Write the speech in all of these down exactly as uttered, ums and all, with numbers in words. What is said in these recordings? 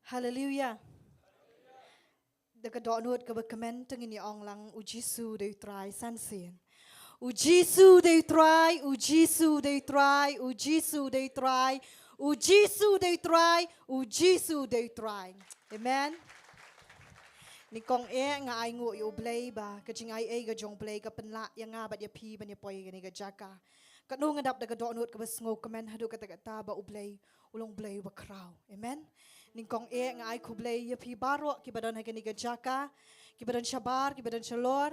Haleluya. Da ka dohnud kaba kmen to ngin ïa ong lang, U Jisu dei u Trai san sien. U Jisu dei u Trai, U Jisu dei u Trai, U Jisu dei u Trai, U Jisu dei u Trai, U Jisu dei u Trai. Amen. Nyngkong eh nga ai nguh ïa U Blei ba ka jingai ei ka jong U Blei ka pynlah ïa nga bad ïa phi ban ïa poi kane ka jaka. Katno nga dap da ka dohnud kaba sngewkmen haduh katta katta ba U Blei u long Blei uba khraw. Amen. Nyngkong eh nga ai khublei ïa phi baroh kiba don ha kane ka jaka, kiba don shabar, kiba don shalor,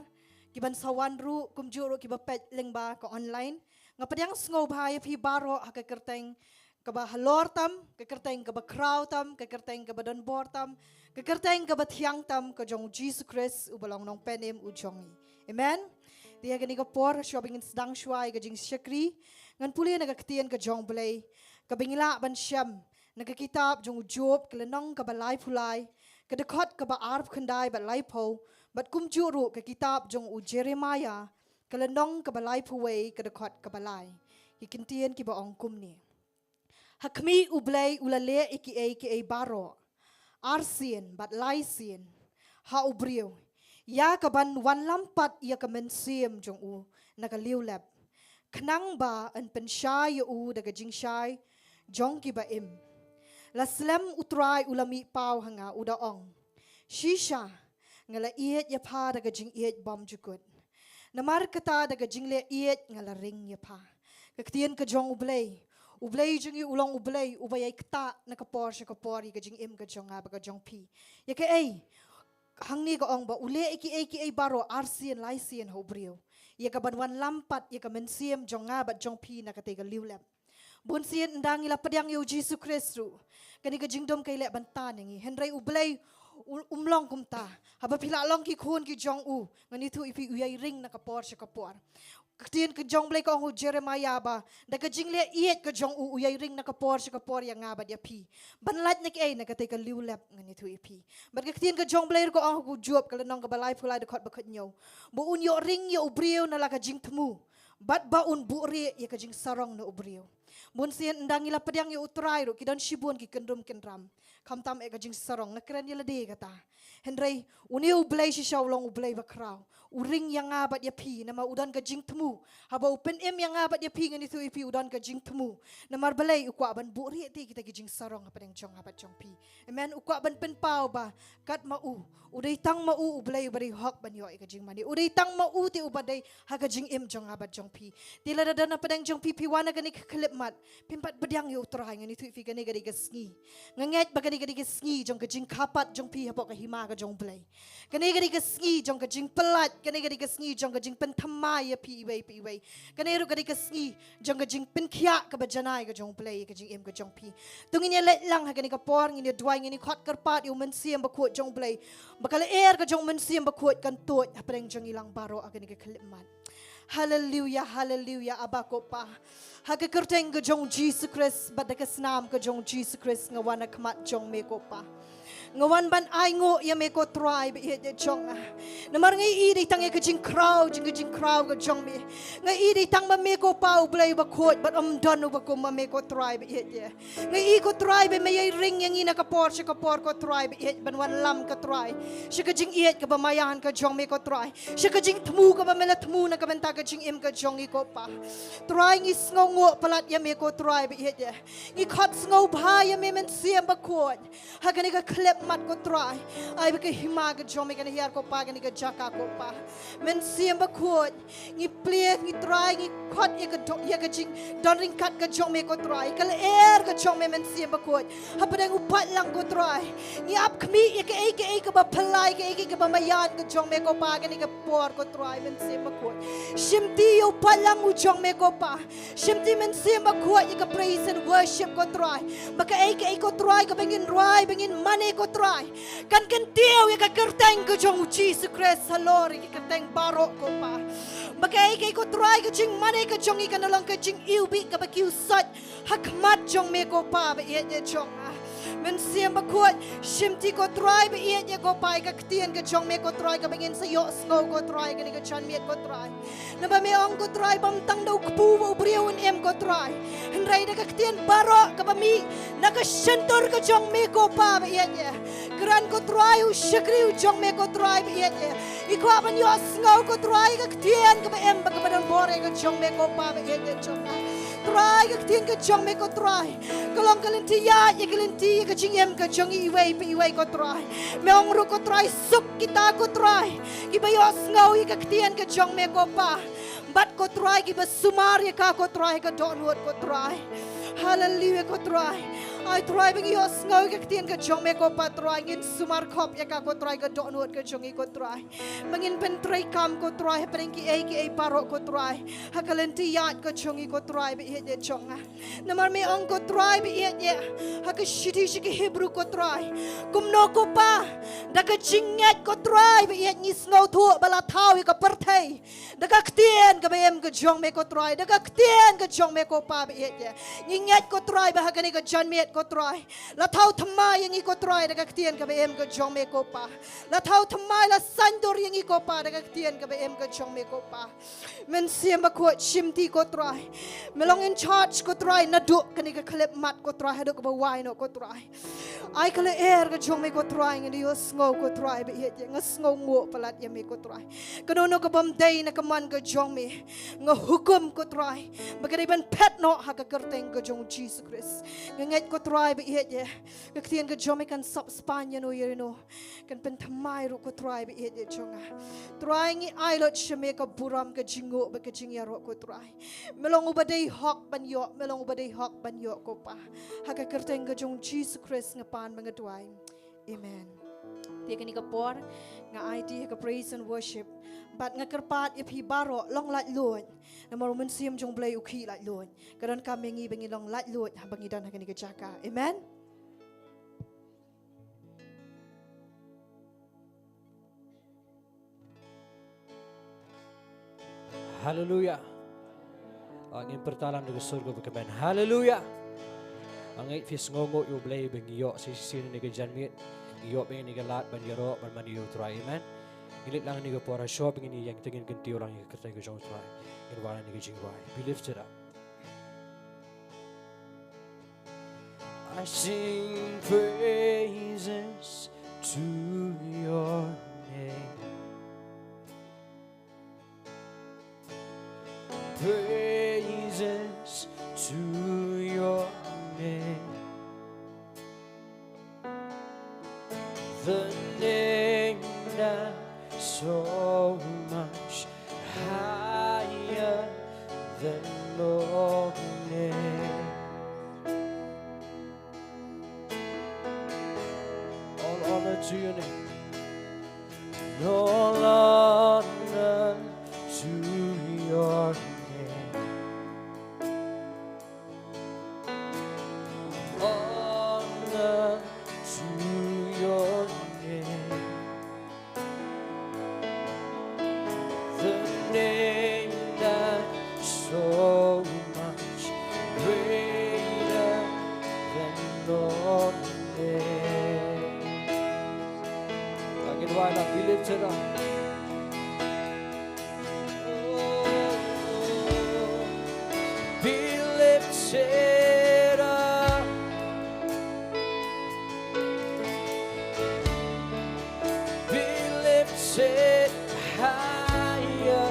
kiban sa wan ruh, kumjuh ruh kiba peit lyngba ka online. Nga pdiang sngewbha ïa phi baroh ha ka kyrteng kaba halor tam, ka kyrteng kaba khraw tam, ka kyrteng kaba donbor tam, ka kyrteng kaba thiang tam ka jong U Jisu Khrist uba long Nongpynim u jong ngi. Amen. Te ha kane ka por, shuwa ba ngin sdang shuwa ïa ka jingshakri, ngan pule na ka ktien ka jong U Blei kaba ngi lah ban shem na ka kitab jong u Job, ka lynnong kaba laiphew lai, ka dkhot kaba arphew khyndai bad laiphew, bad kumjuh ruh ka kitab jong u Jeremiah, ka lynnong kaba laiphew wei, ka dkhot kaba lai. Ki kyntien kiba ong kumne: Ha khmih U Blei u la leh ïa kiei kiei baroh arsien bad laisien ha u briew, ïa kaban wanlam pat ïa ka mynsiem jong u na ka liewlep, khnang ba yn pynshai ïa u da ka jingshai jong kiba im. La slem U Trai u la mih paw ha nga, u da ong: Shisha, nga la ïeit ïa pha da ka jingïeit bymjukut. Namar kata, da ka jingleh ïeit nga la ring ïa pha. Ka ktien ka jong U Blei. U Blei jong ngi u long U Blei uba ïai ktah na ka por sha ka por ïa ka jingim ka jong nga bad ka jong phi. Ïa kaei? Hangne ka ong ba u leh ïa kiei kiei baroh arsien laisien ha u briew, ïa kaban wanlam pat ïa ka mynsiem jong nga bad jong phi na katei ka liewlep. Bunsien ynda ngi la pdiang ïa U Jisu Khrist ruh, kane ka jingdum ka ïaleh ban tan ïa ngi. Hynrei U Blei u, um long kumta. Haba phi la long ki khun ki jong u, ngan ïathuh ïa phi, u ïai ring na ka por sha ka por. Ka ktien ka jong U Blei ka ong ha u Jeremiah ba da ka jingleh ïeit ka jong u, u ïai ring na ka por sha ka por ïa nga bad ïa phi. Ban lait na kaei? Na katei ka liewlep, ngan ïathuh ïa phi. Bad ka ktien ka jong U Blei ruh ka ong ha u Job, ka lynnong kaba laiphew lai, dkhot ba khathynñiew, ba un ïoh ring ïa u briew na la ka jingthmu, bad ba un buhrieh ïa ka jingsarong na u briew. Bunsien ynda ngi la pdiang ïa U Trai ruh, ki don shibun ki kyndrum kyndram, khamtam eh ka jingsarong, nga kren ïa lade kata. Hynrei une U Blei shisha u long U Blei bakhraw. U ring ïa nga bad ïa phi, namar u don ka jingthmu. Haba u pynim ïa nga bad ïa phi, ngan ïathuh ïa phi, u don ka jingthmu. Namar balei? U kwah ban buhrieh te kita ki jingsarong hapdeng jong nga bad jong phi. Amen. U kwah ban pynpaw ba kat ma u, u dei tang ma u U Blei uba dei hok ban ïoh ïa ka jingmane. U dei tang ma u te uba dei ha ka jingim jong nga bad jong phi. Te lada don hapdeng jong phi, phi wan ha kane ka khyllipmat, phim pat pdiang ïa U Trai, ngan ïathuh ïa phi, kane ka dei ka sngi. Nga ngeit ba kane ka dei ka sngi jong ka jingkha pat jong phi hapoh ka hima ka jong U Blei. Kane ka dei ka sngi jong ka jingpyllait, kane ka dei ka sngi jong ka jingpynthymmai ïa phi iwei pa iwei. Kane ruh ka dei ka sngi jong ka jingpynkhiah kaba janai ka jong U Blei ïa ka jingim ka jong phi. To ngin ïa leit lang ha kane ka por, ngin ïa duwai, ngin ïa khot kyrpad ïa U Mynsiem Bakhuid jong U Blei, ba ka lyer ka jong U Mynsiem Bakhuid kan tuid hapdeng jong ngi lang baroh ha kane ka khyllipmat. Haleluya, haleluya, Aba ko Pa. Ha ka kyrteng ka jong U Jisu Khrist, bad da ka snam ka jong U Jisu Khrist, nga wan ha khmat jong me ko Pa. Nga wan ban ai nguh ïa me ko Trai ba ïeit jong nga. Namar nga i dei tang ïa ka jingkhraw, jong ka jingkhraw ka jong me. Nga i dei tang ba me ko Pa U Blei bakhuid, bad ym don uba kum ma me ko Trai ba ïeit. Nga i ko Trai ba me ïai ring ïa ngi na ka por sha ka por ko Trai ba ïeit, ban wanlam ko Trai sha ka jingïeit kaba maïan ka jong me ko Trai, sha ka jingthmu kaba me la thmu na ka bynta ka jingim ka jong ngi ko Pa. Trai, ngi sngewnguh palat ïa me ko Trai ba ïeit. Ngi khot sngewbha ïa me Mynsiem Bakhuid ha kane ka khyllipmat ko Trai. Ai ba ka hima ka jong me kan hiar ko Pa, kane ka jaka ko Pa. Mynsiem Bakhuid, ngi plie, ngi trai, ngi khot ïa ka do-, ïa ka jingdon ryngkat ka jong me ko Trai, ka lyer ka jong me Mynsiem Bakhuid hapdeng u paidlang ko Trai. Ngi ap khmih ïa kaei kaei kaba phylla, kaei kaei kaba maïan ka jong me ko Pa, kane ka por ko Trai Mynsiem Bakhuid. Shimti ïa u paidlang u jong me ko Pa. Shimti Mynsiem Bakhuid ïa ka praise and worship ko Trai. Ba kaei kaei ko Trai kaba ngin rwai, ba ngin mane ko Trai, kan kyntiew ïa ka kyrteng ka jong U Jisu Khrist halor ïa ka kyrteng baroh ko Pa. Ba kaei kaei ko Trai ka jingmane ka jong ngi kan long ka jingiwbih kaba kiew sait ha khmat jong me ko Pa ba ïeit jong nga. Mynsiem Bakhuid, shimti ko Trai ba ïeit ïa ko Pa ïa ka ktien ka jong me ko Trai kaba ngin sa ïohsngew ko Trai kane ka janmiet ko Trai. Naba me ong ko Trai bym tang da u kpu bad u briew un im ko Trai. Hynrei da ka ktien baroh kaba mih na ka shyntur ka jong me ko Pa ba ïeit ïa. Kren ko Trai u shakri u jong me ko Trai ba ïeit ïa. I kwah ban ïohsngew ko Trai ka ktien kaba im bad kaba don bor ïa ka jong me ko Pa ba ïeit ïa jong nga. Trai ka ktien ka jong me ko Trai. Ka long ka lynti ïaid ïa ka lynti ïa ka jingim ka jong i iwei pa iwei ko Trai. Me ong ruh ko Trai suk kita ko Trai kiba ïohsngew ïa ka ktien ka jong me ko Pa. Bad ko Trai kiba sumar ïa ka ko Trai ka dohnud ko Trai. Haleluia ko Trai. Ai Trai ba ngi ïohsngew ïa ka ktien ka jong me ko Pa Trai ngin sumar khop ïa ka ko Trai ka dohnud ka jong ngi ko Trai. Ba ngin pyntreikam ko Trai hapdeng kiei kiei baroh ko Trai. Ha ka lynti ïaid ka jong ngi ko Trai ba ïeit ïa jong nga. Namar me ong ko Trai ba ïeit ïa. Ha ka shithi sha ki Hebru ko Trai. Kumno ko Pa. Da ka jingngeit ko Trai ba ïeit ngi sngewthuh ba la thaw ïa ka pyrthei. Da ka ktien kaba im ka jong me ko Trai. Da ka ktien ka jong me ko Pa ba ïeit ïa. Ngi ngeit ko Trai ba ha kane ka janmiet ko Trai. La thaw thymmai ïa ngi ko Trai da ka ktien kaba im ka jong me ko Pa. La thaw thymmai la saiñdur ïa ngi ko Pa da ka ktien kaba im ka jong me ko Pa. Mynsiem Bakhuid shimti ko Trai. Me long in charge ko Trai naduh kane ka khyllipmat ko Trai haduh kaba wai noh ko Trai. Ai ka lyer ka jong me ko Trai ngan ïohsngew ko Trai ba ïeit ïa nga sngewnguh palat ïa me ko Trai. Kano kano ka bym dei na ka mon ka jong me. Nga hukum ko Trai. Ba ka dei ban phet noh ha ka kyrteng ka jong u Jisu Khrist. Nga ngeit ko Trai ba ïeit ïa. Ka ktien ka jong me kan sop spah ïa no ïa no. Kan pynthymmai ruh ko Trai ba ïeit ïa jong nga. Trai ngi ai lut sha me ka burom ka jingnguh bad ka jingïaroh ko Trai. Me long uba dei hok ban ïoh, me long uba dei hok ban ïoh ko Pa. Ha ka kyrteng ka jong u Jisu Khrist nga pan ba nga duwai. Amen. Te kane ka por nga aiti ha ka praise and worship. Bad nga kyrpad ïa phi baroh long laitluid. Namar u Mynsiem jong u Blei u khih laitluid. Ka donkam ïa ngi ba ngin long laitluid haba ngi don ha kane ka jaka. Amen. Haleluia. Ah, ngin pyrta lang da ka sur kaba kmen. Haleluia. Nga ngeit phi sngewnguh ïa u Blei ba ngi ïoh shisha ïa kane ka janmiet. Ngi ïoh ba ngi ïa lad ban ïaroh ban mane ïa u Trai. Amen. Ngi leit lang ïa kane ka por ha shuwa ba ngin ïeng te ngin kyntiew lang ïa ka kyrteng ka jong u Trai. Ngin wan ïa kane ka jingrwai. Be lifted up. I sing praises to your name. Praises to your name. The name that's so much higher than all names. All honor to your name. All honor to your name. Honor to your name. The name that's so much greater than all names. Again, why not be lifted up? Oh, be lifted up. Be lifted higher.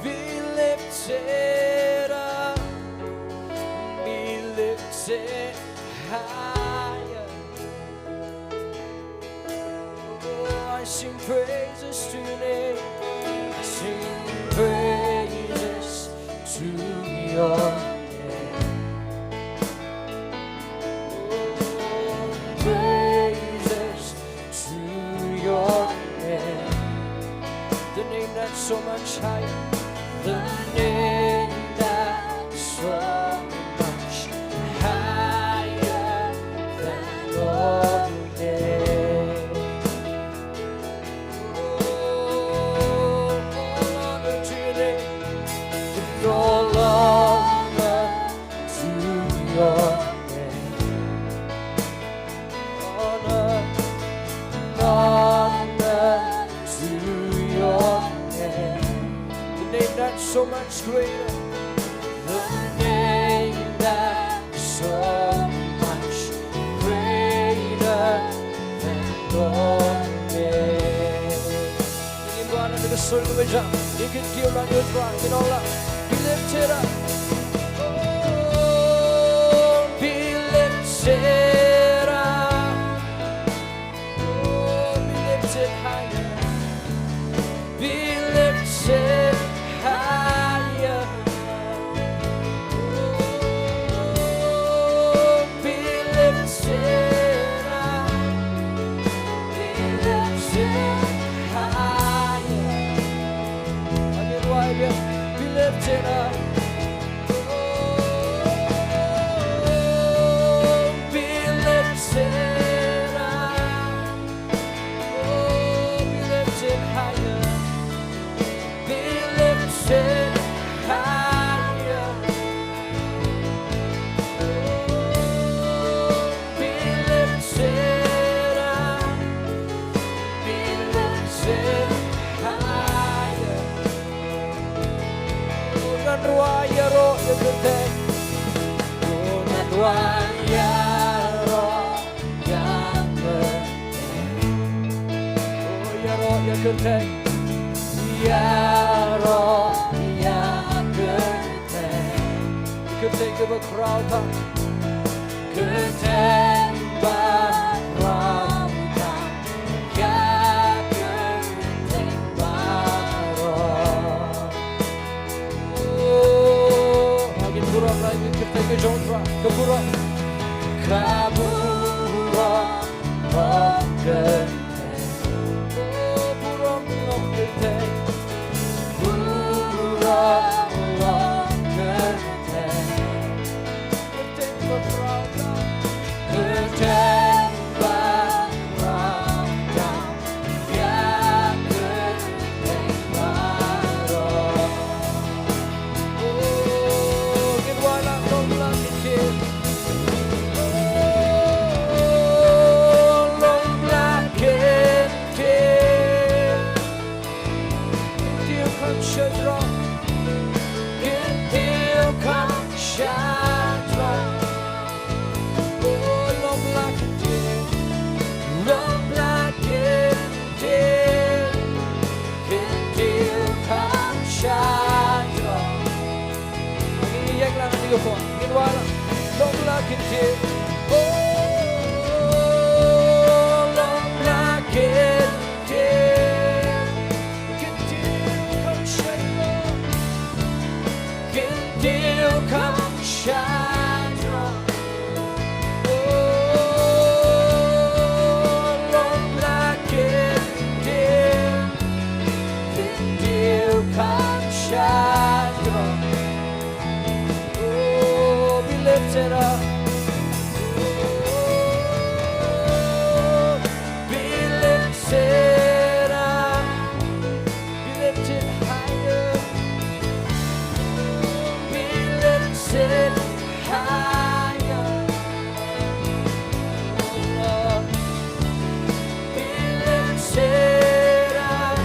Be lifted up. Be lifted higher. Oh, I sing praises to your name. I sing praises to your name. Oh, praises to your name. The name that's so much higher. The name that's so much higher than all names. Oh, all honor to your name. All honor Greater. The name that's so much greater than all names. Ngin wan na ka sur kaba jam. Ngin kyntiew lang ïa u Trai, ngin ong lang, be lifted up. Oh, be lifted up. Oh, be lifted higher. Be lifted higher. Oh, be lifted up. Be lifted higher. Hallelujah. Be lifted up. Oh, be lifted up. Oh, be lifted higher. Be lifted higher. Oh, be lifted up. Be lifted higher. Oh, ngan rwai ïaroh ïa kyrteng. Oh, ngan rwai ïaroh ïa kyrteng. Oh, ïaroh ïa kyrteng. Ïaroh ïa kyrteng. Kyrteng kaba khraw tam. Kyrteng ba khraw tam. Ïa kyrteng baroh. Oh, ngin burom lang ïa ka kyrteng ka jong u Trai, ka burom. Ka burom long kyrteng. Oh, burom long kyrteng. Burom long kyrteng. Kyrteng ba khraw tam. Kyrteng ba khraw tam. Ïa kyrteng baroh. Oh, ngin wan lang long la kyntien. Oh, long la kyntien. Kyntiew kham shajrong. Kyntiew kham shajrong. Oh, long la kyntien. Long la kyntien. Kyntiew kham shajrong. Ngin ïeng lang ha kane ka por. Ngin wan lang. Long la kyntien. Oh, long la kyntien. Kyntiew kham shajrong. Kyntiew kham shajrong. Oh, long la kyntien. Kyntiew kham shajrong. Oh, be lifted up. Oh, be lifted up. Be lifted higher. Be lifted higher. Oh Lord. Be lifted up.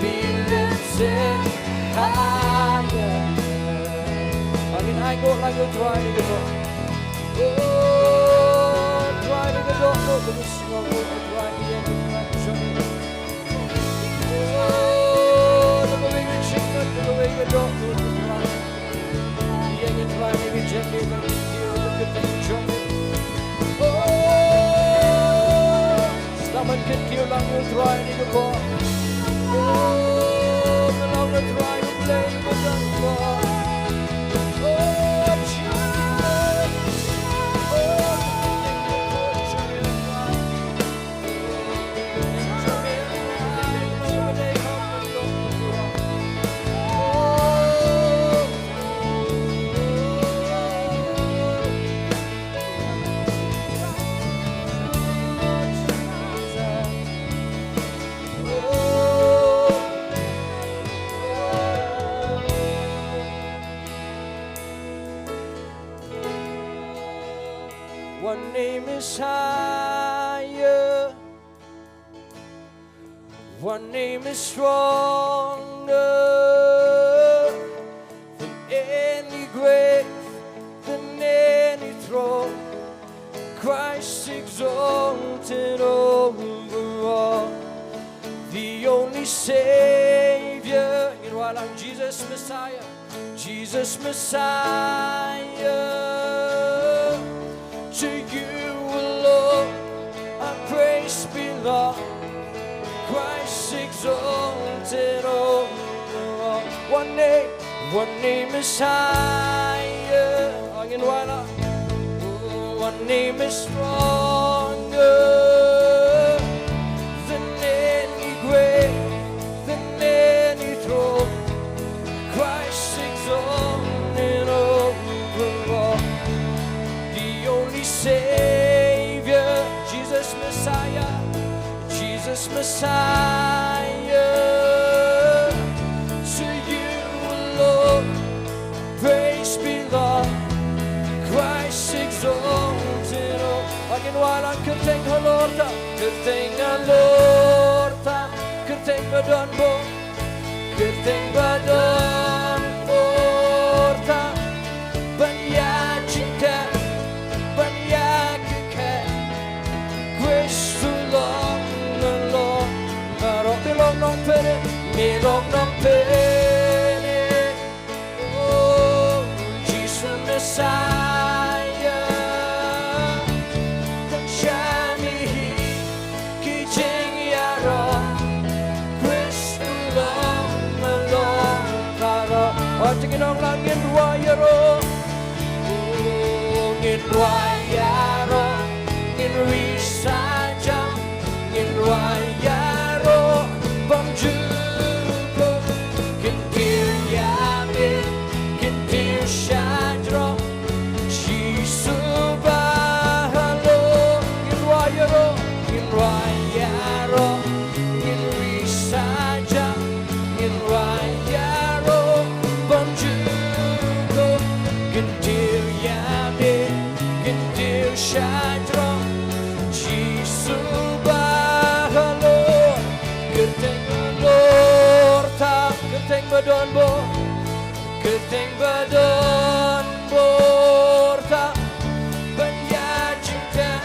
Be lifted higher. Ngin ai nguh lang ïa u Trai ha kane ka por. Oh, Trai, ngi ïa dohnud, ngi sngewnguh, Trai, ngi ïeng, Trai, jong ngi. Oh, na kawei ka jingmut, na kawei ka dohnud, Trai. Ïa ngi, Trai, ngi ïeng, ngi kyntiew ïa ka kyrteng jong me. Oh, sngap ban kyntiew lang ïa u Trai ha kane ka por. Oh, ka long na u Trai u Blei uba don bor. Oh, Jesus. Oh, One name is higher. One name is stronger. exalted over all. The only Savior, you know, I love Jesus Messiah. Jesus Messiah, to you alone our praise belong. Christ exalted over all. One name, one name is higher. Angin wala. Oh, one name is stronger than any grave, than any throne. Christ exalted over all. The only Savior, Jesus Messiah, Jesus Messiah. To you alone praise belong. Christ exalted over. Angin wala, kyrteng halor ta, kyrteng halor ta, kyrteng ba don bor. Kyrteng ba don bor ta ban ïa jingteh, ban ïa kyrkhu. Khrist u long nalor baroh. Me long nongpynim, me long nongpynim. Oh, Jisu Messiah, tang sha me hi ki jingïaroh. Khrist u long nalor baroh. Oh, to ngin ong lang, ngin rwai ïaroh. Oh, ngin rwai ïaroh, ngin ri sa jam, ngin rwai ïaroh bymjukut. Kyntiew ïa me, kyntiew shajrong, Jisu ba halor. Ngin rwai ïaroh, ngin rwai ïaroh, ngin ri sa jam, ngin rwai ïaroh bymjukut. Kyntiew ïa me, kyntiew shajrong, Jisu ba halor. Kyrteng halor ta, kyrteng ba don bor, kyrteng ba don bor ta ban ïa jingteh,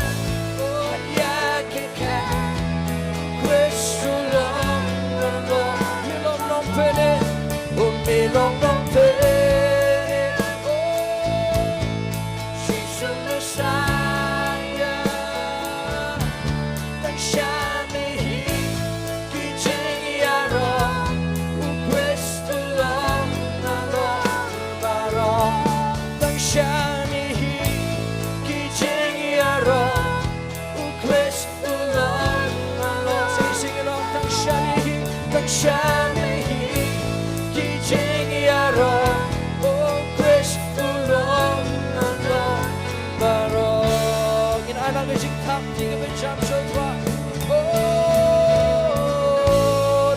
ban ïa kyrkhu. Khrist u long nalor, me long nongpynim, oh, me long nongpynim. Oh, Jisu Messiah, tang sha me hi ki jingïaroh. U Khrist u long nalor baroh. Tang sha me hi ki jingïaroh. U Khrist u long nalor. Sing, sing along. Tang sha me hi, tang sha me hi ki jingïaroh. U Khrist u long nalor baroh. Ngin ai lang ka jingthap kti kaba jam sha U Trai. Oh,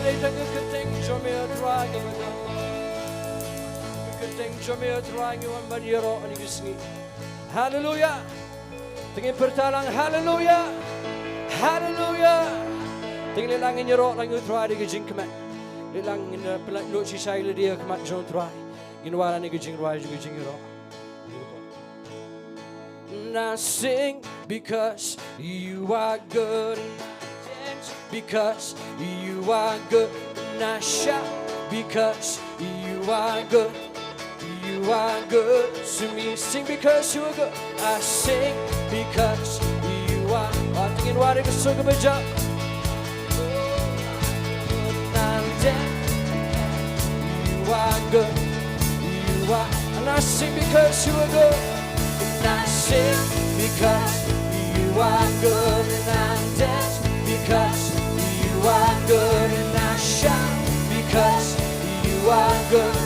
dei tang ka kyrteng jong me, U Trai, kaba jam. Ka kyrteng jong me, U Trai, ngi wan ban ïaroh ha kane ka sngi. Haleluya. Te ngin pyrta lang, haleluya. Haleluya. Te ngin leit lang, ngin ïaroh lang ïa U Trai da ka jingkmen. Leit lang, ngin, uh, pynlait lut shisha ïa lade ha khmat jong U Trai. Ngin wan ha kane ka jingrwai jong ka jingïaroh. And I sing because you are good. Because you are good. And I shout because you are good. You are good to me. Sing because you are good. I sing because you are. Wat ngin wad ïa ka sur kaba jam. And I dance. You are good. You are. And I sing because you are good. And I sing because you are good. And I dance because you are good. And I shout because you are good.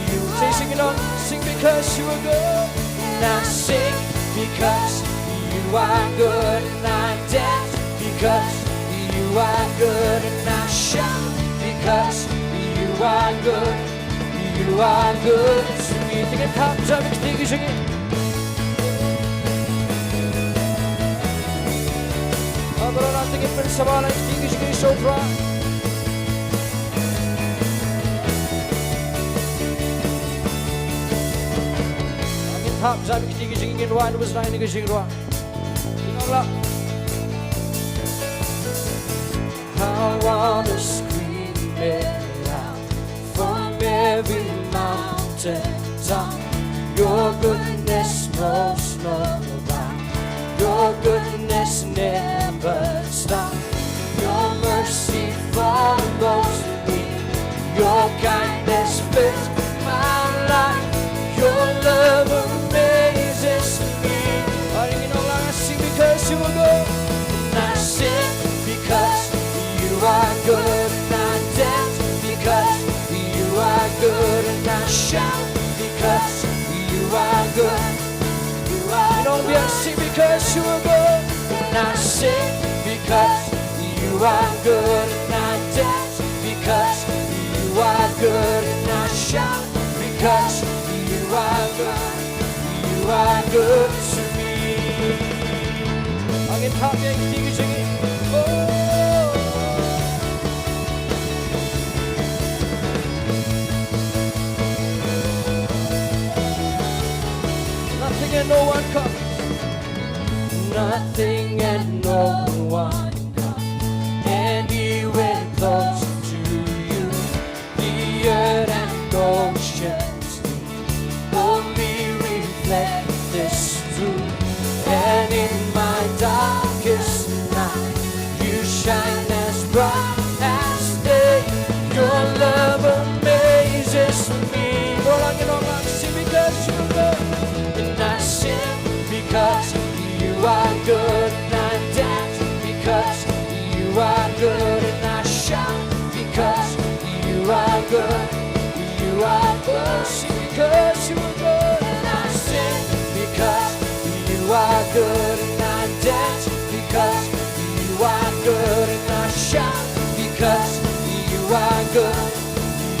You sing, sing it on. Sing because you are good. And I sing because you are good. And I dance because you are good. And I shout because you are good. You are good to me. Te ngin thap jam ïa ka kti ka jong ngi. Haba la, te ngin pynsawar ïa ka kti ka jong ngi sha U Trai. Ngin thap jam ïa ka kti ka jong ngi, ngin wan bad sdang ïa ka jingrwai. I wanna scream it out from every mountain top. Your goodness knows no bound. Your goodness never stops. Your mercy follows me. Your kindness fills my life. Your love amazes me. Aren't you know, I sing because you are good. And I sing because you are good. And I dance because you are good. And I shout because you are good. You are, you know, we are sing because you are good. And I sing because you are good. And I dance because you are good. And I shout because you are good. You are good to me. Ang in hap yang tinggi tinggi. Oh. Nothing and no one comes. Nothing and no one comes anywhere close to you. The earth and oceans only reflect this truth. And in my darkest night, you shine as bright as day. Your love amazes me. Well, I can only sing because you're good. And I sing because you are good. And I dance because you are good. And I shout because you are good. You are good. Sing because you are good. And I sing because you are good. And I dance because you are good. And I shout because you are good.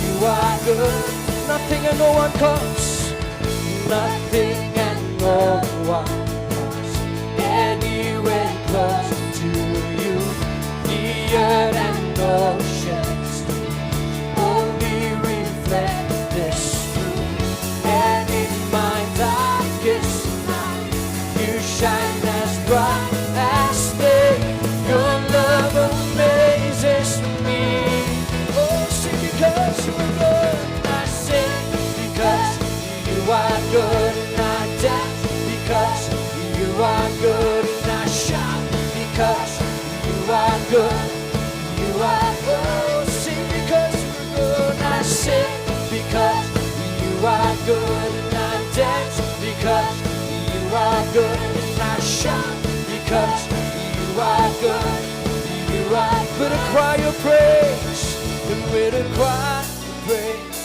You are good. Nothing and no one comes. Nothing and no one comes anywhere close to you. The earth and oceans only reflect this truth. And in my darkest night, you shine as bright as day. Your love amazes me. Oh, sing because you are good. I sing because you are good. And I dance because you are good. And I shout because you are good. You are good. Sing because you are good. I sing because you are good. And I dance because you are good. And I shout because you are good. You are good. With a cry of praise, and with a cry of praise,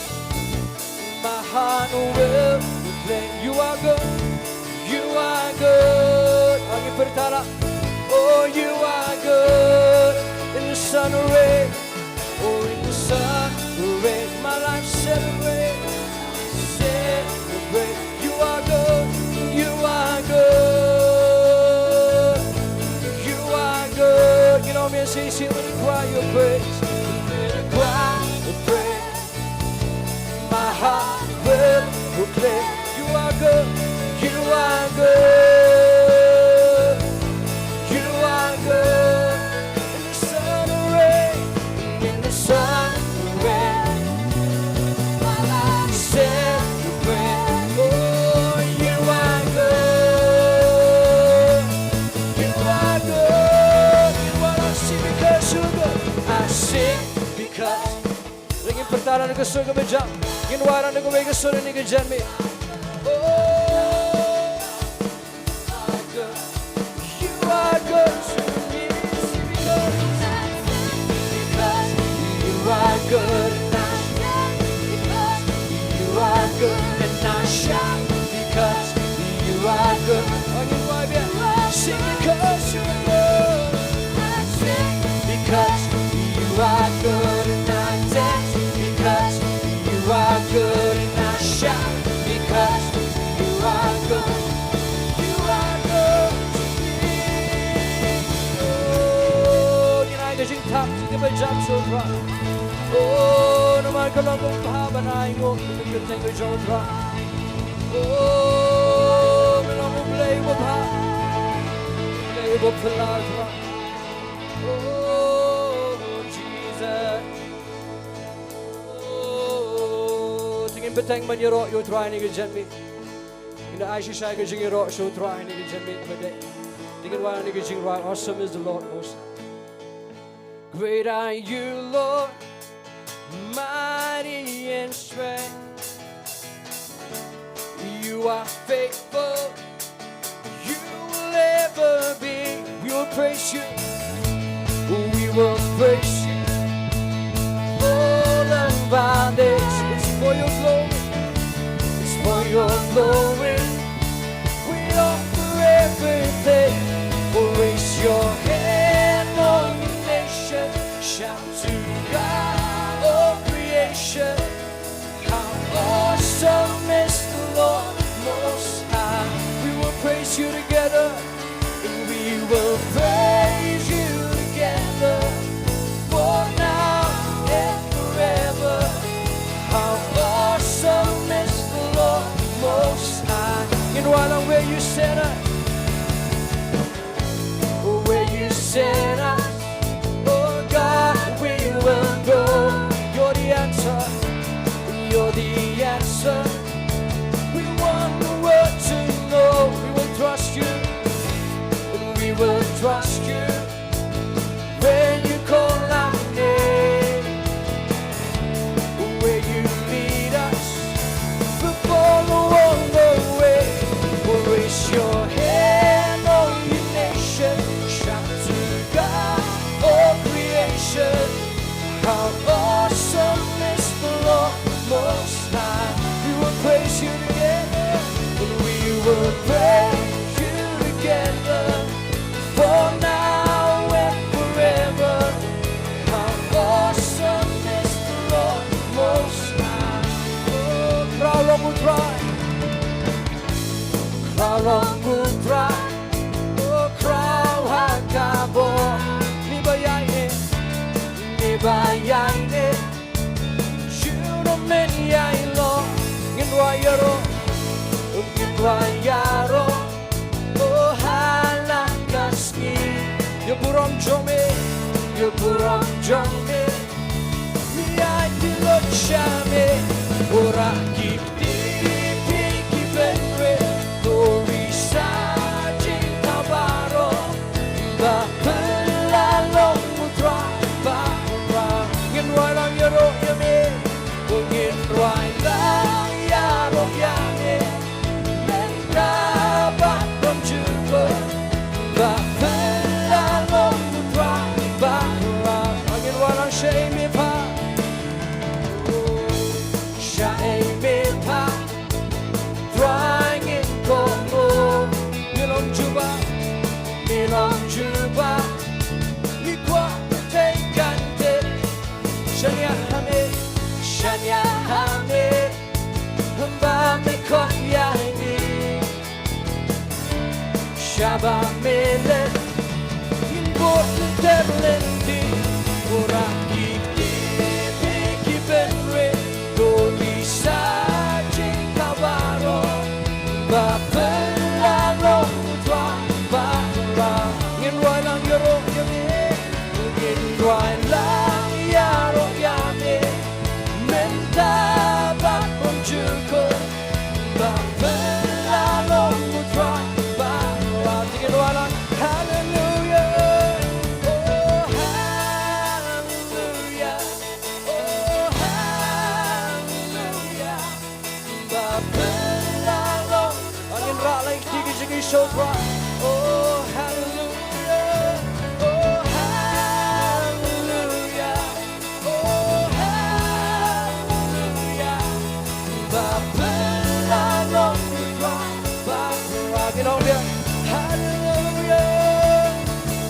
my heart will proclaim you are good. You are good. Ang ipirtala. Oh, you are good. In the sun or rain. Oh, in the sun or rain. My life celebrate. Celebrate. You are good. You are good. You are good. You know me, say, say, with a cry of praise. With a cry of praise. My heart will proclaim you are good, you are good, you are good. In the sun or rain, in the sun or rain, my life celebrate. Oh, you are good, you are good. You are, I sing because you're good. I sing because Ngin pyrta na ka sur kaba jam. Ngin wad na kawei ka sur ha kane ka janmiet. Oh, you are good to me. Because you are good and I shout. Because you are good and I shout. Because you are good. Sing because you are good. I sing because you are good and I dance because you are good and I shout because you are good. You are good to me. Oh, ngin ai ka jingthap, jingkyrpad jong u Trai. Oh, namar ka long kaba bha ban ai nguh ïa ka kyrteng ka jong u Trai. Oh, me long U Blei uba bha. U Blei Ba phylla, Trai. Oh, Jesus. Oh, to ngin bteng ban ïaroh ïa u Trai ha kane ka janmiet. Ngin da ai shisha ka jingïaroh sha u Trai ha kane ka janmiet ba dei. To ngin wan ha kane ka jingrwai, Awesome is the Lord Most High. Great are you, Lord, mighty in strength. You are faithful, you will ever be. We will praise you. We will praise you. All of our days, it's for your glory. It's for your glory. We offer everything. We'll raise your hand, all you nations. Shout to God, all creation. How awesome is the Lord Most High. We will praise you together. And we will praise you together. For now and forever. How awesome is the Lord Most High. You know, I love where you set us. Where you send us, oh God, we will go. You're the answer, you're the answer. We want the world to know we will trust you, we will trust you. When you call our name, where you lead us, before the world away. We'll raise your hand, all you nations, shout to God, all creation. How awesome is the Lord Most High. We will praise you together, and we will praise you together. For now and forever, how awesome is the Lord Most High. Oh, khraw long u Trai. Khraw long u Trai. Oh, khraw ha ka bor. Ngi ba ïaineh. Ngi ba ïaineh. Shu da men ïa i long. Ngin rwai ïaroh. Ngin rwai ïaroh. Oh, ha la ka sngi. Ïa burom jong me. Ïa burom jong me. Me ïaid pynlut sha me. Wanrah ki kti phi ki bynriew. To ri sa jingthaw baroh. Ba phylla long u Trai ba phylla. Ngin rwai lang ïaroh ïa me. Ngin rwai lang ïaroh ïa me. Mynta bad kumjuh. Ba phylla long u Trai ba phylla. Ngin rwai lang sha ei me Kpa. Sha ei me Kpa. Trai ngin kohnguh. Me long jubab, me long jubab. Me kwah pyrthei kan tip. Shaniah ha me, shaniah ha me. Ba me khot ïa ngi. Shaba me leh. Ngin bud lynter lynti. Wanrah ki kti phi ki bynriew. To ri sa jingthaw baroh. Ba phylla long u Trai ba phylla. Ngin rwai lang ïaroh ïa me. Ngin rwai lang ïaroh ïa me. Mynta bad kumjuh. Ba phylla long u Trai ba phylla. Ngin rwai lang. Hallelujah. Oh, hallelujah. Oh, hallelujah. Ba phylla long. Ngin rah lang ki ki jingïasoh Trai. Oh, hallelujah. Oh, hallelujah. Oh, hallelujah. Ba phylla long Trai ba phylla. Ngin ong biang. Hallelujah.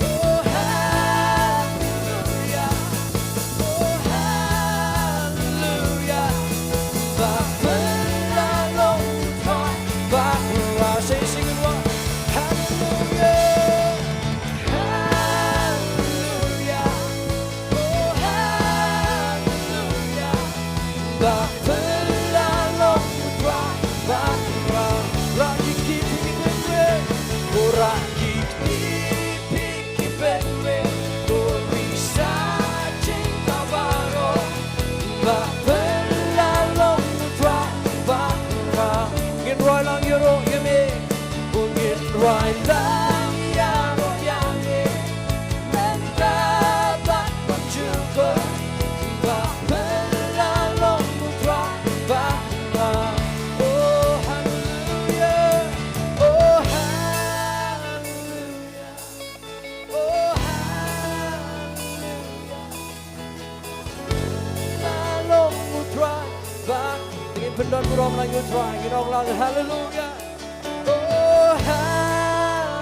Oh, hallelujah. Oh, hallelujah. Ba phylla long Trai ba phylla. Say, sing it loud. Hallelujah. Pyndon burom lang ïa u Trai, ngin ong lang haleluya. Oh haleluya.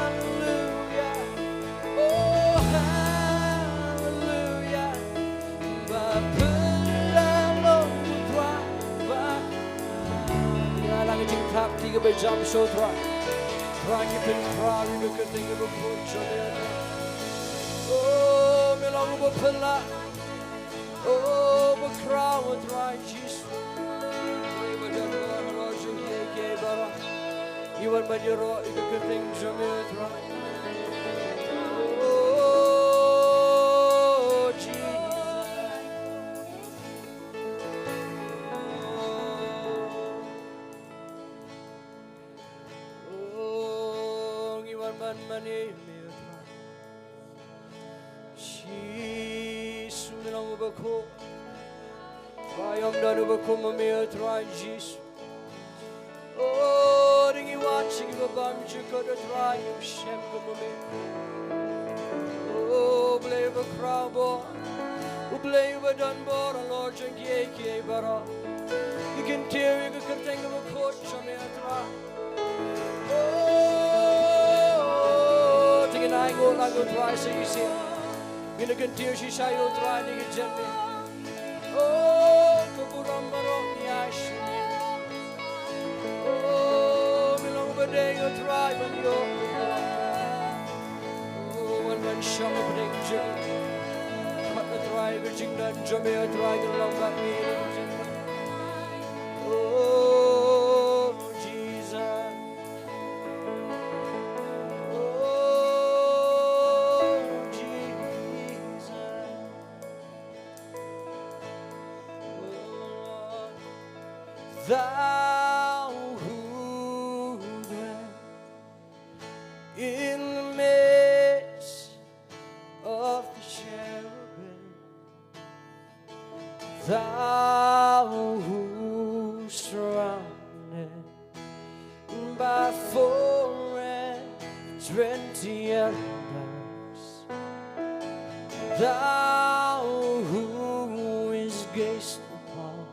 Oh haleluya. Ba pynlong u Trai ba. Ïa lang jingthap kti kaba jam sha u Trai. Trai ngi pynkhraw ïa ka kyrteng kaba khuid jong me. Oh me long uba pynlah. Oh ba khraw u Trai Jisu. Ngi wan ban ïaroh ïa ka kyrteng jong me Trai. Oh Jesus. Oh ngi wan ban mane ïa me Trai. Jisu me long uba khuid. Ba ïoh don uba kum ma me Trai Jisu. Oh dei ngi wan sha kiba bam jingkut Trai, ngim shem kum ma me. Oh Blei uba khraw bor, U Blei uba don bor halor jong kiei kiei baroh. Ngi kyntiew ïa ka kyrteng kaba khuid jong me Trai. Oh, te ngin ainguh lang ïa u Trai sa shisien. Ngin ïa kyntiew shisha ïa u Trai ha kane ka janmiet. Oh, ka burom baroh ngi ai sha me. Oh, me long uba dei ïa u Trai ban ïoh. Oh, wan ban shong hapdeng jong ngi. Khot ïa u Trai, ka jingdon jong me ïa u Trai ka long bad ngi. Oh, Jesus. Oh, Jesus. Oh, thou who dwell in the midst of the cherubim, thou who surrounded by four and twenty elders, thou who is gazed upon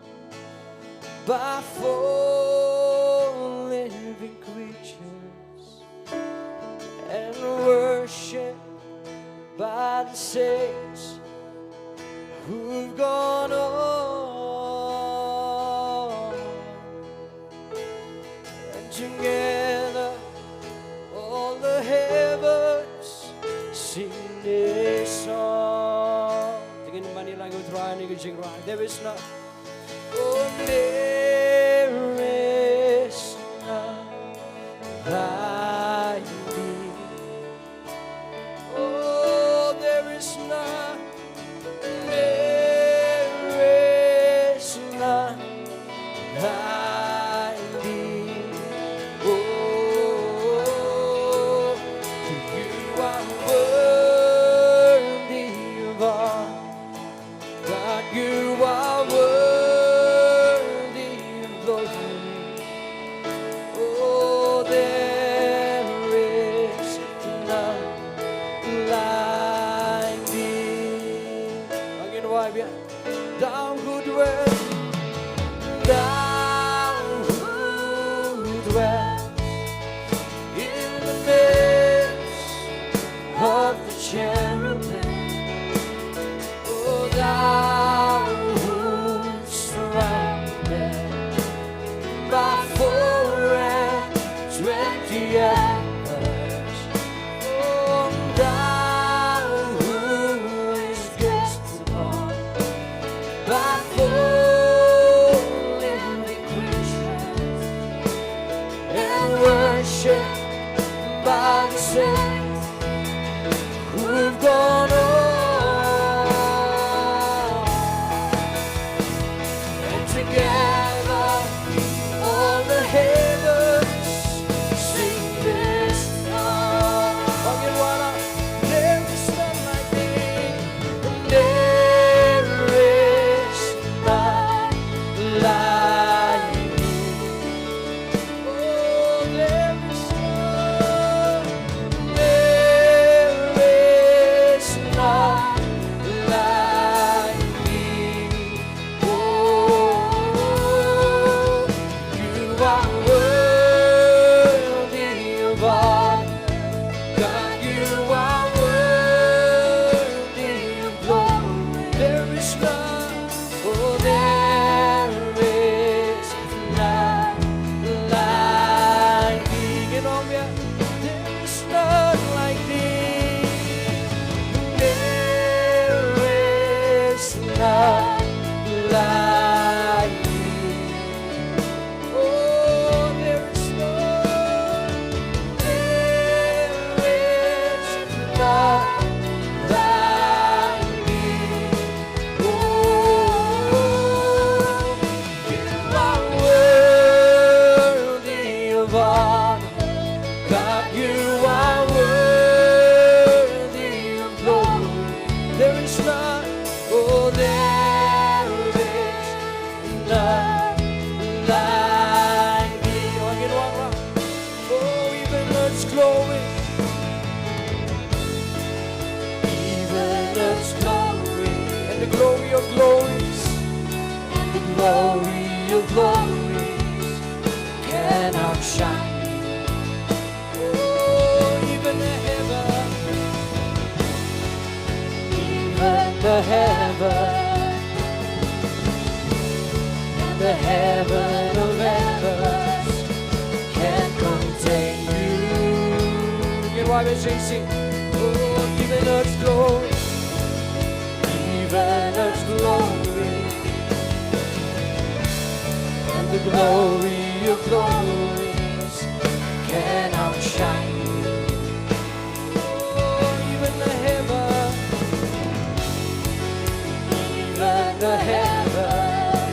by four living creatures, and worshipped by the saints who've gone on. And together all the heavens sing this song. Te ngin mane lang ïa u Trai ha kane ka jingrwai. There is none. Oh, there is none like thee. Oh, there is none, there is none like thee. Oh, you are worthy of all. God, you are worthy of glory. Oh, there is none like thee. Again, why we are thou who dwell, thou who dwell in the midst of the cherubim, O thou who surrounded by four and twenty elders, O thou who is gazed upon by four living creatures, and worshipped by the saints who've gone on. And together all the heavens sing this song. There is none like thee. There is like me. Oh, there is none, there is none like me. Oh, you are worthy of honor. God, you are worthy of glory. There is none, oh, there is none like me. Oh, you know what? Oh, even earth's glory, even earth's glory, and the glory of glories, and the glory of glories can outshine you. Oh, even the heaven, even the heaven, and the heaven of heavens can contain you. Ngin wai beit shisha. Oh, even earth's glory, even earth's glory, and the glory of glories can outshine you. Oh, even the heaven, even the heaven,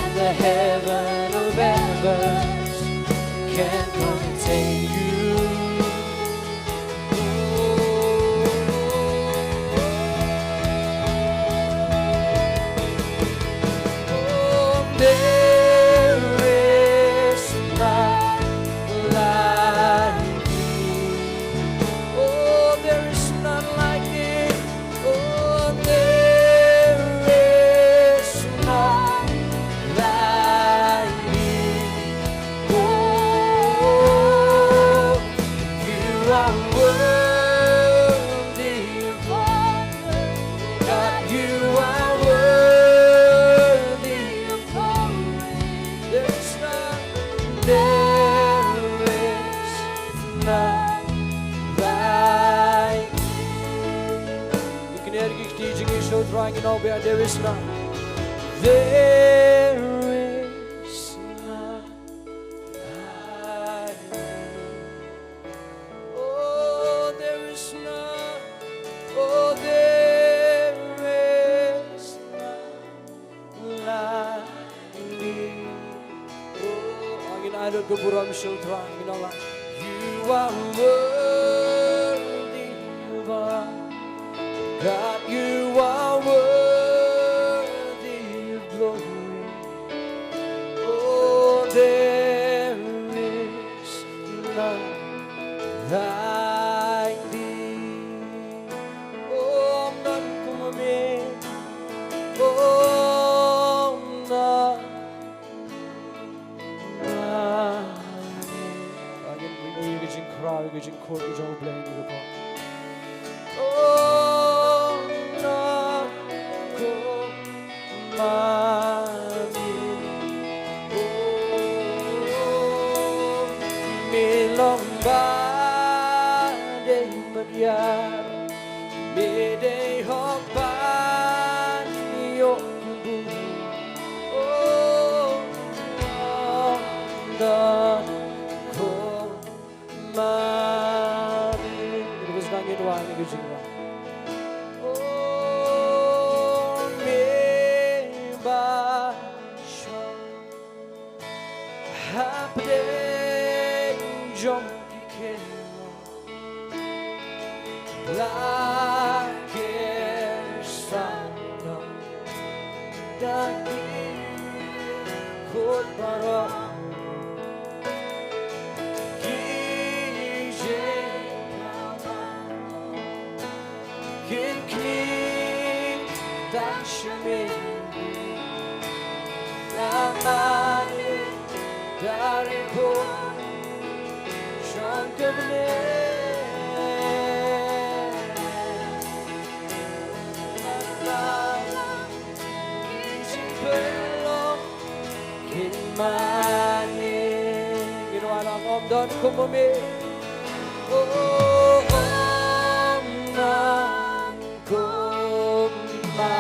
and the heaven of heavens can contain you. Oh, there is none like me. Oh, there is none like me. Oh, there is none like me. Oh, you are worthy of honor. God, you are worthy of glory. There is none, there is none like you. Ngi kynnoh ïa ki kti jong ngi sha U Trai, ngi ong ba there is none. There is none like you. Oh, there is none. Oh, there is none like me. Oh, ngin ai lut ka burom sha U Trai, ngin ong, you are worthy of our God, you are worthy of glory. Oh, there is none like thee. Oh, none kumba me. Oh, none kumba me. Ngin ïa ka jingkhraw, ïa ka jingkhuid, ïa ka jingkhuid, ïa ka jingkhuid. Oh, none kumba me. Oh, me long ba dei ba ïa me dei hok ban ïoh bun. Oh, none kumba me. Ngin ïa ka jingkhuid, ngin ïa ka jingkhuid. Oh, me ba shong hapdeng jong ki khyndew la kyrshan noh da ki khun baroh. Ki jingkyrpad kin khmih tang sha me. Namar me da ri bun jong ka bneng. Namar ki jingpynlong kin mane. Ngin wan ong, ym don kumba me. Oh, ym don kumba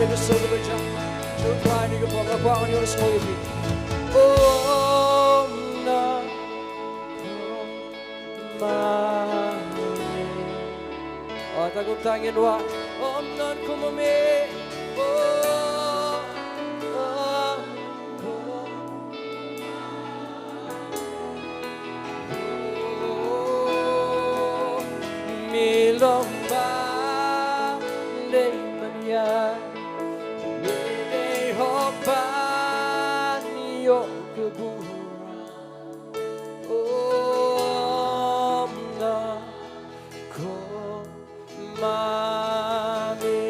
Ka sur kaba jam. Sha U Trai ngi ka pop, nga kwah ngan ïohsngew ïa phi. Om na ma me. Oh, ta kumta ngin wad. Om nan kumne. Oh, oh, oh. Me long ba dei ban ïaid, me dei hok ban ïoh ka burom. Om na ko ma me.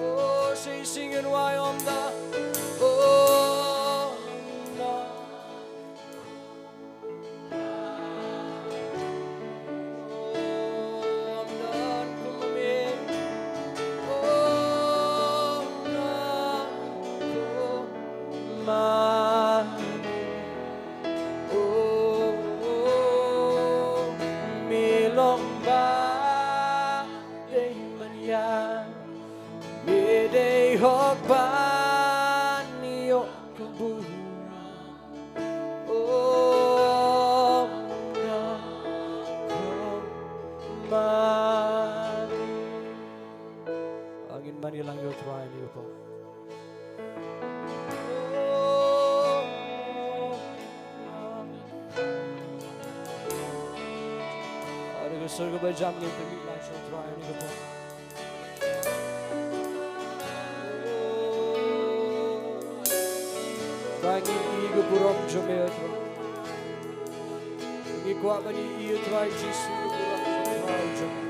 Oh, sing, sing and why om na. Oh, na. Oh, na, ko ma me. Oh, na, ko ma me. Oh, oh, me long ba dei ban ïaid, me dei hok ban ïoh ka burom. Oh, na ko ma me. Ngin mane lang ïa U Trai ha kane ka por. Ha ka sur kaba jam ngin pynmih lang sha U Trai ha kane ka por. Trai ngi ïohi ka burom jong me, O Trai. Ngi kwah ban ïohi, O Trai Jisu, ka burom jong me.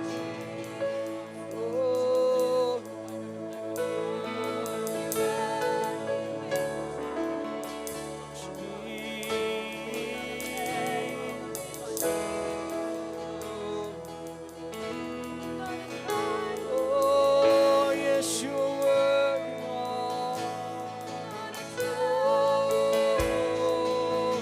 Oh, yes, you're worthy, Lord. Oh, oh, oh.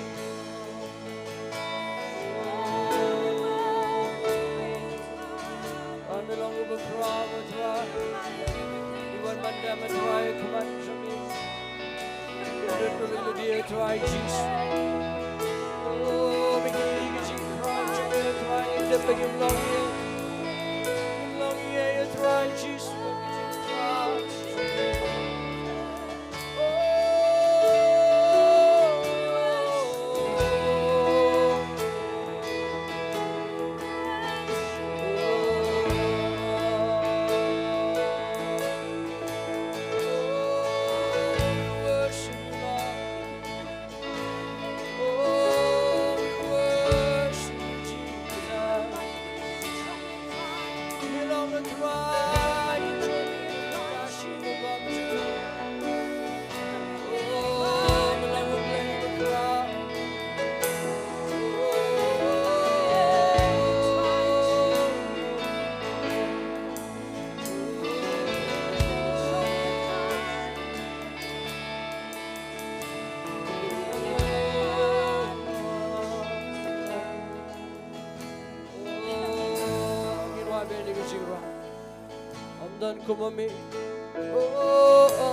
Wan me long uba khraw, O Trai. Ngi wan ban dem, O Trai, ha khmat jong me. Ngi wan ban lade, O Trai Jisu. Oh, me ngi ïohi ka jingkhraw jong me, O Trai, ngi tip ba ngim long ei. Ngim long ei, O Trai Jisu, ka jingkhraw jong me. Oh, ngin wad bad ïa ka jingrwai. Ym don kum ma me. Oh, oh, oh.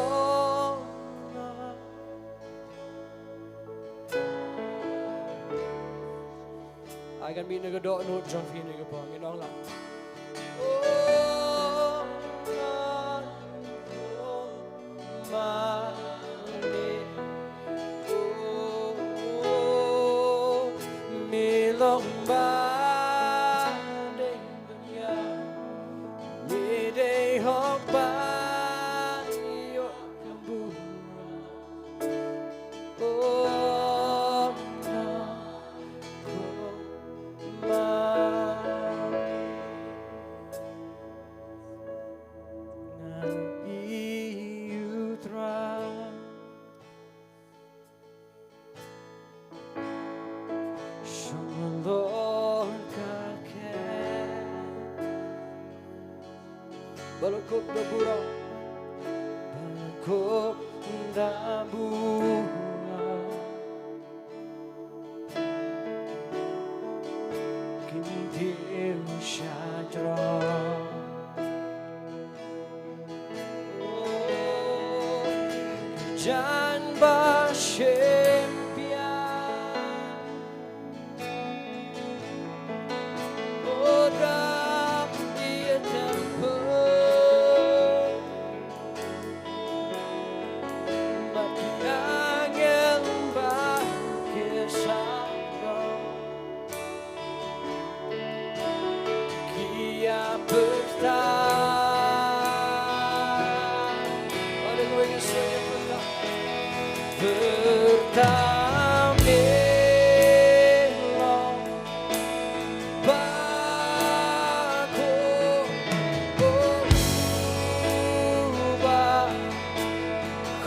Ai kan mih na ka dohnud jong phi na ka por, ngin ong lang. Oh, oh, oh. Ma me, oh, me long ba dei ban ïa, me dei hok ban ïoh ka burom. Oh, na ko ma me. Ngan ïohi U Trai. Shong halor ka khet. Ba la kup da burom. Ba la kup da burom. Kyntiew sha jrong. Jan ba shim biang. O dap ïa templ. Bad ki angel ba ki sabrok. Ki ïa pyrta. Haleluya, ki ïa pyrta. Pyrta me long ba ko, o, ba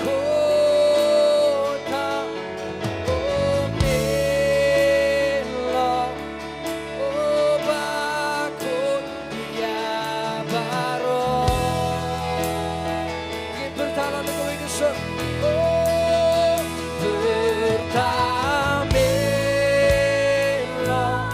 ko ta, o me long, o ba ko ïa baroh. Ngin pyrta la na kawei ka sur. O pyrta me long.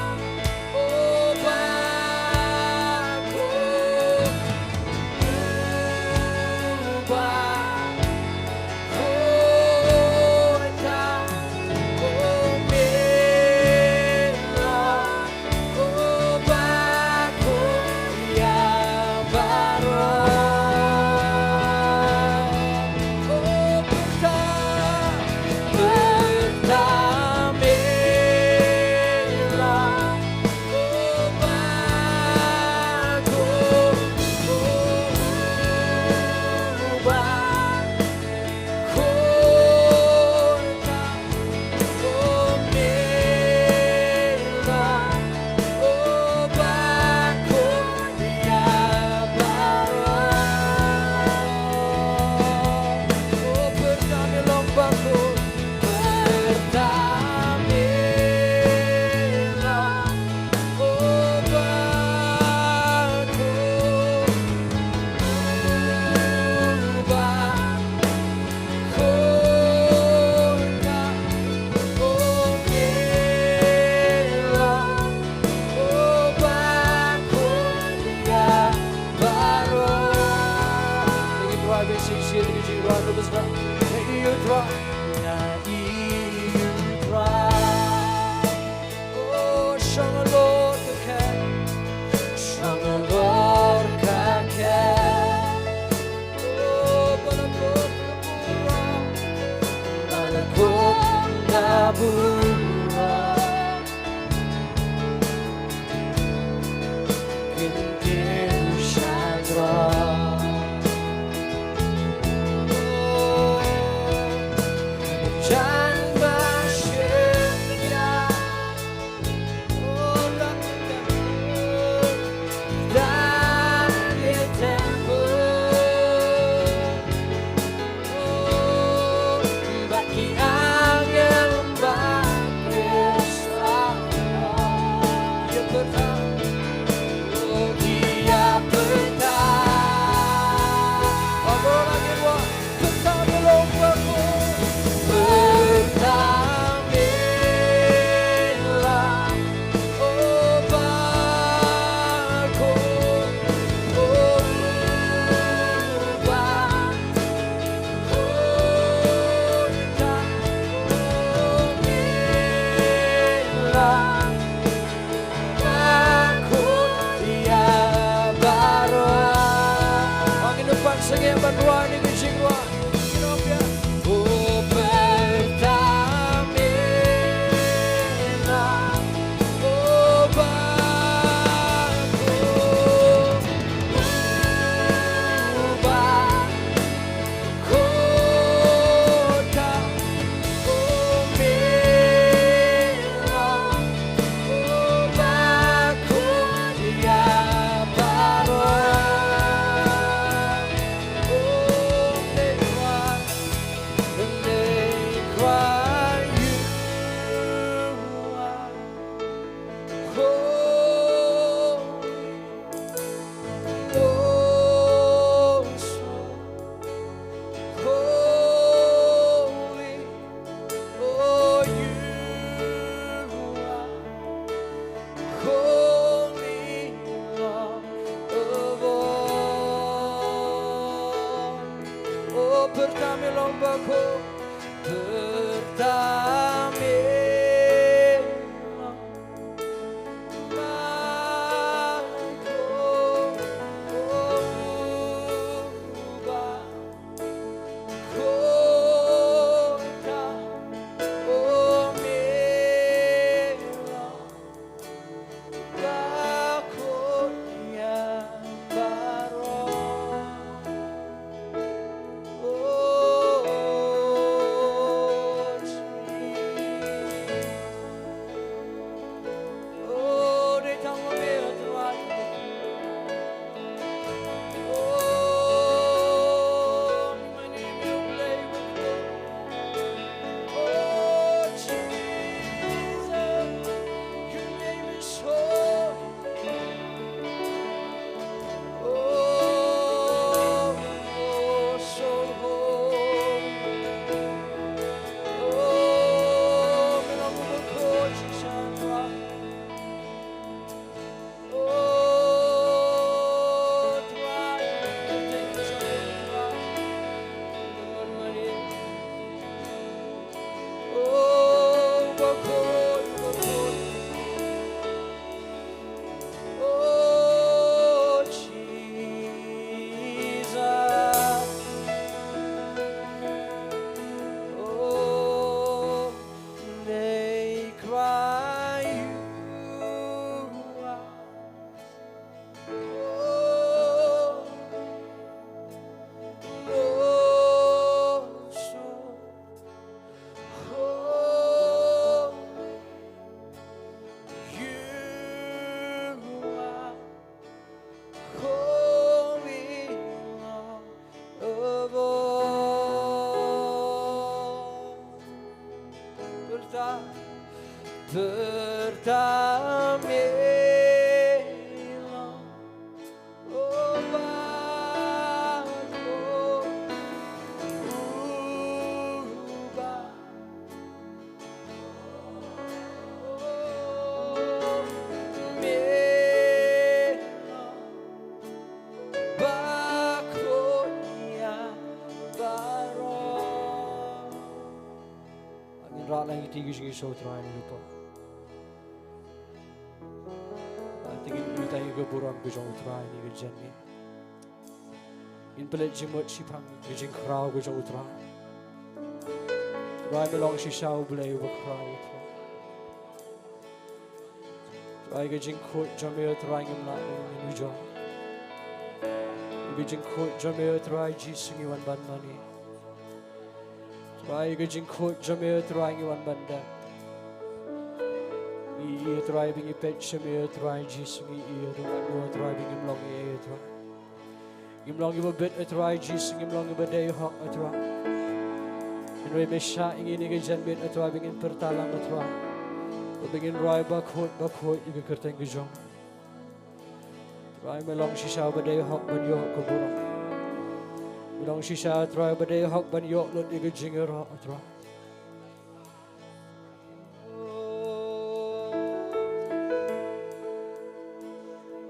Oh, shong alor ka khet, shong alor ka khet. Oh, ba la kut ka burom, ba la kut ka burom. Kin kin sha drok. Jan ba shim ïa. Ngin ym pat sangeh ban rwai ïa ka jingrwai. Ngin ong ïa u pyrta me na u ba ko, u ba ko ta. Pyrta me long bakhuid, pyrta me long bakhuid, oh, bakhuid, oh, me long bakhuid ïa baroh. Oh, Jesus. Oh, dei tang ma me, Trai. Oh, ma ngi me U Blei bakhuid. Oh, Jesus, your name is holy. Oh, oh, so holy. Oh, me long bakhuid shisha, Trai. Oh, Trai, thank you, Trai. Oh, bakhuid, bakhuid. Oh, Jesus. Oh, they cry, you are Lord, so holy, you are holy, Lord of all. Pyrta, pyrta me long, oh, ba, oh, oh, ba, oh, me long bakhuid ïa baroh. Ngin rah lang ïa kti ki jingïasoh, Trai, ha kane ka por. Ba ngin ïohi ïa ka burom ka jong U Trai ha kane ka janmiet. Ngin pynleit jingmut shaphang ka jingkhraw ka jong U Trai. Trai, me long shisha U Blei uba khraw, Trai. Trai, ka jingkhuid jong me, Trai, ngim lah ban ïohi. Ka jingkhuid jong me, Trai Jisu, ngi wan ban mane. Trai, ka jingkhuid jong me, Trai, ngi wan ban dep. Ngi ïohi, Trai, ba ngi peit sha me, Trai Jisu, ngi ïohi ruh, Trai, ba ngim long ei, Trai. Ngim long kiba bit, Trai Jisu, ngim long kiba dei hok, Trai. Hynrei me shah ïa ngi ha kane ka janmiet, Trai, ba ngin pyrta lang, Trai, ba ngin rwai bakhuid, bakhuid ïa ka kyrteng ka jong me. Trai, me long shisha uba dei hok ban ïoh ka burom. Me long shisha, Trai, uba dei hok ban ïoh lut ïa ka jingïaroh, Trai.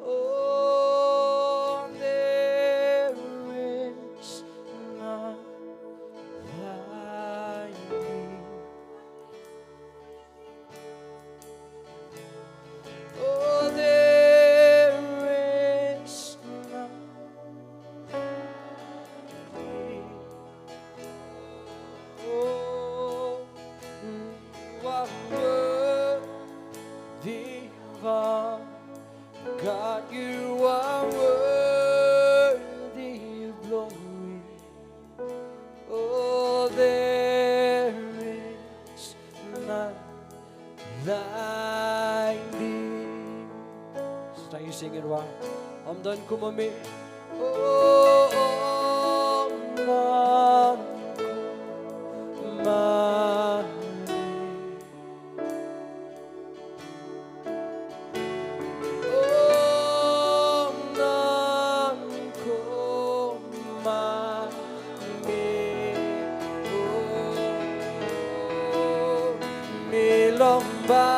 Oh, there is none like thee. Oh, there is none like thee. Oh, you are worthy of all. God, you are worthy of glory. Oh, there is none like thee. Stay singing, wa. Ym don kum ma me. Oh, ym don kum ma me. Ym don kum ma me. Oh, me long ba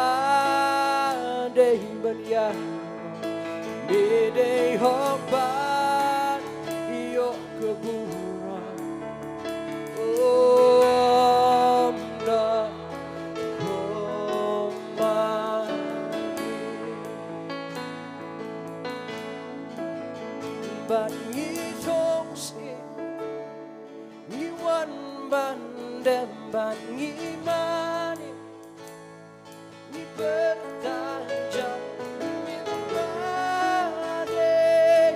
dei ban ïa, me dei hok ban ïoh ka burom. bad ngi thong sngewbha. Ngi wan ban dem bad ngi mane. Ngi pyrta jam, ngi long ba dei,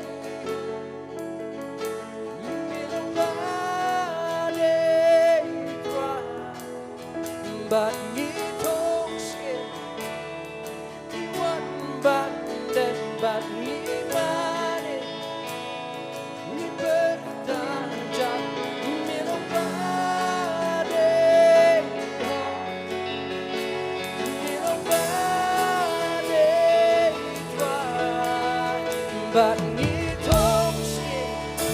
ngi long ba dei Trai. Bad ngi thong sngewbha, ngi wan ban dem bad ngi mane. Ngi pyrta jam, ngi long ba dei, ngi long ba dei Trai. Bad ngi thong sngewbha,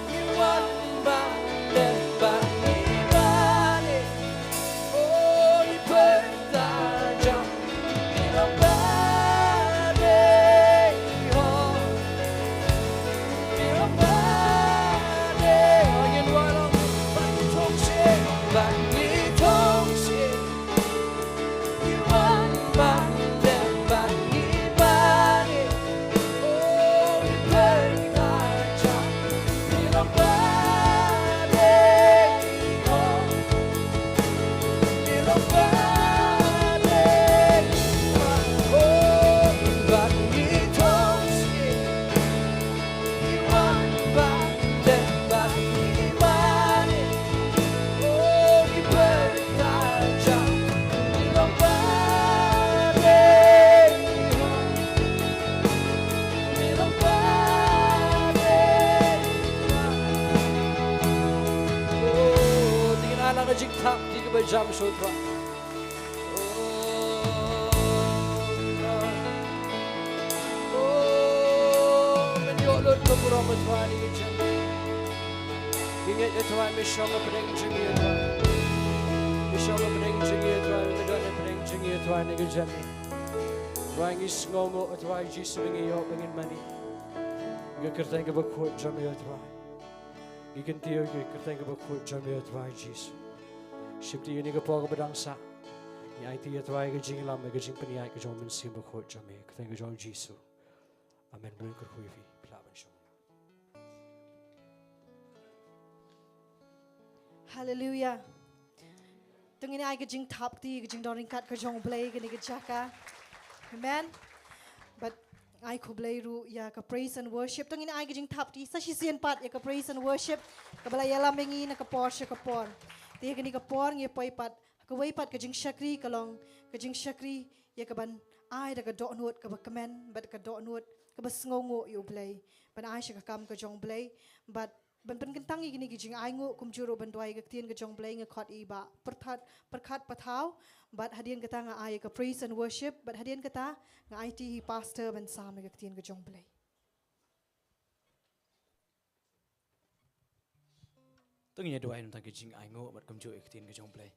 ngi wan ban dem bad ngi mane. Oh, ngi pyrta jam, ngi long ba dei, oh, ngi long ba dei. Oh, ngin wallam bad ngi thong sngewbha, bad ngi thong sngewbha. Ngi wan ban dem bad ngi mane. Oh, ngi pyrta jam, ngi long ba dei, oh, ngi long ba dei. Oh, bad ngi thong sngewbha, ngi wan ban dem bad ngi mane. Oh, ngi pyrta jam, ngi long ba dei, ngi long ba dei. Oh, to ngin ai lang ka jingthap kti kaba jam sha u Trai. Oh, Trai. Oh, men ïoh lut ka burom, Trai, ha kane ka janmiet. Ngi ngeit, Trai, men shong hapdeng jong ngi, Trai. Men shong hapdeng jong ngi, Trai. Men don hapdeng jong ngi, Trai, ha kane ka janmiet. Trai, ngi sngewnguh, Trai Jisu, ba ngi ïoh ba ngin mane ïa ka kyrteng kaba khuid jong me, Trai. Ngi kyntiew ïa ka kyrteng kaba khuid jong me, Trai Jisu. Shim ïa kane ka por kaba dang sah. Ngi aiti, Trai, ka jingïalam, ka jingpynïaid ka jong u Mynsiem Bakhuid jong me, ha ka kyrteng ka jong u Jisu. Amen. Bun kyrkhu ïa phi, phi lah ban shong. Haleluia. To ngin ai ka jingthap kti, ka jingdon ryngkat ka jong u Blei ha kane ka jaka. Amen. Bad ai khublei ruh ïa ka praise and worship. To ngin ai ka jingthap kti sa shisien pat ïa ka praise and worship kaba la ïalam ïa ngi na ka por sha ka por. Te ha kane ka por ngi poi pat ha kawei pat ka jingshakri, ka long ka jingshakri ïa kaban ai da ka dohnud kaba kmen bad ka dohnud kaba sngewnguh ïa u Blei. Ban ai sha ka kam ka jong u Blei bad ban pynkyntang ïa kine ki jingainguh, kumjuh ruh ban duwai ïa ka ktien ka jong u Blei, nga khot ïa i Bah Pyrkhat, Pyrkhat Pathaw. Bad hadien kata nga ai ïa ka praise and worship, bad hadien kata nga aiti ïa i Pastor ban sam ïa ka ktien ka jong u Blei. To ngin ïa duwai na ka bynta ka jingainguh bad kumjuh ïa ka ktien ka jong u Blei.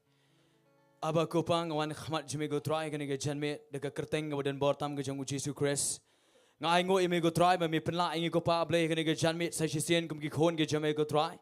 Aba ko Pa, nga wan ha khmat jong me ko Trai ha kane ka janmiet da ka kyrteng kaba donbor tam ka jong u Jisu Khrist. Nga ainguh ïa me ko Trai ba me pynlah ïa ngi ko Pa Blei ha kane ka janmiet sa shisien kum ki khun ki jong me ko Trai.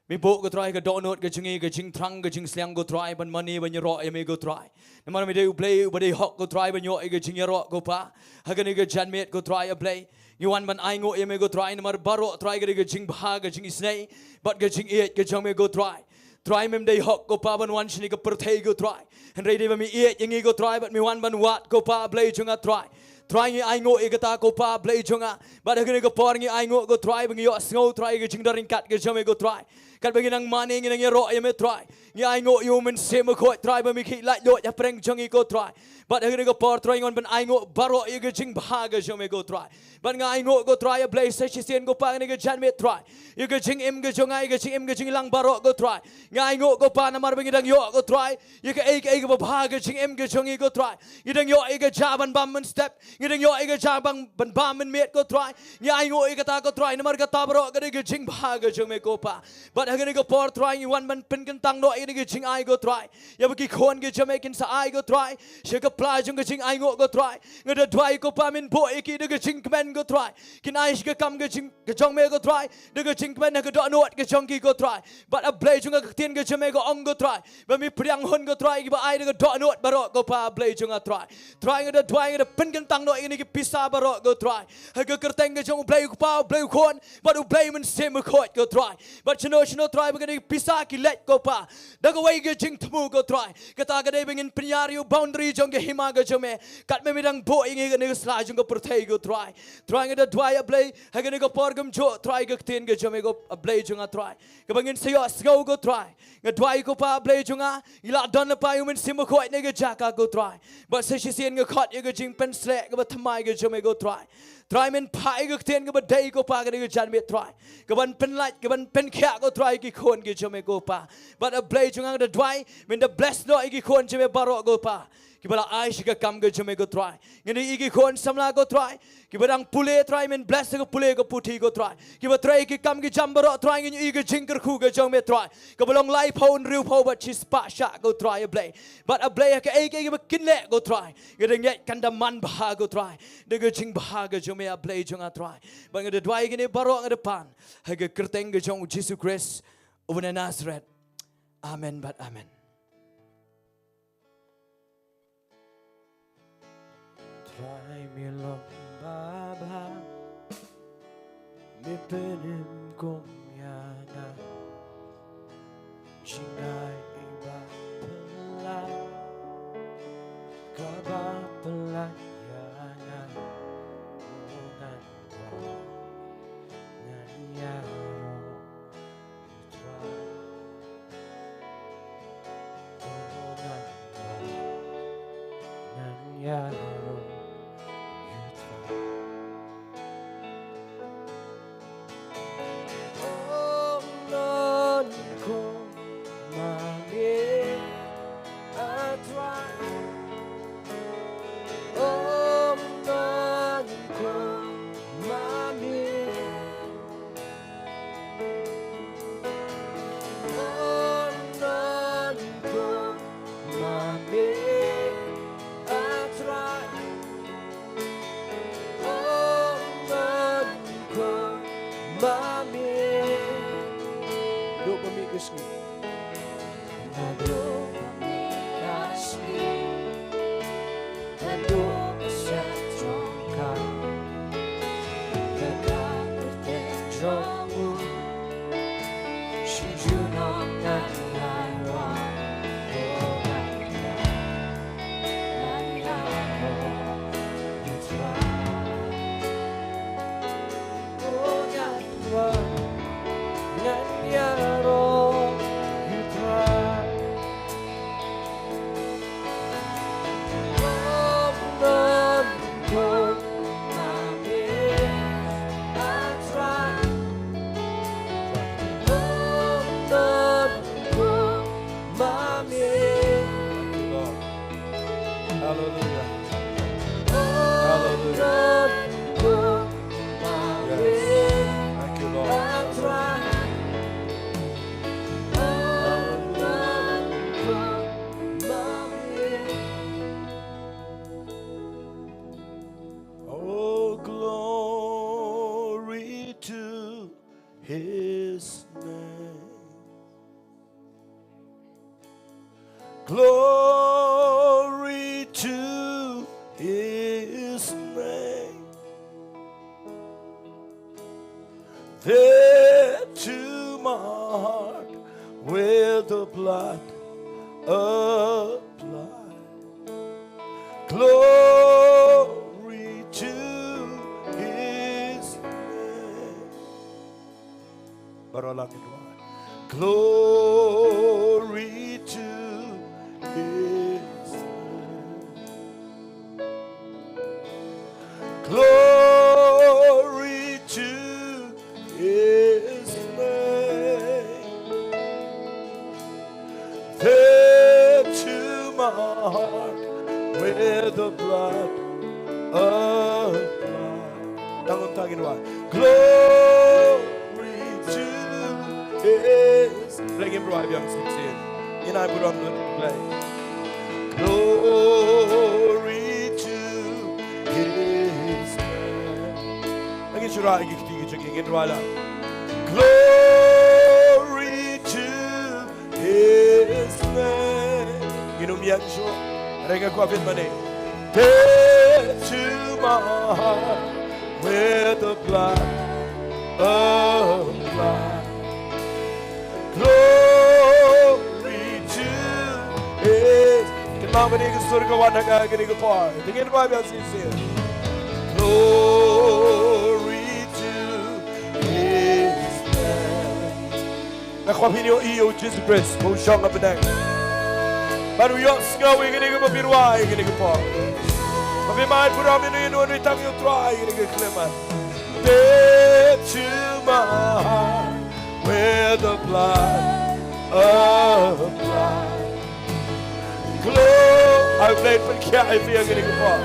Me buh ko Trai ka dohnud ka jong ngi, ka jingthrang ka jingsliang ko Trai, ban mane ban ïaroh ïa me ko Trai. Namar me dei u Blei uba dei hok ko Trai ban ïoh ïa ka jingïaroh ko Pa. Ha kane ka janmiet ko Trai A Blei, ngi wan ban ainguh ïa me ko Trai, namar baroh Trai ka dei ka jingbha, ka jingisynei bad ka jingïeit ka jong me ko Trai. Trai, mem dei hok ko Pa ban wan shane ka pyrthei ko Trai. Hynrei dei ba me ïeit ïa ngi ko Trai bad me wan ban wad ko Pa Blei jong nga Trai. Trai, ngi ainguh ïa kata ko Pa Blei jong nga. Bad ha kane ka por ngi ainguh ko Trai ba ngi ïohsngew Trai ka jingdon ryngkat ka jong me ko Trai. Katba ngi nang mane ngi nang ïaroh ïa me Trai. Ngi ainguh ïa u Mynsiem Bakhuid Trai ba me khie laitluid hapdeng jong ngi ko Trai. Bad ha kane ka por Trai ngi wan ban ainguh baroh ïa ka jingbha ka jong me ko Trai. Bad nga ainguh ko Trai A Blei sa shisien ko Pa ha kane ka janmiet Trai. Ïa ka jingim ka jong nga, ïa ka jingim ka jingïalang baroh ko Trai. Nga ainguh ko Pa namar ba ngi dang ïoh ko Trai ïa kaei kaei kaba bha ha ka jingim ka jong ngi ko Trai. Ngi dang ïoh ïa ka jaka ban bam mynstep. Ngi dang ïoh ïa ka jaka ban, ban bam mynmiet ko Trai. Ngi ainguh ïa kata ko Trai namar kata baroh ka dei ka jingbha ka jong me ko Pa. Bad Ha kane ka por Trai ngi wan ban pynkyntang noh ïa kane ka jingai ko Trai. Ïa ba ki khun ki jong me kin sa ai ko Trai sha ka pla jong ka jingainguh ko Trai. Nga da duwai ko Pa men buh ïa ki da ka jingkmen ko Trai. Kin ai sha ka kam ka jing ka jong me ko Trai da ka jingkmen ha ka dohnud ka jong ki ko Trai. Bad A Blei jong nga ka ktien ka jong me ka ong ko Trai ba me pdiang hun ko Trai ïa ki ba ai da ka dohnud baroh ko Pa A Blei jong nga Trai. Trai nga da duwai nga da pynkyntang noh ïa kine ki pisa baroh ko Trai ha ka kyrteng ka jong U Blei U Kpa, U Blei U Khun bad U Blei Mynsiem Bakhuid ko Trai. Bad shano shano Trai ba kine ki pisa ki leit ko Pa da kawei ka jingthmu ko Trai. Kata ka dei ba ngin pynïar ïa u boundary jong ka hima ka jong me. Katba me dang buh ïa ngi ha kane ka sla jong ka pyrthei ko Trai. Trai nga da duwai A Blei ha kane ka por kumjuh Trai ka ktien ka jong me ko A Blei jong nga Trai. Kaba ngin sa ïohsngew ko Trai. Nga duwai ko Pa A Blei jong nga ngi la don lypa ïa u Mynsiem Bakhuid ha kane ka jaka ko Trai. Bad sa shisien nga khot ïa ka jingpynsleh kaba thymmai ka jong me ko Trai. Trai men phah ïa ka ktien kaba dei ko Pa ha kane ka janmiet Trai. Kaban pynlait kaban pynkhiah ko Trai ïa ki khun ki jong me ko Pa. Bad A Blei jong nga nga da duwai men da bless noh ïa ki khun jong me baroh ko Pa. Kiba la ai sha ka kam ka jong me ko Trai. Ngin ïa ki khun samla ko Trai kiba dang pule Trai men bless ka pule ka puthi ko Trai. Kiba trei ki kam ki jam baroh Trai ngin ïa ka jingkyrkhu ka jong me Trai. Kaba long laiphew hynriewphew bad shispah shah ko Trai A Blei. Bad A Blei ha kaei kaei kaba kin leh ko Trai. Nga da ngeit kan da man bha ko Trai da ka jingbha ka jong me A Blei jong nga Trai. Bad nga da duwai kine baroh nga da pan ha ka kyrteng ka jong U Jisu Khrist uba na Nasareth. Amen bad amen. Trai me long babha me pynim kum ïa nga. Jingai ba pynlait kaba pynlait ïa nga. O ngan wan ngan ïaroh ïa u Trai. O ngan wan ngan ïaroh ïa u Trai. O ngan kum ma me A Trai. O ngan kum ma me. O ngan kum ma me A Trai. O ngan kum ma me. Duh ba mih ka sngi. Nga duh ba mih ka sngi. Nga duh ba shet jong ka. Ka kyrteng jong u. Shi junom ngan ïaroh. O ngan ïaroh. Hallelujah. Hallelujah. Yes. Thank you, Lord. Oh, glory to his name. Glory to his name. There to my heart where the blood applied. Glory to his name. Baroh lang ïa u. Glory to his name. Glory to his name. There to my heart where the blood of God. Tang tang in wa. Glory to His name. Ngin rwai biang shisien. Ngin ai burom lut lut. Glory to His name. Ngin shu rwai ki kti ki jong ngi, ngin rwai lang. Glory to His name. Ngin ym ïeng shuh. Hynrei nga kwah phin mane. Death to my heart, where the blood of life. Glory to His. Kynmaw kane ka sur ka wan ha nga ha kane ka por. Te ngin rwai biang shisien. Glory to His name. Nga kwah phin ïohi ïa u Jisu Khrist ba u shong ha bneng, bad u ïohsngew ïa kine kiba phi rwai ha kine ki por. Ba phim ai burom ïano ïano hynrei tang ïa u Trai ha kine ki khyllipmat. Death to my heart, where the blood of life. Glory, I played for Kia, I feel getting apart.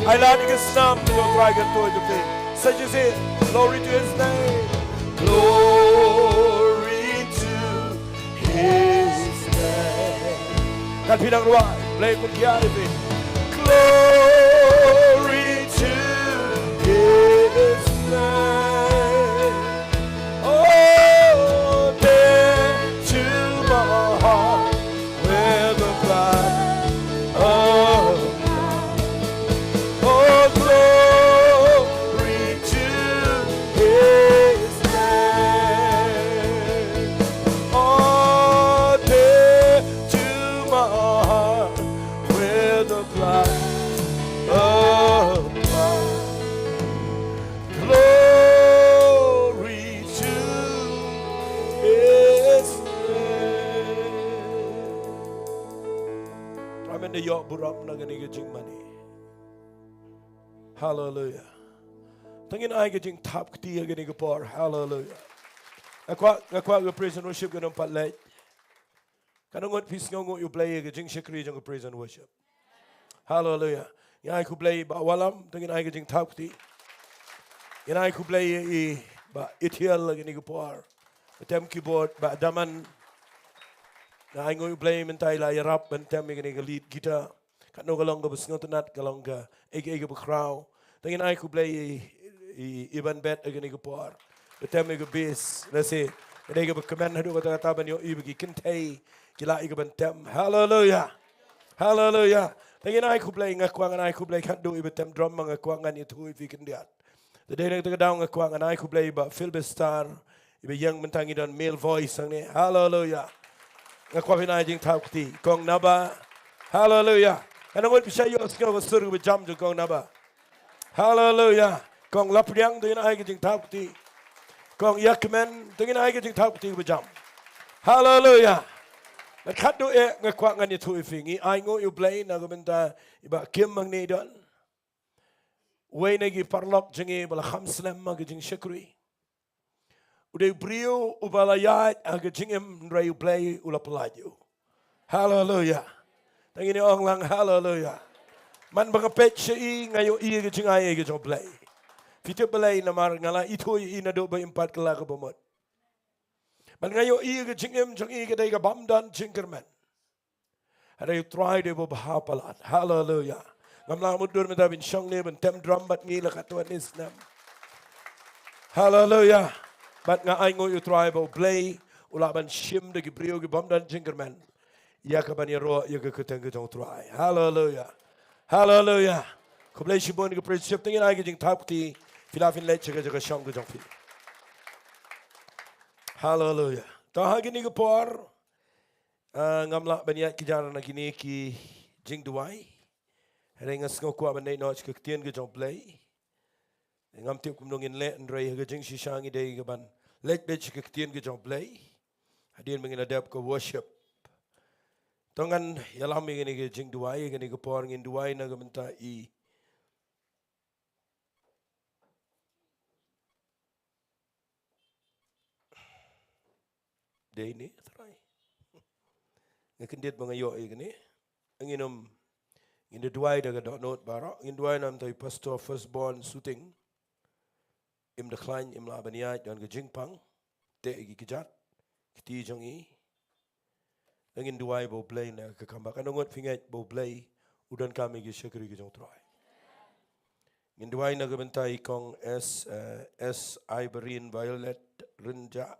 I like the snap to go try to the thing. Such is it. Glory to His name. Glory to His name. Kan phi nang rwai, play for Kia, I feel. Glory to His name. Oh, death to my heart, where the blood of, oh, glory to His name. Oh, death to my heart, where the blood of, glory to His name. Amen. Ïa burom na kane ka jingmane. Hallelujah. Te ngin ai ka jingthap kti ha kane ka por. Hallelujah. Nga kwah, nga kwah ka praise and worship kan ym pat leit. Katno ngut phi sngew nguh ïa u Blei ïa ka jingshakri jong ka praise and worship? Hallelujah. Ngin ai khublei Bah Wallam, te ngin ai ka jingthap kti. Ngin ai khublei ïa i Bah Ithiel ha kane ka por, ba tem keyboard, Bah Daman. Nga ai nguh ïa u Blei mynta i la ïarap ban tem ïa kane ka lead guitar. Katno ka long kaba sngewtynnat, ka long kaei kaei kaba khraw. Te ngin ai khublei i, i, i Ban Bet ha kane ka por, ba tem ïa ka bass, lehse ka dei kaba kmen haduh katta katta ban ïohi ba ki kynthei ki lah ïa ka ban tem. Hallelujah. Hallelujah. Te ngin ai khublei, nga kwah ngan ai khublei khatduh i ba tem drum, ma nga kwah ngan ïathuh ïa phi khyndiat. Te dei na kata ka daw nga kwah ngan ai khublei Bah Phil Bestar, i ba ïeng mynta, ngi don male voice hangne. Hallelujah. Nga kwah phin ai jingthap kti. Kong Naba. Hallelujah. Katno ngut phi shait ïohsngew ka sur kaba jam jong Kong Naba? Hallelujah. Kong Lapriang, te ngin ai ka jingthap kti. Kong Ïakmen, te ngin ai ka jingthap kti kaba jam. Hallelujah. Bad khatduh eh nga kwah ngan ïathuh ïa phi, ngi ai nguh ïa u Blei na ka bynta i Bah Kim hangne i don. Uwei na ki paralok jong ngi ba la kham slem ha ka jingshakri. U dei u briew uba la ïaid ha ka jingim, hynrei u Blei u la pyllait ïa u. Hallelujah. Te ngin ong lang hallelujah. Man ba nga peit sha i, nga ïohi ïa ka jingai ïa ka jong u Blei. Phi tip balei? Namar nga la ithuh ïa i naduh ba im pat kylla ka bamut. Man nga ïohi ïa ka jingim jong i ka dei ka bym don jingkyrmen. Hynrei u Trai u dei uba bha palat. Hallelujah. Ngam lah mutdur mynta ban shong ne ban tem drum bad ngi la katto katne snem. Hallelujah. Bad nga ai nguh ïa u Trai ba u Blei u lah ban shim da ki briew ki bym don jingkyrmen ïa ka ban ïaroh ïa ka kyrteng ka jong u Trai. Hallelujah. Hallelujah. Khublei shibun ka praise worship. Te ngin ai ka jingthap kti. Phi lah phin leit sha ka jaka shong ka jong phi. Hallelujah. Te ha kine ki por, ah, ngam lah ban ïaid kjat na kine ki jingduwai. Hynrei nga sngew kwah ban leit noh sha ka ktien ka jong u Blei. Ngam tip kumno ngin leh, hynrei ha ka jingshisha ngi dei ka ban leit beit sha ka ktien ka jong u Blei. Hadien ba ngin ïa dep ka worship. To ngan ïalam ïa kane ka jingduwai, ïa kane ka por ngin duwai na ka bynta i Dei ne, Trai. Nga kyndit ba nga ïoh ïa kane. Ngin ym, ngin da duwai da ka dohnud baroh. Ngin duwai namar i Pastor Firstborn Suting. Im da khlaiñ, im lah ban ïaid, don ka jingpang. Te ïa ki kjat. kti jong i. Ngin duwai ba U Blei na ka kamba, katno ngut phi ngeit ba U Blei u donkam ïa ki shakri ki jong U Trai. Ngin duwai na ka bynta i kong S, eh, S Iberin Violet Rynjah.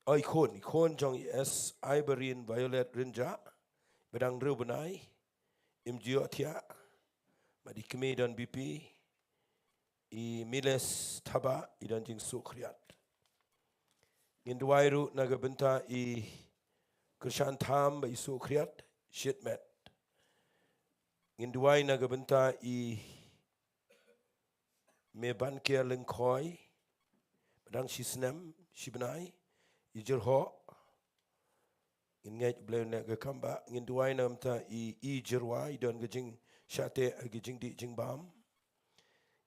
Oh, i khun, i khun jong i S Iberin Violet Rynjah. Ba dang hynriew bnai, im ju ïohthiah. Bad i kmie i don B P. I Miles Thabah i don jingsuh khriat. Ngin duwai ruh na ka bynta i Krishan Tham ba i suh khriat shitmet. Ngin duwai na ka bynta i Mebankia Lyngkhoi, ba dang shi snem shi bnai, i Jyrhoh. Ngin ngeit U Blei u neh ka kamba. Ngin duwai na ka bynta i, i Jyrwa, i don ka jingshah teh ha ki jingdih jingbam.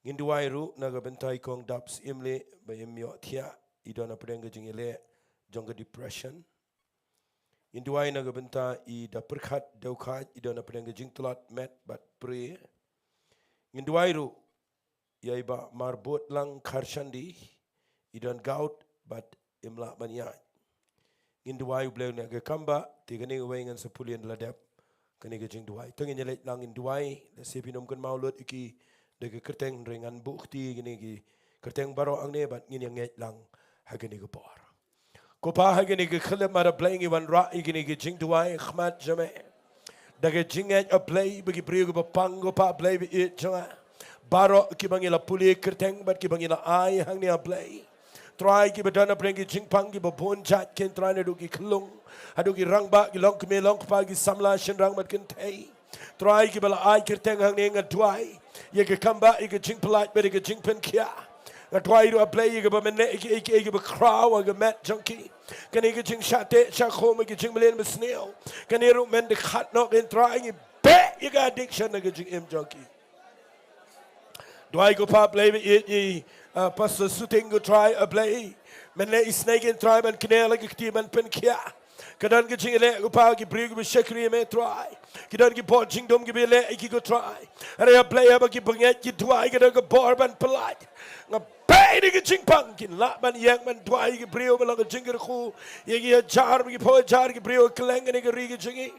Ngin duwai ruh na ka bynta i kong Dap Syiemlieh ba im ïohthiah, i don hapdeng ka jingïaleh jong ka depression. Ngin duwai na ka bynta i Da Pyrkhat Dewkhaid, i don hapdeng ka jingtlot met bad prie. Ngin duwai ruh ïa i Bah Marbud Lang Kharshandi, i don gout bad im lah ban ïaid. Ngin duwai U Blei u neh ka kamba. Te kane kawei ngan sa pule ynda la dep kane ka jingduwai. To ngin ïa leit lang ngin duwai, lehse phin ym kynmaw lut ïa ki da ka kyrteng, hynrei ngan buh kti kine ki kyrteng baroh hangne bad ngin ïa ngeit lang ha kane ka por. Ko Pa, ha kane ka khyllipmat, A Blei, ngi wanrah ïa kine ki jingduwai ha khmat jong me. Da ka jingngeit, A Blei, ba ki briew kiba pang, ko Pa, A Blei ba ïeit jong nga, baroh kiba ngi la pule kyrteng bad kiba ngi la ai hangne, A Blei. Trai, kiba don hapdeng ki jingpang kiba bun jait, kin Trai, naduh ki khyllung haduh ki rangbah, ki longkmie longkpa, ki samla shynrang bad kynthei. Trai, kiba la ai kyrteng hangne, nga duwai ïa ka kamba, ïa ka jingpyllait bad ïa ka jingpynkhiah. Nga duwai ruh, A Blei, ïa kaba mynne, ïa ki, ïa ki, ïa kiba khraw ha ka met jong ki. Kane ka jingshah teh shah khum, ïa ka jingmlien basniew, kane ruh mynta khatnoh, kin Trai, ngi beh ïa ka addiction na ka jingim jong ki. Duwai, ko Pa, A Blei ba ïeit, ïa i, ah, Pastor Suting, ko Trai, A Blei. Mynne isynei, kin Trai, ban kynnoh la ki kti ban pynkhiah. Ka don ka jingïaleh, ko Pa, ki briew kiba shakri ïa me, Trai. Ki don ki bor jingdum kiba ïaleh ïa ki, ko Trai. Hynrei, A Blei, haba ki bangeit ki duwai, ka don ka bor ban pyllait. Nga beh ïa ka jingpang, kin lah ban ïeng ban duwai ïa ki briew ba long ka jingkyrkhu ïa ki hajar, ba ki phew hajar ki briew kylleng kane ka ri ka jong ngi.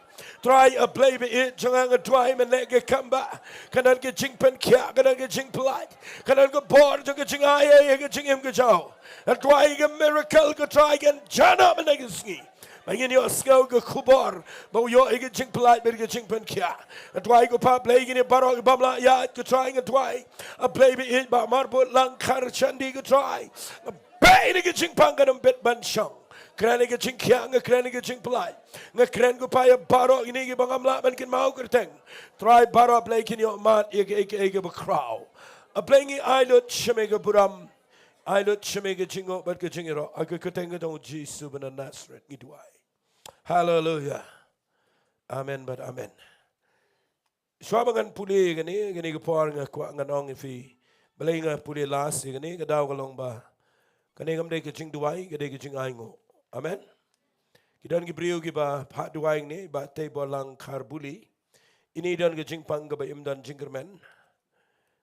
Trai, A Blei ba ïeit jong nga, nga duwai mynne ka kamba, ka don ka jingpynkhiah, ka don ka jingpyllait, ka don ka bor jong ka jingai ïa ka jingim ka jong u. Nga duwai ka miracle, ko Trai, kan jia noh mynne ka sngi. Ba ngin ïohsngew ka khubor ba u ïoh ïa ka jingpyllait bad ka jingpynkhiah. Nga duwai, ko Pa, A Blei, kine baroh ki bym lah ïaid, ko Trai, nga duwai, A Blei ba ïeit, Bah Marbud Lang Kharshandi, ko Trai. Nga beh ïa ka jingpang, kan ym bit ban shong. Kren ïa ka jingkhiah, nga kren ïa ka jingpyllait. Nga kren, ko Pa, ïa baroh kine kiba ngam lah ban kynmaw kyrteng. Trai, baroh, A Blei, kin ïoh mad ïa ka, ïa ka, ïa kaba khraw. A Blei, ngi ai lut sha me ka burom, ai lut sha me ka jingnguh bad ka jingïaroh. Ha ka kyrteng ka jong u Jisu ba na Nasareth ngi duwai. Haleluia. Amen bad amen. Shuwa ba ngan pule kane, kane ka por nga kwah ngan ong ïa phi, balei nga pule last ïa kane, ka daw ka long ba kane kam dei ka jingduwai, ka dei ka jingainguh. Amen. Ki don ki briew kiba phah duwai hangne, Bah Teiborlang Kharbuli. Ine i don ka jingpang kaba im don jingkyrmen.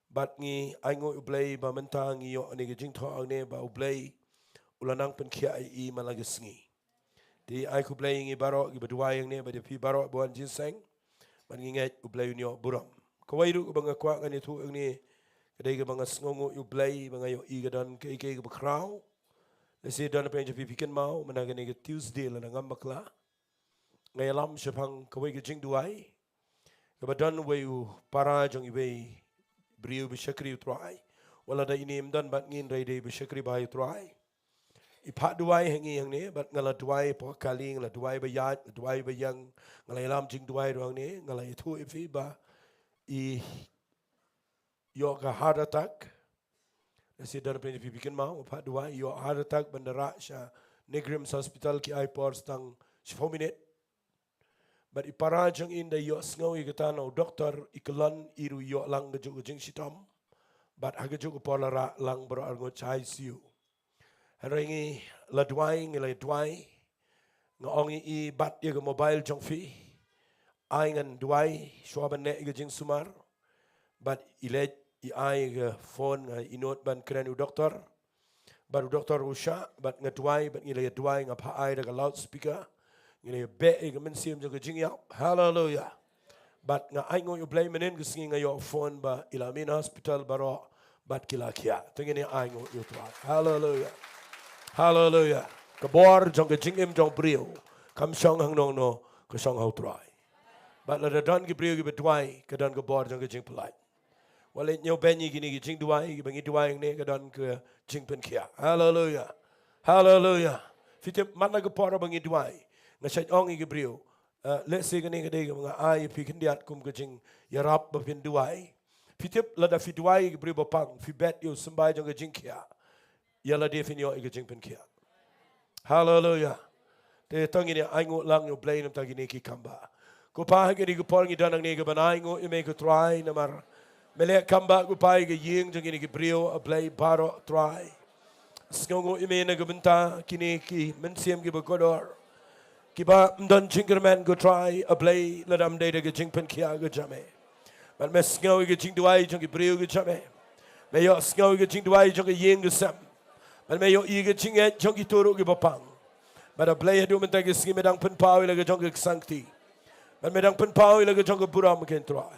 Bad ngi ainguh ïa U Blei ba mynta ngi ïoh ïa kane ka jingthoh hangne ba U Blei u la nang pynkhiah ïa i man la ka sngi. Te ai khublei ïa ngi baroh kiba duwai hangne, bad ïa phi baroh ba wan jingïaseng. Bad ngi ngeit U Blei un ïoh burom. Kawei ruh kaba nga kwah ngan ïathuh hangne, ka dei kaba nga sngewnguh ïa U Blei ba nga ïohi ka don kaei kaei kaba khraw. Lehse don phi jong phi phi kynmaw, mynta kane ka Tuesday lada ngam bakla, nga ïalam shaphang kawei ka jingduwai kaba don uwei u para jong iwei i briew ba shakri ïa U Trai. Wat lada ine im don bad ngi, hynrei dei ba shakri bha ïa U Trai. I phah duwai ha ngi hangne, bad nga la duwai hapoh kali, nga la duwai ba ïaid, nga la duwai ba ïeng, nga la ïalam jingduwai ruh hangne, nga la ïathuh ïa phi ba i ïoh ka heart attack. Lehse don phi jong phi phi kynmaw, phah duwai, ïoh heart attack ban da rah sha NEIGRIHMS Hospital ki ai por tang shiphew minit. Bad i para jong i ynda i ïohsngew ïa kata na u doktor, i kyllon, i ruh i ïoh lang kajuh ka jingshitom. Bad ha kajuh ka por la rah lang baroh arngut sha I C U. Hynrei ngi la duwai, ngi la duwai. Nga ong ïa i, bat ïa ka mobile jong phi. Ai ngan duwai shuwa ban neh ïa ka jingsumar. Bad i leit i ai ïa ka phone, nga i nud ban kren ïa u doktor. bad u doktor u shah, bad nga duwai, bad ngi la ïa duwai, nga phah ai da ka loudspeaker, ngi la ïa beh ïa ka mynsiem jong ka jingïap. Haleluya. Bad nga ainguh ïa u Blei mynhynnin ka sngi nga ïoh phone ba i la mih na hospital baroh, bad ki la khiah. Te ngin ïa ainguh ïa u Trai. Haleluya. Haleluya. Ka bor jong ka jingim jong briew kam shong hangno hangno, ka shong ha u Trai. Bad lada don ki briew kiba duwai, ka don ka bor jong ka jingpyllait. Wat leit ñiew beiñ ïa kine ki jingduwai, kiba ngi duwai hangne ka don ka jingpynkhiah. Haleluya. Haleluya. Phi tip, man la ka por ba ngi duwai, nga shait ong ïa ki briew, eh, lehse kane ka dei kaba nga ai ïa phi khyndiat kum ka jingïarap ba phin duwai. Phi tip, lada phi duwai ïa ki briew ba pang, phi bet ïa u symbai jong ka jingkhiah, ïa lade phin ïoh ïa ka jingpynkhiah. Haleluya. Te to ngin ïa ainguh lang ïa u Blei na ka bynta kine ki kam bah. Ko Pa, ha kine ki por ngi don hangne, ka ban ainguh ïa me ko Trai namar me leh kam bah ko Pa ïa ka ïing jong kine ki briew, A Blei baroh Trai. Sngewnguh ïa me na ka bynta kine ki mynsiem kiba kordor, kiba ym don jingkyrmen ko Trai, A Blei, lada ym dei da ka jingpynkhiah ka jong me. Bad me sngew ïa ka jingduwai jong ki briew ka jong me. Me ïohsngew ïa ka jingduwai jong ka ïing ka sem. Bad me ïohi ïa ka jingngeit jong kito ruh kiba pang. Bad A Blei, haduh mynta ka sngi me dang pynpaw ïa la ka jong ka ksangti. Bad me dang pynpaw ïa la ka jong ka burom ko Trai.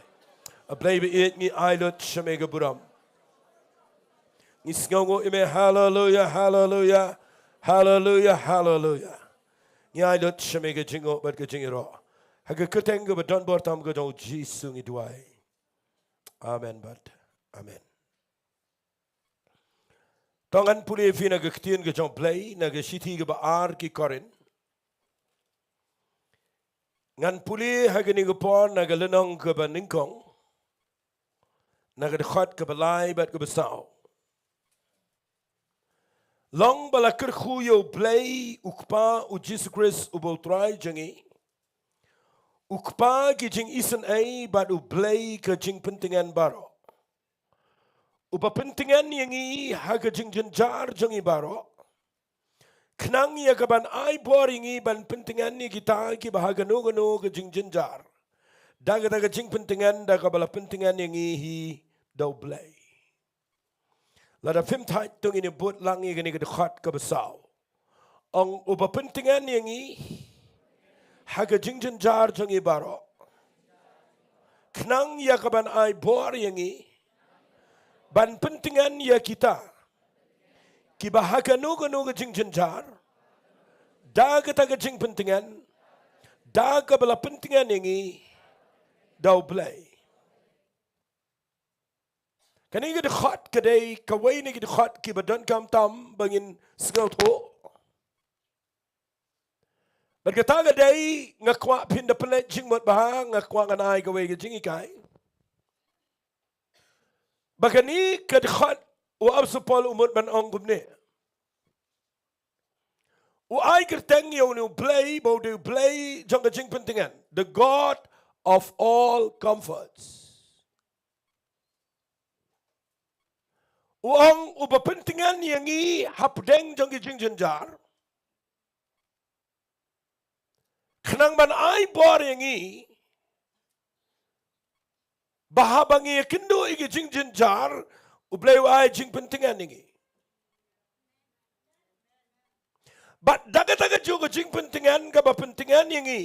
A Blei ba ïeit, ngi ai lut sha me ka burom. Ngi sngewnguh ïa me. Haleluya, haleluya. Haleluya, haleluya. Ngi ai lut sha me ka jingnguh bad ka jingïaroh. Ha ka kyrteng kaba don bor tam ka jong u Jisu ngi duwai. Amen bad amen. To ngan pule ïa phi na ka ktien ka jong u Blei na ka shithi kaba ar ki Korinth. Ngan pule ha kane ka por na ka lynnong kaba nyngkong, na ka dkhot kaba lai bad kaba saw. Long ba la kyrkhu ïa u Blei u Kpa u Jisu Khrist uba u Trai jong ngi, u Kpa ki jingisynei bad u Blei ka jingpyntngen baroh, uba pyntngen ïa ngi ha ka jingjynjar jong ngi baroh, khnang ïa ka ban ai bor ïa ngi ban pyntngen ïa kita kiba ha kano kano ka jingjynjar, da kata ka jingpyntngen da kaba la pyntngen ïa ngi hi da u Blei. Lada phim thait to ngin ïa bud lang ïa kane ka dkhot kaba saw. Ong uba pyntngen ïa ngi ha ka jingjynjar jong ngi baroh, khnang ïa ka ban ai bor ïa ngi ban pyntngen ïa kita kiba ha kano kano ka jingjynjar, da kata ka jingpyntngen, da kaba la pyntngen ïa ngi da u Blei. Kane ka dkhot ka dei kawei na ki dkhot kiba donkam tam ba ngin sngewthuh. Bad kata ka dei, nga kwah phin da pynleit jingmut bha, nga kwah ngan ai kawei ka jinghikai. Ba kane ka dkhot u Apostol Paul u mut ban ong kumne. U ai kyrteng ïa une u Blei ba u dei u Blei jong ka jingpyntngen, the God of all comforts. U ong uba pyntngen ïa ngi hapdeng jong ki jingjynjar, khnang ban ai bor ïa ngi, ba haba ngi ïakynduh ïa ki jingjynjar, u Blei u ai jingpyntngen ïa ngi. Bad da kata kajuh ka jingpyntngen kaba pyntngen ïa ngi,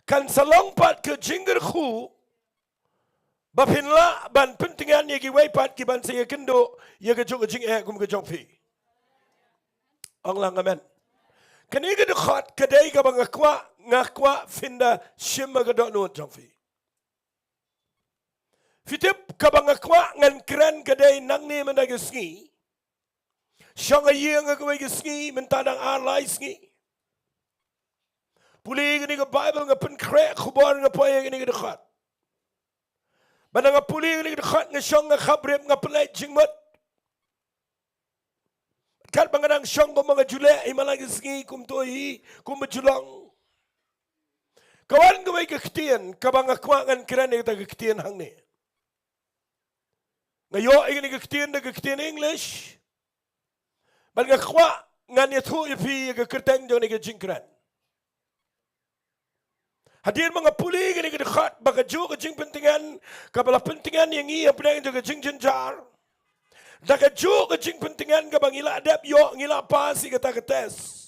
kan sa long pat ka jingkyrkhu ba phin lah ban pyntngen ïa kiwei pat ki ban sa ïakynduh ïa kajuh ka jingeh kum ka jong phi. Ong lang amen. Kane ka dkhot ka dei kaba nga kwah, nga kwah phin da shim ha ka dohnud jong phi. Phi tip, kaba nga kwah ngan kren ka dei nangne mynta ka sngi. Shong ha ïing ha kawei ka sngi, mynta dang ar lai sngi. Pule kane ka Baibl, nga pynkhreh khubor, nga poi ha kane ka dkhot. Bad nga pule kane ka dkhot, nga shong, nga khaprip, nga pynleit jingmut. Katba nga dang shong kumba nga ju leh hi man la ka sngi, kumto hi kumba ju long, ka wan kawei ka ktien kaba nga kwah ngan kren ïa kata ka ktien hangne. Nga ïoh ïa kane ka ktien da ka ktien English. Bad nga kwah ngan ïathuh ïa phi ïa ka kyrteng jong kane ka jingkren. Hadien ba nga pule kane ka dkhot, ba kajuh ka jingpyntngen kaba la pyntngen ïa ngi hapdeng jong ka jingjynjar, Da kajuh ka jingpyntngen kaba ngi la dep ïoh, ngi la pass ïa kata ka test.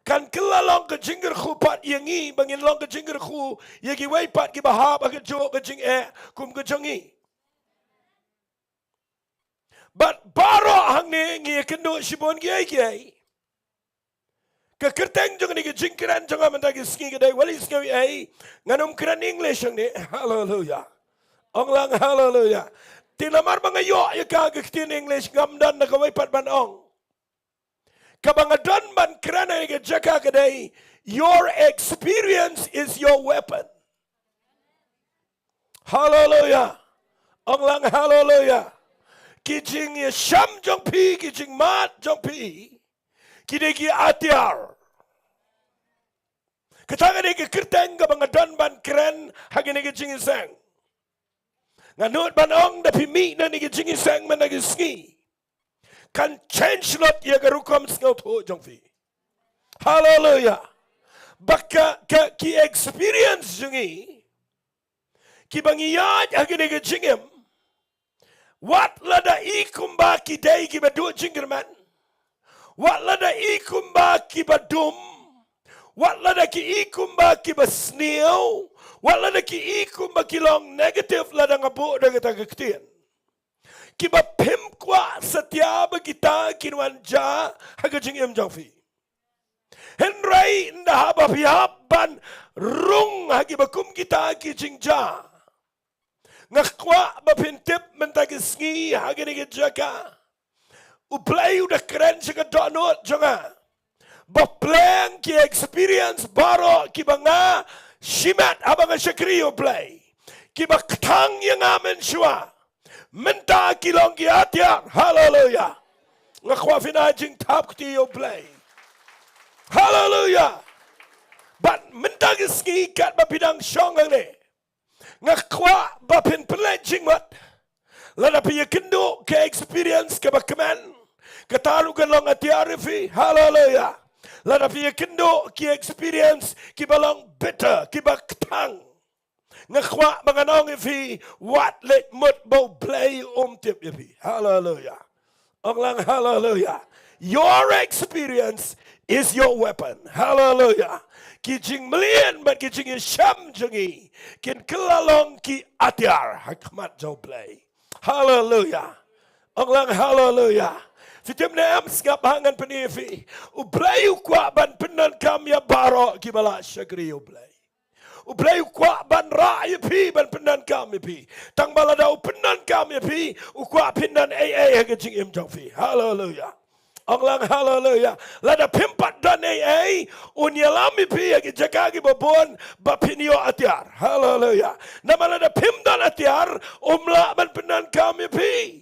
Kan kylla long ka jingkyrkhu pat ïa ngi ba ngin long ka jingkyrkhu ïa kiwei pat kiba hap ha kajuh ka jingeh kum ka jong ngi. Bad baroh hangne ngi ïakynduh shibun kiei kiei. Ka kyrteng jong kane ka jingkren jong nga mynta ka sngi ka dei, wat la sngew ei, ngan ym kren English hangne. Haleluya. Ong lang haleluya. Te namar ba nga ïoh ïa ka, ka ktien English, ngam don na kawei pat ban ong. Kaba nga don ban kren ha kane ka jaka ka dei, your experience is your weapon. Haleluya. Ong lang haleluya. Ki jingïashem jong phi, ki jingmad jong phi, ki dei ki atiar. Kata ka dei ka kyrteng kaba nga don ban kren ha kane ka jingïaseng. Nga nud ban ong, da phi mih na kane ka jingïaseng mynta ka sngi, kan change lut ïa ka rukom sngewthuh jong phi. Haleluya. Ba ka, ka, ki experience jong ngi kiba ngi ïaid ha kane ka jingim, wat lada i kumba ki dei kiba duh jingkyrmen, wat lada i kumba kiba dum, wat lada ki i kumba kiba sniew, wat lada ki i kumba ki long negative, lada nga buh da kata ka ktien, kiba phim kwah satia ba kita kin wan jia ha ka jingim jong phi. Hynrei ynda haba phi hap ban rung ha kiba kum kita ki jingjia, nga kwah ba phin tip mynta ka sngi ha kane ka jaka, U Blei u da kren sha ka dohnud jong nga ba pleng ki experience baroh kiba nga shimet haba nga shakri U Blei, kiba kthang ïa nga mynshuwa, mynta ki long ki atiar. Haleluya. Nga kwah phin ai jingthap kti ïa U Blei. Haleluya. Bad mynta ka sngi katba phi dang shong hangne, nga kwah ba phin pynleit jingmut. Lada phi ïakynduh ka experience kaba kmen, kata ruh kan long atiar ïa phi. Haleluya. Lada phi ïakynduh ki experience kiba long bitter, kiba kthang, nga kwah ba ngan ong ïa phi, wat leit mut ba U Blei um tip ïa phi. Haleluya. Ong lang haleluya. Your experience is your weapon. Haleluya. Ki jingmlien bad ki jingïashem jong ngi kin kylla long ki atiar ha khmat jong U Blei. Haleluya. Ong lang haleluya. Phi tip ne em, sngap ha ngan pyni ïa phi. U Blei u kwah ban pyndonkam ïa baroh kiba la shakri U Blei. U Blei u kwah ban rah ïa phi, ban pyndonkam ïa phi. Tang ba lada u pyndonkam ïa phi, u kwah phin don ei ei ha ka jingim jong phi. Haleluya. Ong lang haleluya. Lada phim pat don ei ei, un ïalam ïa phi ha ki jaka kiba bun ba phin ïoh atiar. Haleluya. Namar lada phim don atiar, um lah ban pyndonkam ïa phi.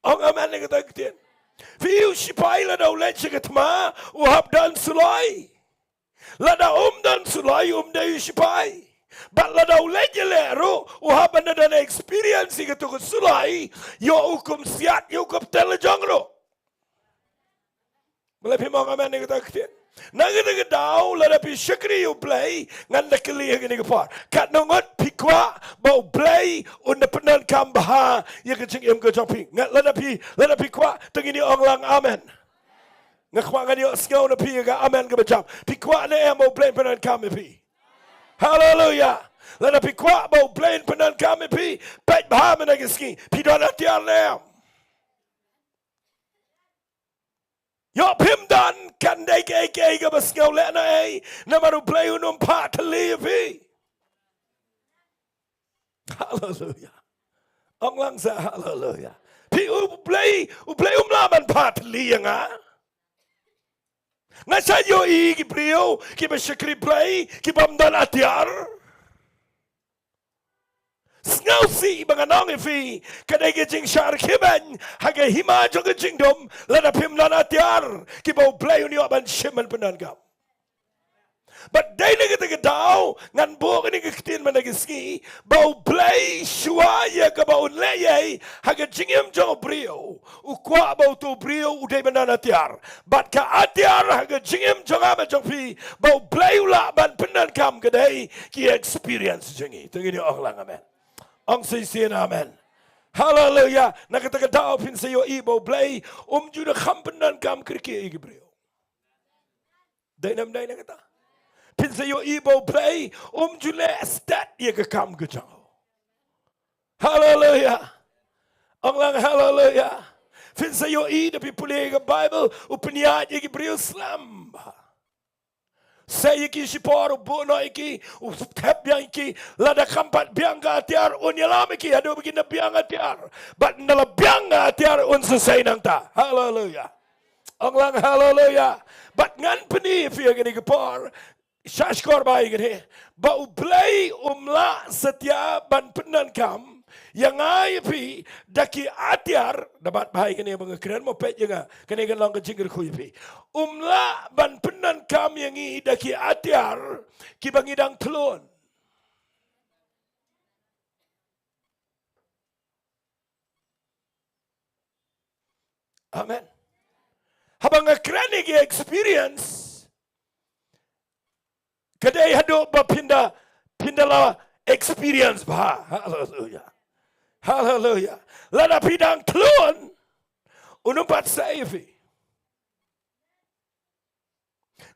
Ong amen ïa kata ka ktien. Phi ïohi u sipai lada u leit sha ka thma, u hap don suloi. Lada um don suloi, um dei u sipai. Bad lada u leit ïaleh ruh, u hap ban don experience ïa kato ka suloi, ïoh u kum siat, ïoh u kum tela jong ruh. Balei phim ong amen ïa kata ka ktien? Na kata ka daw, lada phi shakri U Blei, ngan da kylli ha kane ka por, katno ngut phi kwah ba U Blei un da pyndonkam bha ïa ka jingim ka jong phi? Ngan, lada phi, lada phi kwah, to ngin ong lang amen. Nga kwah ngan ïohsngew na phi ïa ka amen kaba jam. Phi kwah ne em ba U Blei un pyndonkam ïa phi? Haleluya. Lada phi kwah ba U Blei un pyndonkam ïa phi, peit bha mynta ka sngi, phi don atiar ne em? Ïoh phim don, kan dei kaei kaei kaba sngew lehnohei, namar U Blei un ym phah thylli ïa phi. Haleluya. Ong lang sa haleluya. Phi, U Blei, U Blei um lah ban phah thylli ïa nga. Nga shait ïohi ki briew kiba shakri Blei, ki bym don atiar. Sngewsih ba ngan ong ïa phi, ka dei ka jingshah rkhie beiñ ha ka hima jong ka jingdum, lada phim don atiar kiba U Blei un ïoh ban shim ban pyndonkam. Bad dei na kata ka daw ngan buh kane ka ktien mynta ka sngi, ba U Blei shuwa ïa kaba un leh ei ei ha ka jingim jong u briew, u kwah ba uto u briew u dei ban don atiar. Bad ka atiar ha ka jingim jong nga bad jong phi, ba U Blei u lah ban pyndonkam, ka dei ki experience jong ngi. To ngin ong lang amen. Ong shisien amen. Haleluya. Na kata ka daw phin sa ïohi ba U Blei um ju da kham pyndonkam kyrkieh ïa ki briew. Dei nam dei na kata. Phin sa ïohi ba U Blei um ju leh stet ïa ka kam ka jong u. Haleluya. Ong lang haleluya. Phin sa ïohi da phi pule ka Bible, u pynïaid ïa ki briew slem. Sa ïa ki shipor, u buh noh ïa ki, u thep biang ïa ki, lada kam pat biang ka atiar, un ïalam ïa ki, haduh ba kin da biang atiar. Bad ynda la biang ka atiar, un sa sei nangta. Haleluya. Ong lang haleluya. Bad ngan pyni ïa phi ha kane ka por, sha shkor ba ïa kane, ba U Blei um lah satia ban pyndonkam ïa nga ïa phi da ki atiar, da bat bha ïa kane ba nga kren mo, peit ïa nga, kane kan long ka jingkyrkhu ïa phi. Um lah ban pyndonkam ïa ngi da ki atiar kiba ngi dang tlun. Amen. Haba nga kren ïa ki experience, ka dei haduh ba phin da, phin da la experience bha. Haleluya. Haleluya. Lada phi dang tlun, un ym pat sa ïa phi.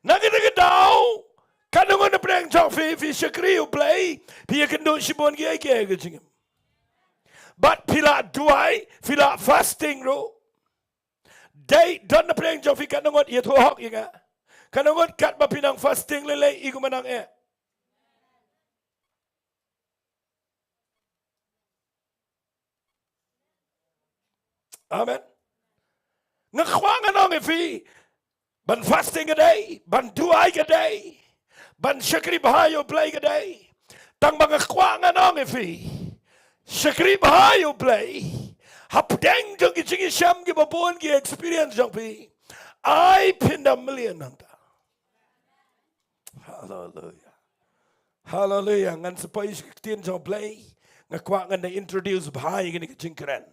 Na kata ka daw, katno ngut na pdeng jong phi, phi shakri U Blei, phi ïakynduh shibun kiei kiei ha ka jingim. Bad phi la duwai, phi la fasting ruh. Dei don na pdeng jong phi katno ngut, ïathuh hok ïa nga. Katno ngut katba phi nang fasting lei lei i kumba nang eh. Amen. Nga kwah ngan ong ïa phi, ban fasting ka dei, ban duwai ka dei, ban shakri bha ïa U Blei ka dei. Tang ba nga kwah ngan ong ïa phi, shakri bha ïa U Blei hapdeng jong ki jingïashem kiba bun, ki experience jong phi, ai phin da mlien nangta. Haleluya. Haleluya. Ngan sa poi sha ka ktien jong U Blei. Nga kwah ngan da introduce bha ïa kane ka jingkren.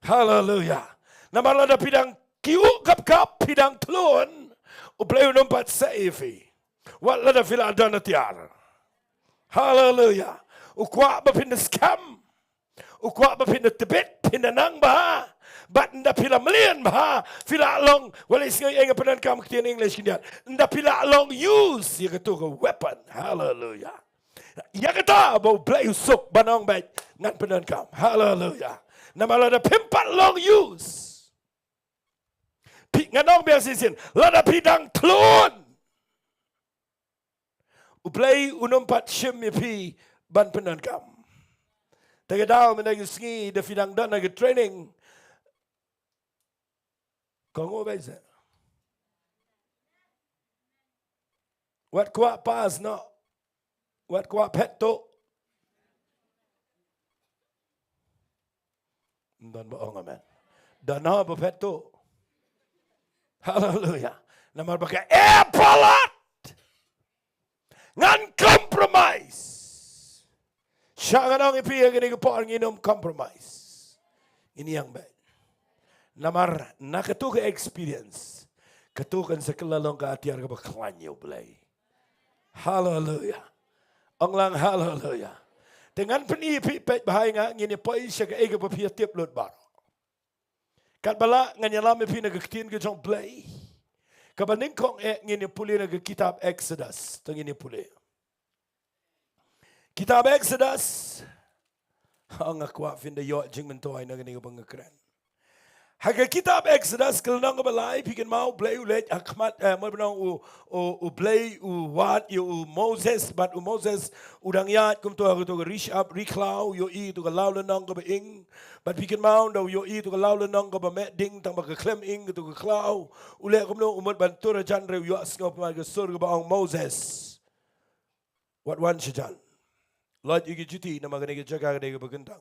Haleluya. Namar lada phi dang kiew kap kap, phi dang tlun, U Blei un ym pat sa ïa phi. Wat lada phi la don atiar. Haleluya. U kwah ba phin da skhem. U kwah ba phin da tbit, phin da nang bha. Bad ynda phi la mlien bha, phi la long, wat lei sngew ïa nga pyndonkam ktien English khyndiat. Ynda phi la long use ïa kato ka weapon. Haleluya. Ïa kata ba U Blei u suk ban ong beit ngan pyndonkam. Haleluya. Namar lada phim pat long use, phi, ngan ong biang shisien, lada phi dang tlun, U Blei un ym pat shim ïa phi ban pyndonkam. Te ka daw mynta ka sngi da phi dang don ha ka training. Ko ngo bai se. Wat kwah pass noh. Wat kwah phet tuh. Don ba ong amen. Don ba phet tuh. Haleluya. Namar ba ka eh palat. Ngan compromise. Sha ngan ong ïa phi ha kane ka por, ngin ym compromise. Ngin ïeng beit. Namar na kato ka experience, kato kan sa kylla long ka atiar kaba khlaiñ ïa U Blei. Haleluya. Ong lang haleluya. Te ngan pyni ïa phi, peit bha ïa nga, ngin ïa poi sha kaei kaba phi ïa tip lut baroh. Katba lah ngan ïalam ïa phi na ka ktien ka jong U Blei. Kaba nyngkong eh ngin ïa pule na ka kitab Exodus. To ngin ïa pule. Kitab Exodus. Oh, nga kwah phin da ïoh jingmyntoi na kane kaba nga kren. Ha ka kitab Exodus ka lynnong kaba lai, phi kynmaw U Blei u leit ha khmat, eh, mo ban ong u, u, U Blei u wad ïa u Moses, bad u Moses u dang ïaid kumto ha kato ka ri shyiap ri khlaw, u ïohi kato ka law lynnong kaba ing. Bad phi kynmaw ynda u ïohi kato ka law lynnong kaba meh ding tang ba ka khlem ing, kato ka khlaw, u leh kumno? U mut ban tur hajan re, u ïohsngew pynban ka sur kaba ong, Moses, wat wan shajan. Lait ïa ki juti, namar kane ka jaka ka dei kaba kyntang.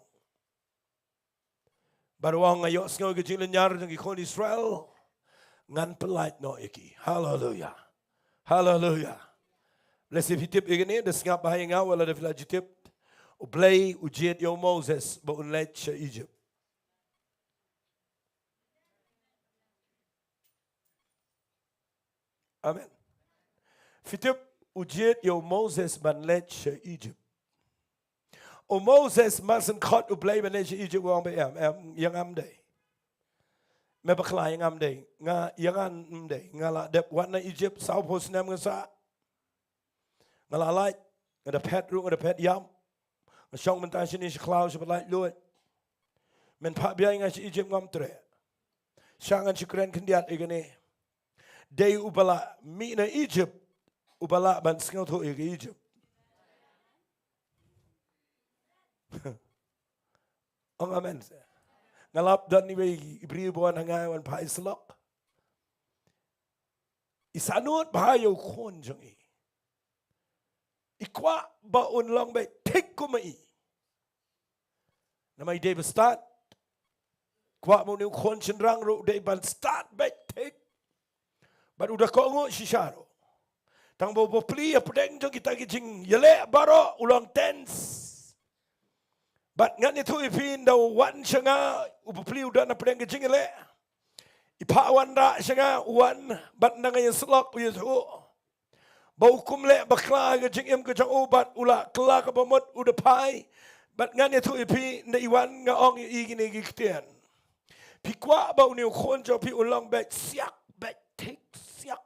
Bad u ong, nga ïohsngew ïa ka jinglynñiar jong ki khun Israel, ngan pyllait noh ïa ki. Haleluya. Haleluya. Lehse phi tip ïa kane, da sngap bha ïa nga, wat lada phi la ju tip. U Blei u jied ïa u Moses ba un leit sha Egypt. Amen. Phi tip, u jied ïa u Moses ban leit sha Egypt. U Moses mar syn khot U Blei ban leit sha Egypt, u ong ba em, em, ïa nga ym dei. Me bakla, ïa nga ym dei. Nga, ïa nga ym dei. Nga la dep wan na Egypt sawphew snem nga sah. Nga la lait, nga da phet ruh, nga da phet ïap. Nga shong mynta shane sha khlaw sha ba lait lut. Men phah bia ïa nga sha Egypt, ngam treh. Sha ngan shu kren khyndiat ïa kane. Dei uba la mih na Egypt, uba lah ban sngewthuh ïa ka Egypt. Ong amen. Nga lap don iwei i briew ba wan ha nga wan phah i syllok. I sahnud bha ïa u khun jong i. I kwah ba un long beit thik kum i. Namar i dei ba stad. Kwah ba une u khun shynrang ruh u dei ban stad beit thik. Bad u da kohnguh shisha ruh. Tang ba u bapli hapdeng jong kita ki jingïaleh baroh u long tense. Bad ngan ïathuh ïa phi, ynda u wan sha nga, u bapli u don hapdeng ki jingïaleh. I phah wanrah sha nga, u wan, bad ynda nga ïasyllok u ïathuh. Ba u kum leh bakla ha ka jingim ka jong u, bad u la kylla kaba mut u da phai. Bad ngan ïathuh ïa phi, ynda i wan nga ong ïa i kine ki ktien. Phi kwah ba une u khun jong phi un long beit siak, beit thik siak.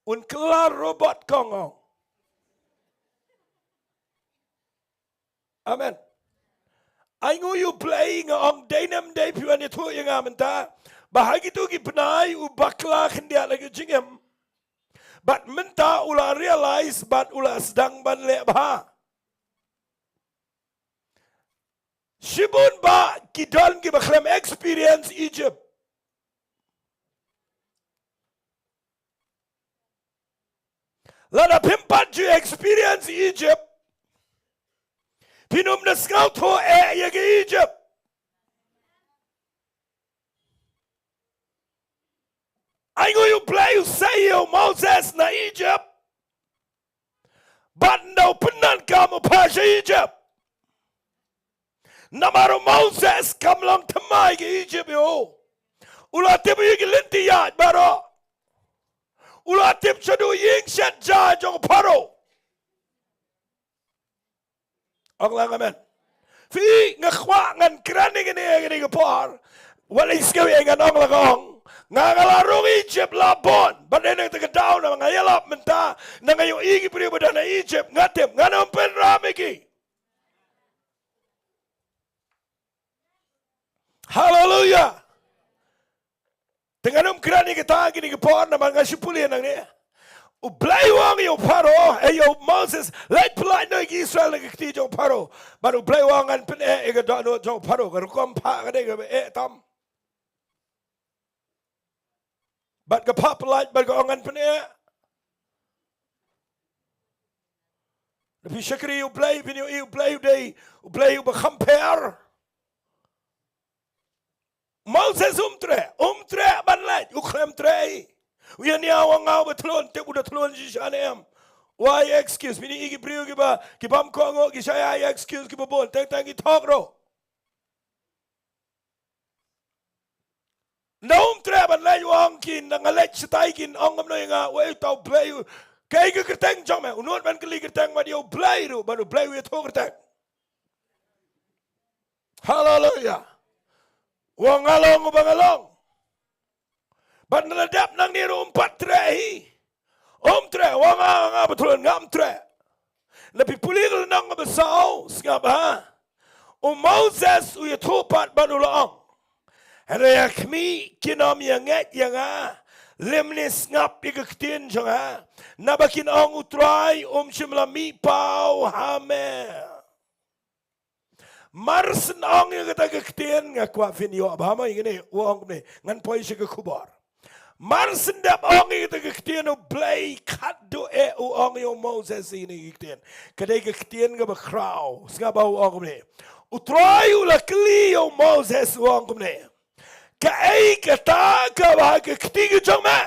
Un kylla robot kong ong. Amen. Ainguh ïa U Blei, nga ong dei ne ym dei, phi wan ïathuh ïa nga mynta. Ba ha kito ki bnai u bakla khyndiat ha ka jingim. Bad mynta u la realize bad u la sdang ban leh bha. Shibun ba ki don kiba khlem experience Egypt. Lada phim pat ju experience Egypt, phin ym da sngewthuh eh ïa ka Egypt. Ainguh ïa U Blei u sei ïa u Moses na Egypt. Bad ynda u pyndonkam u phah sha Egypt. Namar u Moses kam long thymmai ka Egypt ïa u. U la tip ïa ki lynti ïaid baroh. U la tip shaduh ïing shet ja jong u Pharaoh. Ong lang amen. Phi, nga kwah ngan kren ïa kane, ïa kane ka por. Wat la sngew ïa ngan ong la ka ong. Nga, nga la rung Egypt la bun. Bad dei na kata ka daw na nga ïalap mynta. Na nga ïohi ki briew ba don ha Egypt. Nga tip ngan ym pynrem ïa ki. Haleluya. Te ngan ym kren ïa kata kine ki por namar nga shu pule nangne. U Blei u ong ïa u Pharaoh, eh, ïa u Moses, leit pyllait noh ïa ki Israel na ka kti jong u Pharaoh. Bad U Blei u ong ngan pyneh ïa ka dohnud jong u Pharaoh, ka rukom phah ka dei kaba eh tam. Bad ka phah pyllait bad ka ong ngan pyneh. Lada phi shakri U Blei, phin ïohi U Blei u dei, U Blei uba kham pher. Moses um treh, um treh ban leit, u khlem treh. U ïa nia u ong nga uba thlun, tip u da thlun shisha ne em. Wai excuse, phin ïohi ki briew kiba, ki bym kohnguh, ki shah ïa excuse kiba bun, teng teng ki thok ruh. Ynda um treh ban leit u ong ki, ynda nga leit shatai kin ong kumno ïa nga, wei uta U Blei u. Kaei ka kyrteng jong me, u nud ban kylli kyrteng bad ïa U Blei ruh, bad U Blei u ïathuh kyrteng. Haleluya. U ong nga long uba nga long. Bad ynda la dep nangne ruh um pat treh hi. Um treh, u ong nga, nga ba thlun, ngam treh. Lada phi pule ka lynnong kaba saw, sngap ha. U Moses u ïathuh pat bad u la ong. Hynrei ha khmih kin ym ïa ngeit ïa nga. Lymne sngap ïa ka ktien jong nga. Naba kin ong U Trai um shym la mih paw ha me. Mar syn ong ïa kata ka ktien, nga kwah phin ïoh bha mo ïa kane, u ong kumne, ngan poi sha ka khubor. Mar syn dep ong ïa kata ka ktien U Blei, khadduh eh u ong ïa u Moses ïa kane ka ktien. Ka dei ka ktien kaba khraw, sngap ba u ong kumne. U Trai u la kylli ïa u Moses u ong kumne. Kaei kata kaba ha ka kti ka jong me?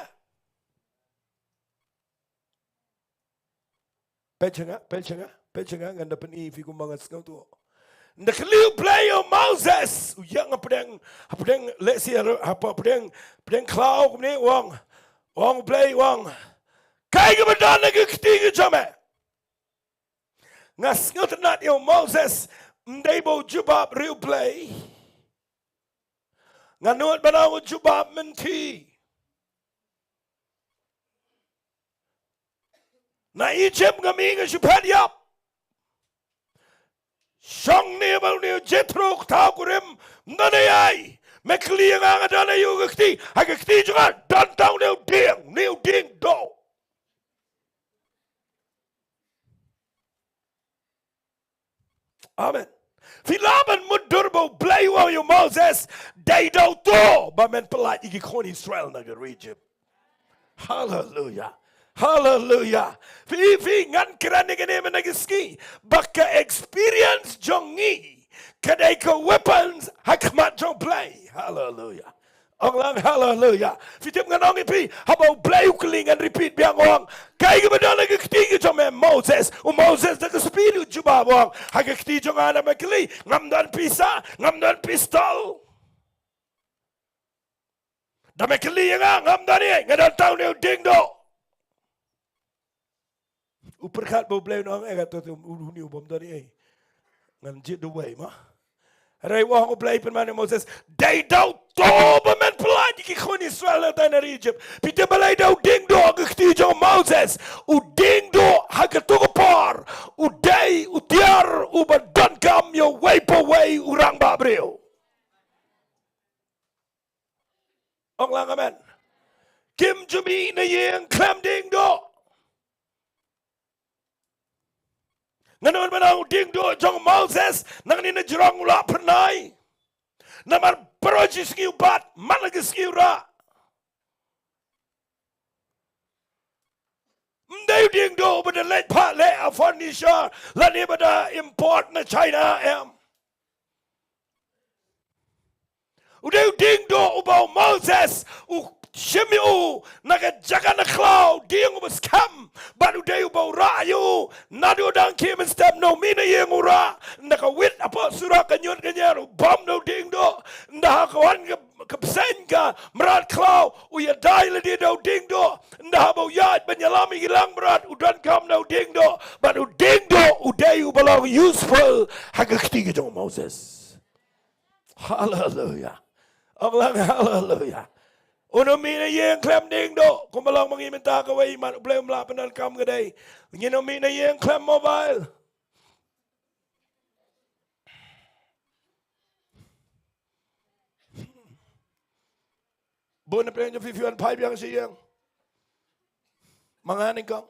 Peit sha nga, peit sha nga, peit sha nga, ngan da pyni ïa phi kumba ngan sngewthuh. Ynda kylli U Blei ïa u Moses, u ïeng hapdeng, hapdeng lehse, hapdeng, hapdeng khlaw kumne, u ong, u ong U Blei, u ong. Kaei kaba don ha ka kti ka jong me? Nga sngewtynnat ïa u Moses, ym dei ba u jubab riewblei. Nga nud ban ong u jubab mynta. Na Egypt nga mih nga shu phet ïap. Shong ne ba une u Jethro u kta u kurim, ym don ei ei. Me kylli ïa nga, nga don ha ïa ka kti, ha ka kti jong nga don tang une u dieng, une u dieng doh. Amen. Phi lah ban mutdur ba U Blei u ong ïa u Moses, dei da uto ba men pyllait ïa ki khun Israel na ka ri Egypt. Haleluya. Haleluya. Phi, phi, ngan kren ïa kane mynta ka sngi. Ba ka experience jong ngi ka dei ka weapons ha khmat jong U Blei. Haleluya. Ong lang haleluya. Phi tip ngan ong ïa phi, haba U Blei u kylli, ngan repeat biang, u ong, kaei kaba don ha ka kti ka jong me Moses? U Moses da ka speed u jubab, u ong, ha ka kti jong nga, da me kylli, ngam don pisa, ngam don pistol. Da me kylli ïa nga, ngam don ei ei, nga don tang une u dieng doh. U pyrkhat ba U Blei un ong, eh, kato te u, u, une u bym don ei ei. Ngan jied duwai ma. Hynrei u ong U Blei pynban ïa u Moses, dei da uto ba men pyllait ïa ki khun Israel na tai na ri Egypt. Phi tip balei da u dieng doh ha ka kti jong u Moses? U dieng doh ha kato ka por u dei u tiar uba donkam ïa uwei pa uwei u rangbah briew. Ong lang amen. Kim ju mih na ïing khlem dieng doh. Nga nud ban ong u dieng doh jong u Moses nangne na jrong u la phyrnai. Namar baroh shi sngi u bat, man la ka sngi u rah. Ym dei u dieng doh uba da leit phah leh ha furniture lane ba da import na China em. U dei u dieng doh uba u Moses u shim ïa u na ka jaka na khlaw, dieng uba skhem, bad u dei uba u rah ïa u. Naduh dang khie mynstep, na u mih na ïing u rah, ynda ka wit hapoh surok ka ñiut ka ñiar u bam da u dieng doh, ynda ha ka wan ka, ka bseiñ ka mrad khlaw u ïada ïa lade da u dieng doh, ynda haba u ïaid ban ïalam ïa ki langbrot u donkam da u dieng doh, bad u dieng doh u dei uba long useful ha ka kti ka jong u Moses. Haleluya. Ong lang haleluya. Un ym mih na ïing khlem dieng doh. Kumba long ma ngi mynta kawei, mat U Blei um lah pyndonkam ka dei. Ngin ym mih na ïing khlem mobile. Bun na pdeng jong phi, phi wan phai biang sha ïing. Ma nga nyngkong.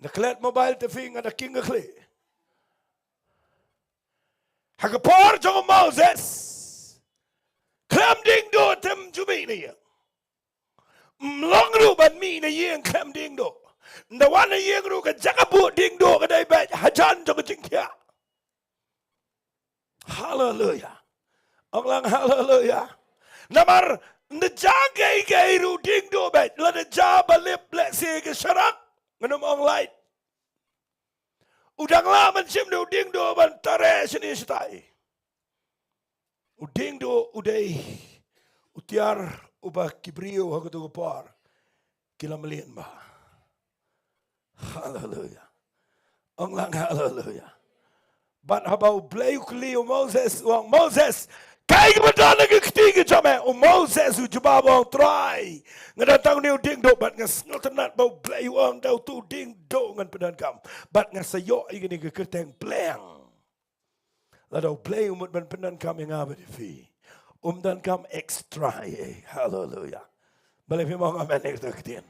Da klet mobile te phi, nga da king ka khlieh. Ha ka por jong u Moses, khlem dieng doh te ym ju mih na ïing. Ym long ruh ban mih na ïing khlem dieng doh. Ynda wan na ïing ruh ka jaka buh dieng doh ka dei beit hajan jong ka jingthiah. Haleluya. Ong lang haleluya. Namar ynda jia kaei kaei ruh dieng doh beit, lada jia ba lip lehse ka sharak, ngan ym ong lait. U dang lah ban shim da u dieng doh ban trei shane shatai. U dieng doh u dei u tiar uba ki briew ha kato ka por ki la mlien bha. Haleluya. Ong lang haleluya. Bad haba U Blei u kylli ïa u Moses, u ong, Moses, kaei kaba don ha ka kti ka jong me? U Moses u jubab, u ong, Trai, nga don tang une u dieng doh, bad nga sngewtynnat ba U Blei u ong da uto u dieng doh ngan pyndonkam. Bad nga sa ïoh ïa kane ka kyrteng Bleng. Lada U Blei u mut ban pyndonkam ïa nga bad ïa phi, um donkam extra ei ei. Haleluya. Balei phim ong amen ïa kata ka ktien?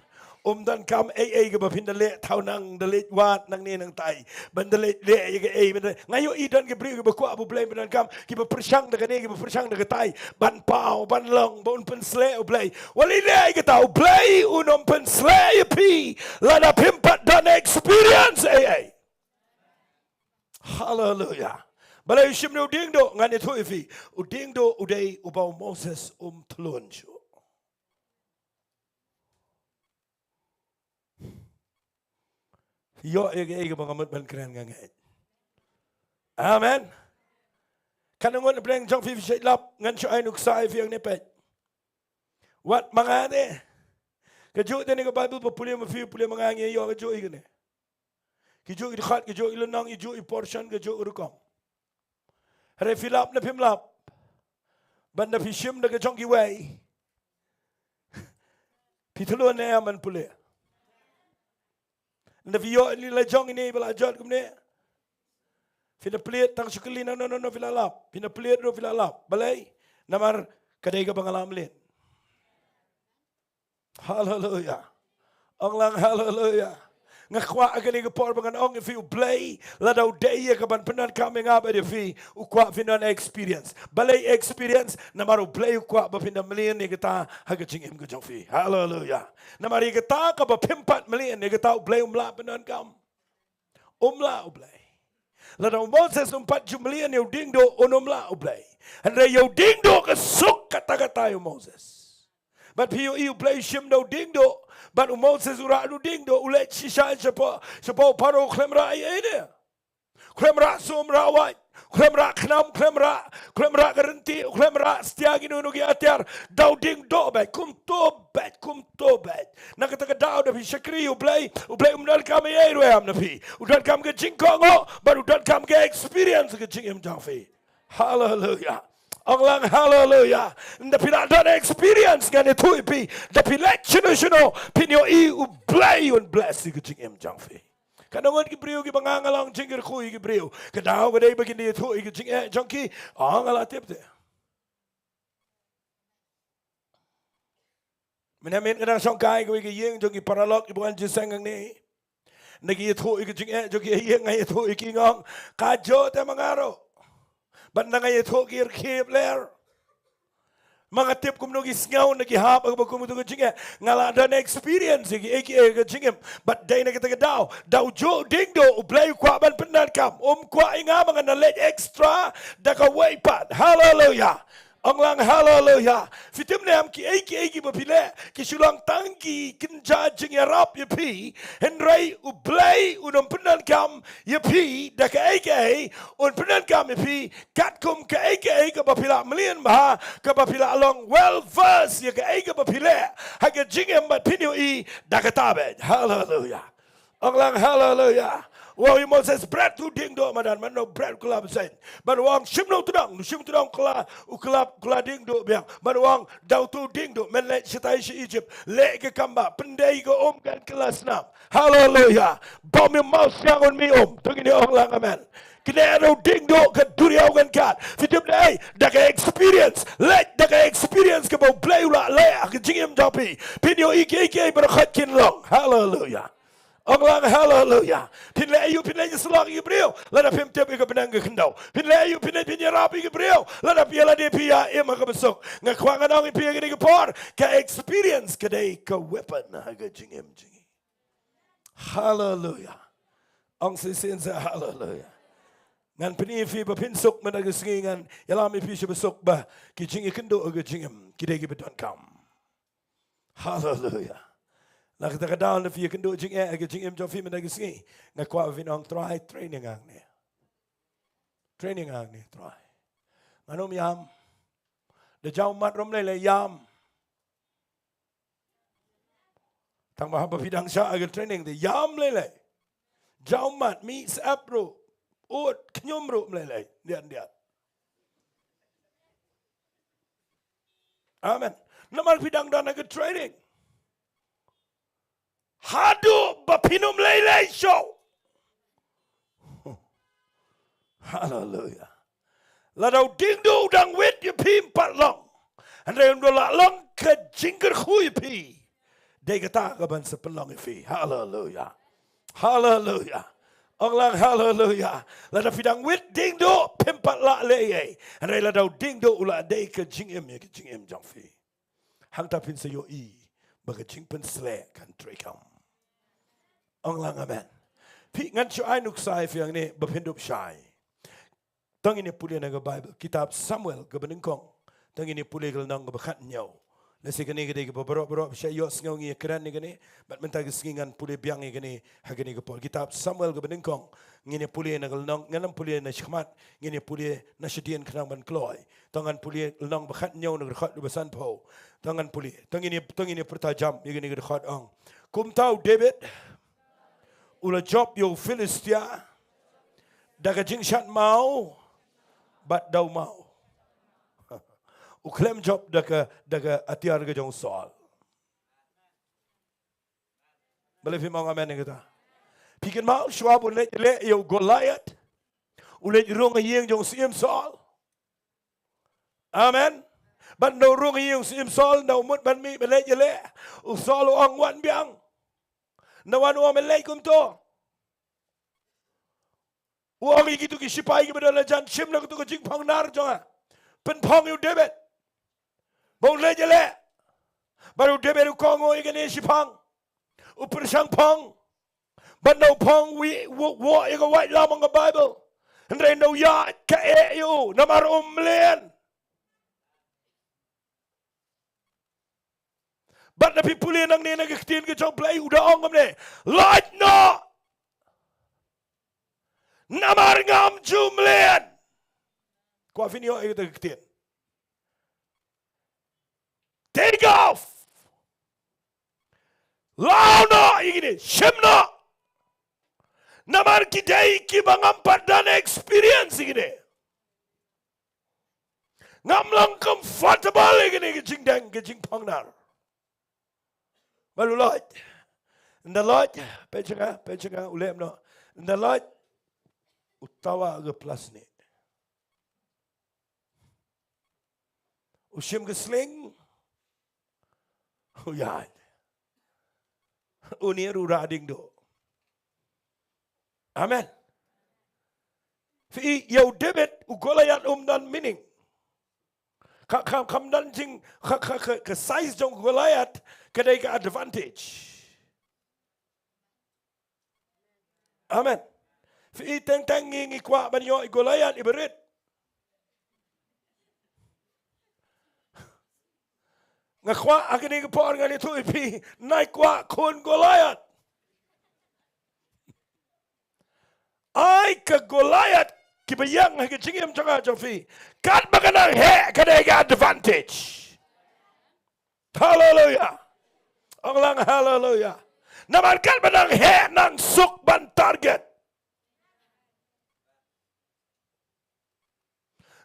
Um donkam ei ei kaba phin da leh thaw nang, da leit wad nangne nangtai, ban da leit leh ïa kaei, ban da, nga ïohi don ki briew kiba kwah ba U Blei pyndonkam, kiba pyrshang da kane, kiba pyrshang da katai, ban paw, ban long ba un pynsleh U Blei. Wat leh ïa kata, U Blei un ym pynsleh ïa phi lada phim pat don experience ei ei. Haleluya. Balei u shim na u dieng doh? Ngan ïathuh ïa phi. U dieng doh u dei uba u Moses um thlun shuh. Ïoh ïa kaei kaba nga mut ban kren nga ngeit. Amen. Katno ngut na pdeng jong phi phi shait lap, ngan shu ai nuksa ïa phi hangne, peit. Wat ma nga ne. Kajuh te ne ka Bible ba pule ma phi, pule ma nga, ngi ïoh kajuh i kane. Kajuh i dkhot, kajuh i lynnong, kajuh i portion, kajuh i rukom. Hynrei phi lap ne phim lap, ban da phi shim da ka jong kiwei, phi thlun ne em ban pule? Nda phi ïoh ïa la jong ine ba la jot kumne. Phi na plied tang shu kylli, no, no, no, no, phi la lap. Phi na plied ruh phi la lap. Balei? Namar ka dei kaba nga la mlien. Haleluya. Ong lang haleluya. Nga kwah ha kane ka por ba ngan ong ïa phi, U Blei lada u dei ïa ka ban pyndonkam ïa nga bad ïa phi, u kwah phin don experience. Balei experience? Namar U Blei u kwah ba phin da mlien ïa kata ha ka jingim ka jong phi. Haleluya. Namar ïa kata kaba phim pat mlien ïa kata U Blei um lah pyndonkam. Um lah U Blei. Lada u Moses um pat ju mlien ïa u diengduh, un um lah U Blei. Hynrei ïa u diengduh ka suk katta katta ïa u Moses. Bad phi ïohi U Blei u shim da u diengduh. Bad u Moses u rah da u diengduh, u leit shisha shapoh, shapoh u Pharaoh, u khlem rah ei ei de. Khlem rah sum rah wait, khlem rah khnam, khlem rah, khlem rah ka ryntieh, khlem rah stia kino kino ki atiar, da u diengduh beit, kumto beit, kumto beit. Na kata ka daw da phi shakri U Blei, U Blei um donkam ei ei ruh em na phi. U donkam ka jingkohnguh, bad u donkam ka experience ka jingim jong phi. Haleluya. Ong lang haleluya. Da phi la don experience ngan ïathuh ïa phi. Da phi leit shano shano, phin ïohi U Blei un bless ïa ka jingim jong phi. Katno ngut ki briew kiba nga nga long jingkyrkhu ïa ki briew. Ka daw ka dei ba kin ïathuh ïa ka jingeh jong ki. Ong nga la tip te. Mynne mynmiet nga dang shong kai kawei ka ïing jong ki paralok kiba wan jingïaseng hangne. Nda ki ïathuh ïa ka jingeh jong ki ha ïing, nga ïathuh ïa ki, nga ong, kajuh te ma nga ruh. Bad nda nga ïathuh ki rkhie ïa phi leh. Ma nga tip kumno ki sngew nda ki hap ha kaba kum katu ka jingeh. Nga la don experience ïa kiei kiei ha ka jingim. Bad dei na kata ka daw, da ujuh u diengduh U Blei u kwah ban pyndonkam. Um kwah ïa nga ba ngan da leit extra da kawei pat. Haleluya. Ong lang haleluya. Phi tip ne em, kiei kiei kiba phi leh ki shu long tang ki kynja jingïarap ïa phi. Hynrei U Blei un ym pyndonkam ïa phi da kaei kaei, un pyndonkam ïa phi katkum kaei kaei kaba phi la mlien bha, kaba phi la long well versed ïa kaei kaba phi leh ha ka jingim, bad phin ïohi da kata beit. Haleluya. Ong lang haleluya. Wow, ïa u Moses bret u diengduh madan, mano bret u kylla bseiñ. Bad u ong shim noh u tdong, shim u tdong u kylla, u kylla, u kylla diengduh biang. Bad u ong da utu u diengduh men leit shatai sha Egypt, leh ka kambah, pyndei ka um kan kylla snam. Haleluya. Bym ïa maw siang un mih um. To ngin ïa ong lang amen. Kane ruh u diengduh ka duriaw kan kat. Phi tip ne em, da ka experience, leit da ka experience kaba U Blei u la leh ha ka jingim jong phi, phin ïohi kiei kiei baroh kin long. Haleluya. Ong lang haleluya. Phin leh aïu phin leit ïasyllok ïa ki briew lada phim tip ïa ka bneng ka khyndew? Phin leh aïu phin leit phin ïarap ïa ki briew lada phi ïa lade phi ïa im ha kaba suk? Nga kwah ngan ong ïa phi ha kane ka por, ka experience ka dei ka weapon ha ka jingim jong ngi. Haleluya. Ong shisien sa haleluya. Ngan pyni ïa phi ba phin suk mynta ka sngi, ngan ïalam ïa phi sha ba suk ba ki jingïakynduh ha ka jingim ki dei kiba donkam. Haleluya. Na kata ka daw lada phi ïakynduh jingeh ha ka jingim jong phi mynta ka sngi, nga kwah ba phin ong, Trai, train ïa nga hangne. Train ïa nga hangne Trai. Ngan ym ïam. Da jaw mat ruh ym lei lei, ïam. Tang ba haba phi dang shah ha ka training te ïam lei lei. Jaw mat, mih syep ruh, ud khñium ruh ym lei lei. Diat diat. Amen. Namar phi dang don ha ka training. Haduh ba phin ym lei lei shuh. Haleluya. Lada u diengduh u dang wit ïa phi, ym pat long. Hynrei ynda u la long ka jingkyrkhu ïa phi, dei kata ka ban sa pynlong ïa phi. Haleluya. Haleluya. Ong lang haleluya. Lada phi dang wit diengduh, phim pat lah leh ei ei. Hynrei lada u diengduh u la dei ka jingim ïa ka jingim jong phi, hangta phin sa ïohi ba ka jingpynsleh kan treikam. Ong lang amen. Phi, ngan shu ai nuksa ïa phi hangne ba phin dup shai. To ngin ïa pule na ka Baibl, kitab Samuel kaba nyngkong. To ngin ïa pule ka lynnong kaba khathynñiew. Lehse kane ka dei kaba baroh baroh sha ïohsngew ngi ïa kren ïa kane. Bad mynta ka sngi ngan pule biang ïa kane ha kane ka por. Kitab Samuel kaba nyngkong, ngin ïa pule na ka lynnong, ngan ym pule na shakhmat, ngin ïa pule na shadien khnang ban kloi. To ngan pule lynnong ba khathynñiew na ka dkhot ba sanphew. To ngan pule, to ngin ïa, to ngin ïa pyrta jam ïa kane ka dkhot, ong: Kumta u David u la jop ïa u Philistia da ka jingshad maw bad da u maw. U khlem jop da ka, da ka atiar ka jong u Saul. Balei phim ong amen ïa kata? Phi kynmaw shuwa ba u leit leh ïa u Goliath, u leit rung ha ïing jong u Syiem Saul. Amen. Bad ynda u rung ha ïing u Syiem Saul, ynda u mut ban mih ban leit ïaleh, u Saul u ong: Wan biang. Ynda wan u ong: Me leit kumto. U ong ïa kito ki shipai kiba don hajan: Shim na kato ka jingphong nar jong nga, pynphong ïa u David ba un leit ïaleh. Bad u David u kohnguh ïa kane shiphang, u pyrshang phong. Bad ynda u phong, u wi, u, u ïa ka waitlam, ong ka Baibl. Hynrei ynda u ïaid ka eh ïa u namar um mlien. Bad lada phi pule nangne na ka ktien ka jong U Blei, u da ong kumne: Lait noh, namar ngam ju mlien. Kwah phin ïoh ïa kata ka ktien. Take off. Law noh ïa kine, shim noh. Namar ki dei kiba ngam pat don experience ïa kine. Ngam long comfortable ïa kine ki jingdeng, ki jingphong nar. Bad u Lord, ynda Lord, peit sha nga, peit sha nga, u leh kumno. Ynda Lord, u tawa ha ka plasnik. U shim ka sling, u ïaid. Une ruh u rah dieng duh. Amen. Phi i, ïa u David, u Goliath um don meaning. Ka, ka, kam don jing, ka, ka, ka, ka size jong u Goliath ka dei ka advantage. Amen. Phi i, teng teng ngi, ngi kwah ban ïoh i Goliath iba rit. Nga kwah ha kane ka por ngan ïathuh ïa phi, nai kwah khun Goliath. Ai ka Goliath kiba ïeng ha ka jingim jong nga jong phi, katba ka nang heh ka dei ka advantage. Haleluya. Ong lang haleluya. Namar katba nang heh nang suk ban target.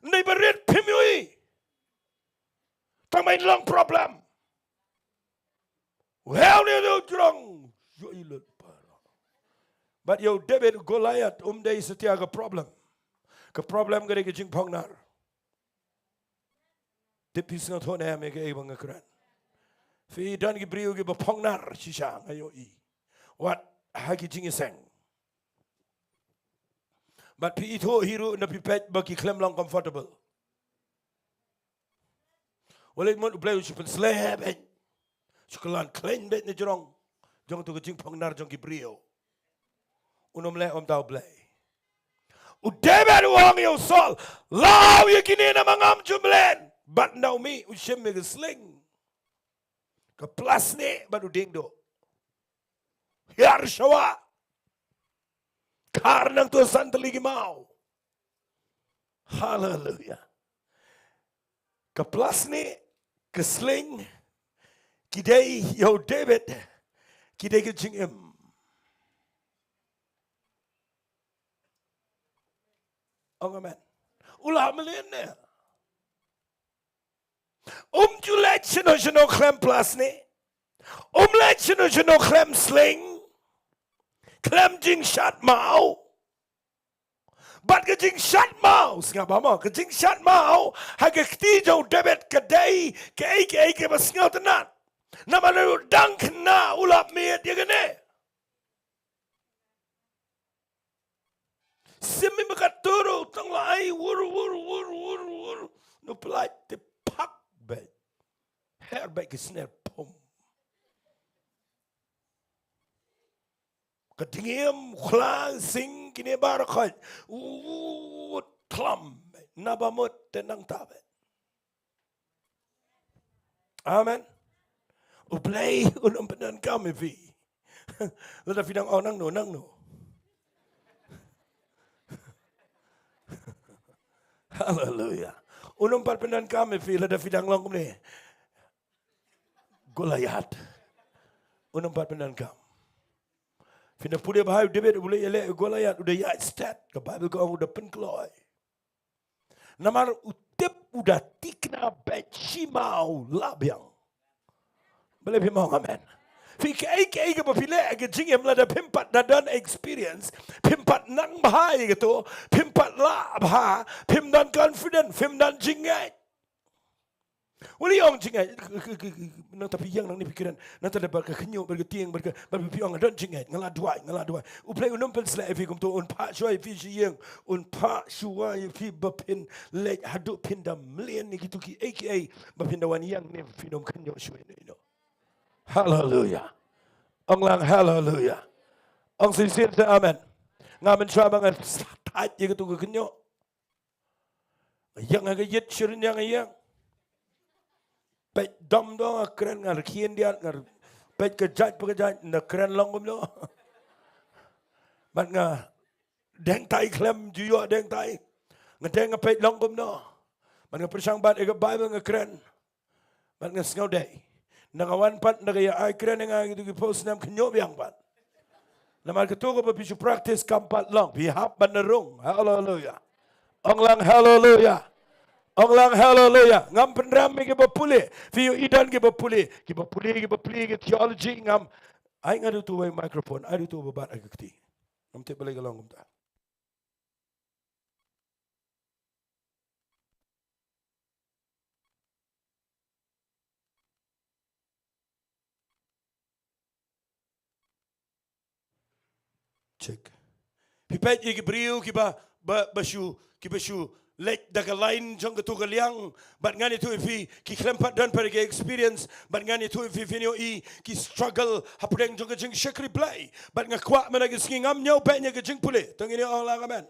Ynda iba rit phim ïohi. Tang ba in long problem. Hei, une u jrong. Ïohi lut para. Bad ïa u David, Goliath um dei satia ka problem. Ka problem ka dei ka jingphong nar. Tip phi sngewthuh ne em ïa kaei ba nga kren? Phi i, don ki briew kiba phong nar shisha, nga ïohi. Wat ha ki jingïaseng. Bad phi ithuh hi ruh ynda phi peit ba ki khlem long comfortable. Wat leit mut U Blei u shu pynsleh beit. Shu kylla khlaiñ beit na jrong jong tu ka jingphong nar jong ki briew. Un ym leh kumta U Blei. U David u ong ïa u Saul, law ïa kine namar ngam ju mlien. Bad ynda u mih u shim ïa ka sling, ka plasnik, bad u dieng duh. Hiar shuwa. Khar nangta san tylli ki maw. Haleluya. Ka plasnik, ka sling, ki dei ïa u David, ki dei ka jingim. Ong amen. U la mlien ne. Um ju leit shano shano khlem plasnik. Um leit shano shano khlem sling. Khlem jingshad maw. Bad ka jingshad maw, sngap bha mo, ka jingshad maw ha ka kti jong u David ka dei kaei kaei kaba sngewtynnat. Namar u dang khynnah u la miet ïa kane. Simi ba ka turu tang la ai wur wur wur wur wur. Nu plait te phak beit. Her beit ki sner pum. Ka dngiem, khla, sing, kine baroh khoit. U, u, u, thlam. Naba mut te nangta beit. Amen. U Blei un ym pyndonkam ïa phi lada phi dang ong nangno nangno. Haleluya. Un ym pat pyndonkam ïa phi lada phi dang long kumne. Goliath. Un ym pat pyndonkam. Phin da pule ba ha u David u leh ïaleh Goliath, u da ïaid stet, ka Baibl ka ong u da pynkloi. Namar u tip u da thikna bad shi maw la biang. Balei phim ong amen? Phi kaei kaei kaba phi leh ha ka jingim lada phim pat da don experience, phim pat nang bha ïa kato, phim pat lah bha, phim don confident, phim don jingngeit. Wan ïa ong jingngeit, nangta phi ïeng nangne phi kren, nangta da bad ka khynñiuh bad ka tieng bad ka, bad phi ong nga don jingngeit, nga la duwai, nga la duwai. U Blei un ym pynsleh ïa phi kumto, un phah shuwa ïa phi sha ïing, un phah shuwa ïa phi ba phin leit haduh phin da mlien ïa kito kiei kiei ba phin da wan ïeng ne phin ym khynñiuh shuwa ïa no ïa no. Haleluya. Ong lang haleluya. Ong shisien sa amen. Nga mynshuwa ba nga thait ïa kato ka khynñiuh. Ïeng ha ka ïit shuh ïeng ha ïing. Peit dom dom nga kren, nga rkhie diat, nga peit ka jait pa ka jait, nga kren long kumno. Bad nga deng tai khlem ju ïoh deng tai. Nga deng nga peit long kumno. Bad nga pyrshang bat ïa ka Baibl nga kren. Bad nga sngewdei. Nda nga wan pat nda ka ïa ai kren ïa nga kito ki phew snem khynñiuh biang pat. Namar kito kaba phi shu practice kam pat long, phi hap ban rung. Haleluya. Ong lang haleluya. Ong lang haleluya. Ngam pynrem ïa kiba pule. Phi ïohi don kiba pule, kiba pule, kiba pule ki theology, ngam. Ai nga duh tu wei microphone, ai duh tu ba bat ai ka kti. Ngam tip balei ka long kumta. Check. Phi peit ïa ki briew kiba, ba, ba shu, kiba shu leit da ka line jong kato ka liang, bad ngan ïathuh ïa phi, ki khlem pat don pat ka experience, bad ngan ïathuh ïa phi, phin ïohi ki struggle hapdeng jong ka jingshakri Blei, bad nga kwah mynta ka sngi ngam ñiew beiñ ïa ka jingpule. To ngin ïa ong lang amen.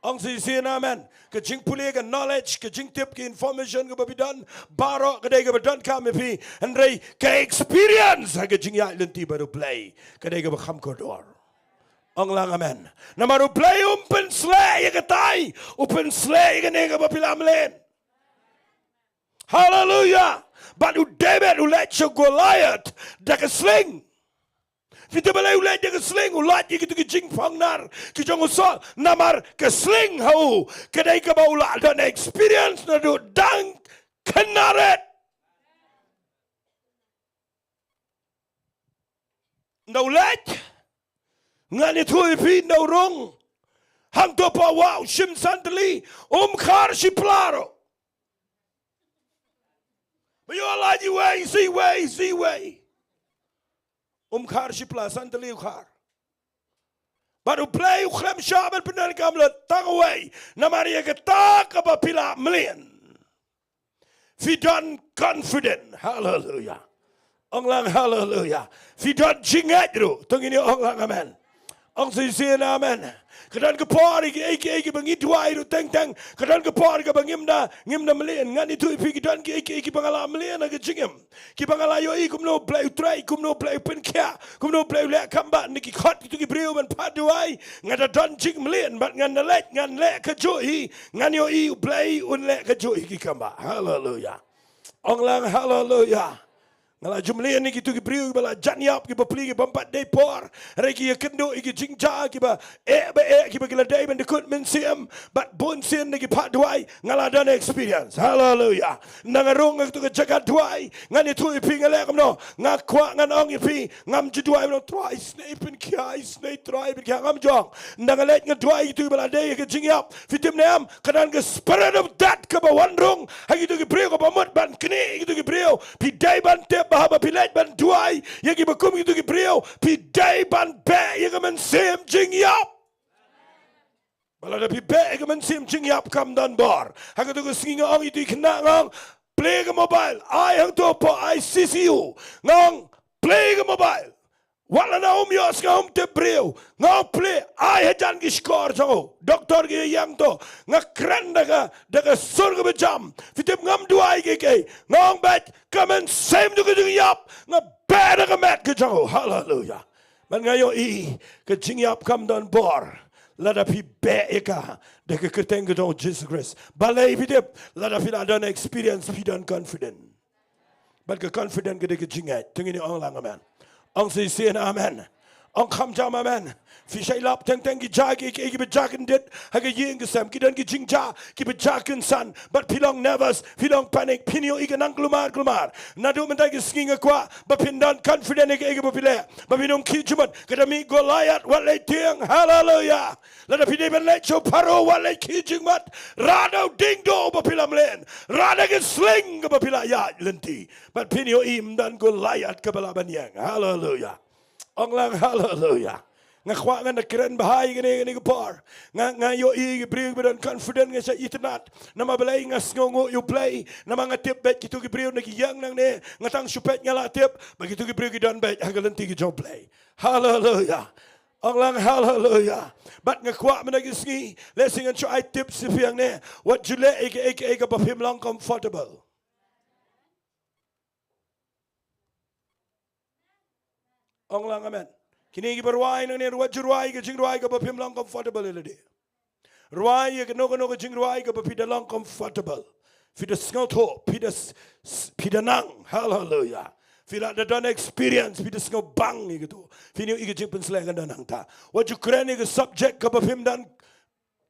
Ong shisien amen. Ka jingpule, ka knowledge, ka jingtip, ka information kaba phi don, baroh ka dei kaba donkam ïa phi. Hynrei ka experience ha ka jingïaid lynti bad U Blei ka dei kaba kham kordor. Ong lang amen. Namar U Blei um pynsleh ïa katai, u pynsleh ïa kane kaba phi la mlien. Haleluya. Bad u David u leit sha Goliath da ka sling. Phi tip balei u leit da ka sling, u lait ïa kito ki jingpang nar ki jong u Saul, namar ka sling ha u ka dei kaba u la don experience naduh dang khynnah rit. Nda u leit, ngan ïathuh ïa phi nda u rung. Hangto pat u shim san tylli, um khar shipla ruh. Ba ïoh lait iwei, sa iwei, sa iwei. Um khar shipla, san tylli u khar. Bad U Blei u khlem shah ban pyndonkam la tang uwei. Namar ïa kata kaba phi la mlien, phi don confident. Haleluya. Ong lang haleluya. Phi don jingngeit ruh. To ngin ïa ong lang amen. Ong shisien amen. Ka don ka por ïa kiei kiei kiba ngi duwai ruh teng teng. Ka don ka por kaba ngim da, ngim da mlien. Ngan ïathuh ïa phi, ki don kiei kiei kiba nga la mlien ha ka jingim, kiba nga la ïohi kumno U Blei u trei, kumno U Blei u pynkhiah, kumno U Blei u leh kam bha. Nda ki khot kito ki briew ban phah duwai, nga da don jingmlien bad ngan da leit, ngan leh kajuh hi, ngan ïohi U Blei un leh kajuh hi ki kam bha. Haleluya. Ong lang haleluya. Nga la ju mlien ïa kito ki briew kiba la jan ïap, kiba plie, kiba ym pat dei por. Hynrei ki ïakynduh ïa ki jingjia kiba eh ba eh, kiba ki la dei ban dkut mynsiem. Bad bun sien da ki phah duwai nga la don experience. Haleluya. Nda nga rung ha kato ka jaka duwai, ngan ïathuh ïa phi nga leh kumno. Nga kwah ngan ong ïa phi, ngam ju duwai ban ong Trai sngewbha pynkhiah, sngewbha Trai pynkhiah, ngam ju ong. Nda nga leit nga duwai ïa kito kiba la dei ha ka jingïap. Phi tip ne em, ka don ka spirit of death kaba wan rung ha kito ki briew, kaba mut ban knieh ïa kito ki briew. Phi dei ban tip ba haba phi leit ban duwai ïa kiba kum kito ki briew, phi dei ban beh ïa ka mynsiem jingïap. Ba lada phi beh ïa ka mynsiem jingïap kam don bor. Ha kato ka sngi nga ong ïa kito ki khynnah, nga ong plie ka mobile, ai hangto hapoh I C C U, nga ong plie ka mobile. Wat lada um ïohsngew, um tip briew, nga ong plie, ai hajan ki shkor jong u doktor ki ïeng to. Nga kren da ka, da ka sur kaba jam. Phi tip ngam duwai kiei kiei. Nga ong beit, ka mynsiem jong ka jingïap, nga beh da ka met ka jong u. Haleluya. Bad nga ïohi ka jingïap kam don bor lada phi beh ïa ka da ka kyrteng ka jong u Jisu Khrist. Balei? Phi tip, lada phi la don experience, phi don confident. Bad ka confident ka dei ka jingngeit. To ngin ong lang amen. Ong shisien amen. Ong kham jam amen. Phi shait lap teng teng ki jia ki, ki, kiba jia kyndit ha ka ïing ka sem. Ki don ki jingjia kiba jia kynsan. Bad phi long nervous, phi long panic, phin ïohi ka nang kulmar kulmar. Naduh mynta ki sngi nga kwah ba phin don confident ïa kaei kaba phi leh. Ba phin ym khih jingmut. Ka da mih Goliath wat leit tieng. Haleluya. Lada phi dei ban leit sha u Pharaoh, wat leit khih jingmut. Rah da u diengduh ba phi la mlien. Rah da ka sling kaba phi la ïaid lynti. Bad phin ïohi ym don Goliath kaba lah ban ïeng. Haleluya. Ong lang haleluya. Nga kwah ngan da kren bha ïa kane, kane ka por. Nga, nga ïohi ki briew kiba don confident, nga shait itynnad. Namar balei? Nga sngewnguh ïa u Blei. Namar nga tip beit kito ki briew na ki ïing nangne. Nga tang shu peit nga la tip ba kito ki briew ki don beit ha ka lynti ka jong u Blei. Haleluya. Ong lang haleluya. Bad nga kwah mynta ki sngi, lehse ngan shu ai tip sha phi hangne. Wat ju leh ïa kaei kaei kaba phim long comfortable. Ong lang amen. Kine kiba rwai nangne, wat ju rwai ka jingrwai kaba phim long comfortable ïa lade. Rwai ïa kano kano ka jingrwai kaba phi da long comfortable. Phi da sngewthuh, phi da s-, s-, phi da nang. Haleluya. Phi la da don experience, phi da sngewbang ïa kato. Phin ïohi ka jingpynsleh kan don hangta. Wat ju kren ïa ka subject kaba phim don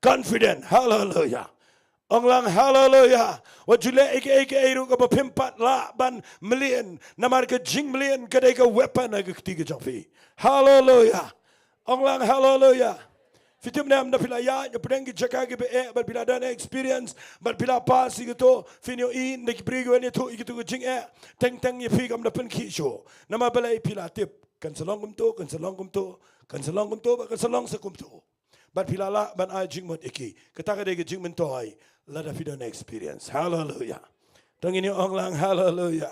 confident. Haleluya. Ong lang haleluya. Wat ju leh ïa kaei kaei ruh kaba phim pat lah ban mlien. Namar ka jingmlien ka dei ka weapon ha ka kti ka jong phi. Haleluya. Ong lang haleluya. Phi tip ne em, da phi la ïaid hapdeng ki jaka kiba eh, bad phi la don experience, bad phi la pass ïa kato, phin ïohi ynda ki briew ki wan ïathuh ïa kato ka jingeh, teng teng ïa phi kam da pynkhih shuh. Namar balei? Phi la tip, kan sa long kumto, kan sa long kumto, kan sa long kumto, bad kan sa long sa kumto. Bad phi la lah ban ai jingmut ïa ki. Kata ka dei ka jingmyntoi lada phi don experience. Haleluya. To ngin ïa ong lang haleluya.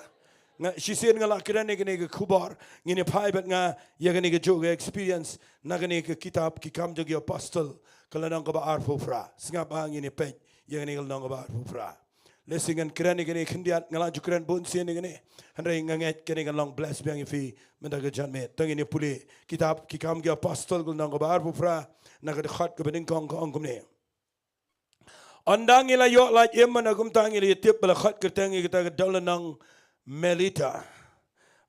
Nga, shisien nga la kren ïa kane ka khubor. Ngin ïa phai bad nga ïa kane kajuh ka experience na kane ka kitab Ki Kam jong ki Apostol, ka lynnong kaba arphew phra. Sngap ba ngin ïa peit ïa kane ka lynnong kaba arphew phra. Lehse ngan kren ïa kane khyndiat, nga la ju kren bun sien ïa kane. Hynrei nga ngeit kane kan long bless biang ïa phi mynta ka janmiet. To ngin ïa pule kitab Ki Kam ki Apostol, ka lynnong kaba arphew phra, na ka dkhot kaba nyngkong, ka ong kumne. Ynda ngi la ïoh lait im, mynta kumta ngi la ïa tip ba la khot kyrteng ïa kata ka dewlynnong Melita.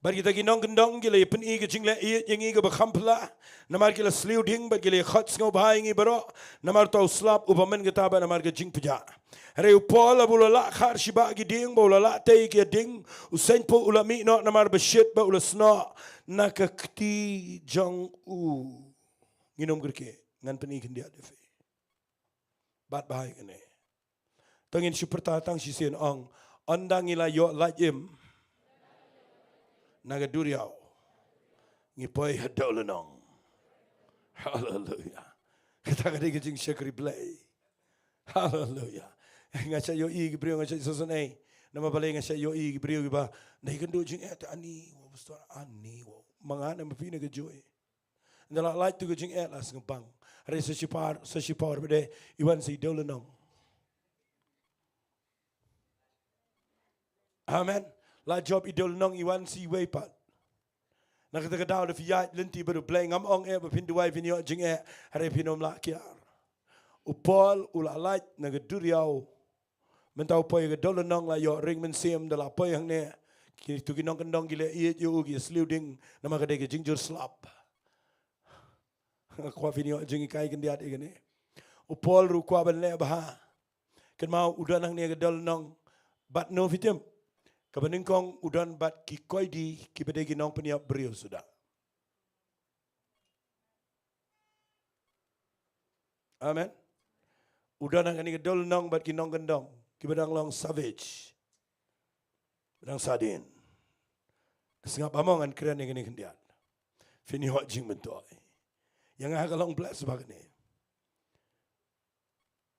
Bad kita ki nongkyndong ki la ïa pyni ka jingleh ïeit ïa ngi kaba kham phylla. Namar ki la sliew ding bad ki la ïa khot sngewbha ïa ngi baroh. Namar uta u slap uba myn kata bad namar ka jingpjah. Hynrei u Paul haba u la lah khar shibah ki dieng, ba u la lah tei ki ïa ding, u seiñ phuh u la mih noh namar ba shit bad u la snoh na ka kti jong u. Ngin ym kyrkieh, ngan pyni khyndiat ïa phi. Bad bha ïa kane. To ngin shu pyrta tang shisien, ong, ynda ngi la ïoh lait im na ka duriaw, ngi poi ha dewlynnong. Haleluya. Kata ka dei ka jingshakri Blei. Haleluya. Nga shait ïohi ki briew, nga shait sngewsynei. Namar balei nga shait ïohi ki briew kiba, dei kynduh jingeh te ani, wow pastor ani, wow. Ma nga ne ma phi ne kajuh. Ynda la lait tu ka jingeh la sngewbang. Hynrei sa shipor, sa shipor bad i wan sa i dewlynnong. Amen. La jop i dewlynnong, i wan sa iwei pat. Na kata ka daw da phi ïaid lynti bad U Blei, ngam ong eh ba phin duwai phin ïoh jingeh, hynrei phin ym lah kiar. U Paul u la lait na ka duriaw. Mynta u poi ha ka dewlynnong, la ïoh ring mynsiem, da la poi hangne. Kitu ki nongkyndong ki leh ïeit ïa u, ki sliew ding, namar ka dei ka jingjur slap. Nga kwah phin ïoh jinghikai khyndiat ïa kane. U Paul ruh u kwah ban leh bha. Kynmaw u don hangne ha ka dewlynnong bad, no, phi tip, kaba nyngkong u don bad ki koidi kiba dei ki nongpynïap briew suda. Amen. U don ha kane ka dewlynnong bad ki nongkyndong kiba dang long savage, ba dang sadien. Sngap ba mo, ngan kren ïa kane khyndiat. Phin ïoh jingmyntoi. Ïa nga ka long bless bha kane.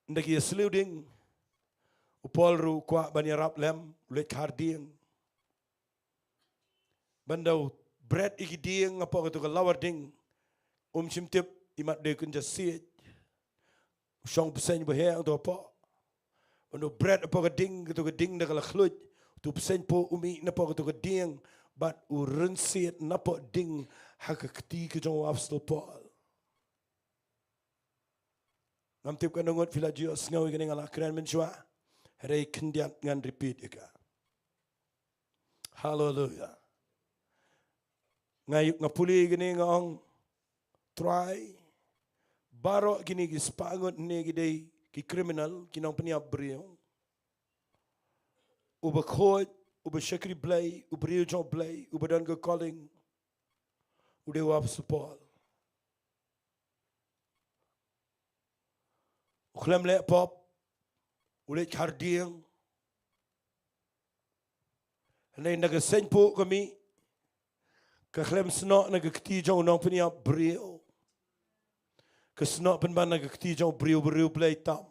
Ynda ki ïa sliew ding, u Paul ruh u kwah ban ïarap lem, u leit khar dieng. Ban da u bret ïa ki dieng hapoh kato ka lawar ding, um shym tip imat dei kynja siej. U shong bseiñ uba heh hangto hapoh. Ban u bret hapoh ka ding, kato ka ding da ka la khluit. Uto u bseiñpoh u mih napoh kato ka dieng bad u rynsied napoh ding ha ka kti ka jong u Apostol Paul. Ngam tip katno ngut phi la ju ïohsngew ïa kane, nga la kren mynshuwa. Hynrei khyndiat ngan repeat ïa ka. Haleluia. Nga, nga pule ïa kane, nga ong, Trai, baroh kine ki spah ngut ne ki dei ki criminal, ki nongpynïap briew. Uba khuid, uba shakri Blei, u briew jong Blei, uba don ka calling, u dei u Apostol Paul. U khlem leh pop, u leit khar dieng. Hynrei na ka seiñpoh ka mih, ka khlem snoh na ka kti jong u nongpynïap briew. Ka snoh pynban na ka kti jong u briew, briew Blei tam.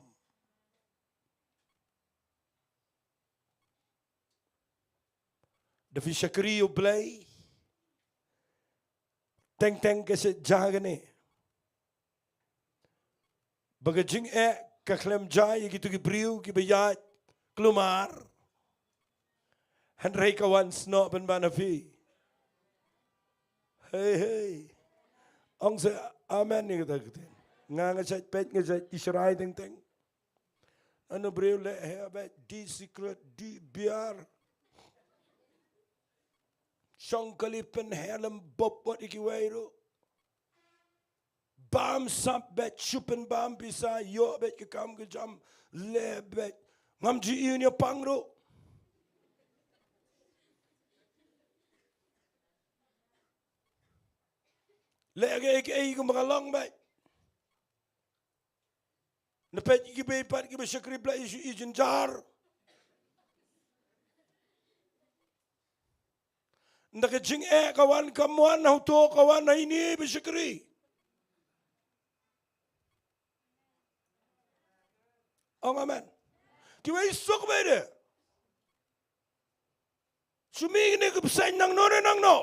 Da phi shakri ïa u Blei, teng teng ka shet ja kane. Ba ka jingeh ka khlem ja ïa kito ki briew kiba ïaid kulmar. Hynrei ka wan snoh pynban ha phi. Hei, hei. Ong sa amen ïa kata ka ktien. Nga nga shait peit, nga shait Israel teng teng. Ano briew leh heh beit, dih sikret, dih biar. Shong kali pynheh lem bop wat ïa kiwei ruh. Bam sap beit, shu pynbam pisa, ïoh beit ka kam ka jam, leh beit. Ngam ju ïoh ïa pang ruh. Leh kaei kaei kumba ka long beit. Na peit kiba ïeit pat kiba shakri Blei i, i jynjar. Nda ka jingeh ka wan kam wan ha uto, ka wan ha ine ba shakri. Ong amen. Kiwei suk beit de. Shu mih ne ka bseiñ nangno ne nangno.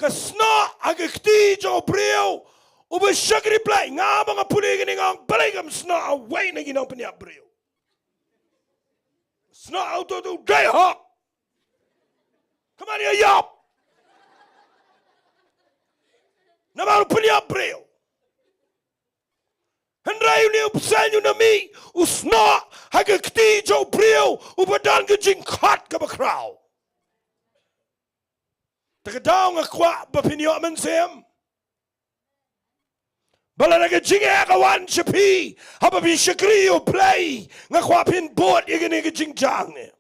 Ka snoh ha ka kti jong u briew uba shakri Blei. Nga ba nga pule kane nga ong balei kam snoh ha uwei na ki nongpynïap briew. Snoh ha uto uto u dei hok. Kam ïa ïap. Namar u pynïap briew. Hynrei une u bseiñ u na mih u snoh ha ka kti jong u briew uba don ka jingkhot kaba khraw. Te ka daw nga kwah ba phin ïoh mynsiem. Ba lada ka jingeh ka wan sha phi haba phi shakri ïa u Blei, nga kwah phin bud ïa kane ka jingjia.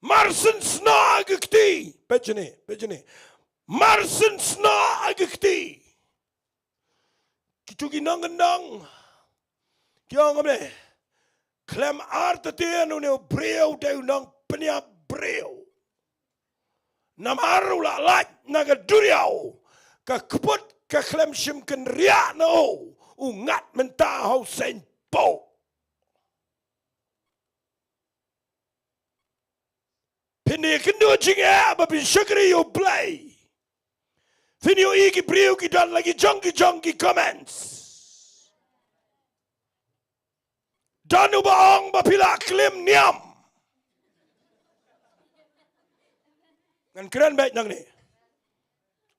Mar syn snoh ha ka kti. Peit shane, peit shane. Mar syn snoh ha ka kti. Kito ki nongkyndong ki ong kumne, khlem artatien une u briew dei u nongpynïap briew. Namar u la lait na ka duriaw, ka kput ka khlem shim kynriah na u, u ngat mynta ha u seiñpoh. Phin ïakynduh jingeh ba phin shakri ïa u Blei. Phin ïohi ki briew ki don la ki jong ki jong ki comments. Don uba ong ba phi la klim niam. Ngan kren beit nangne.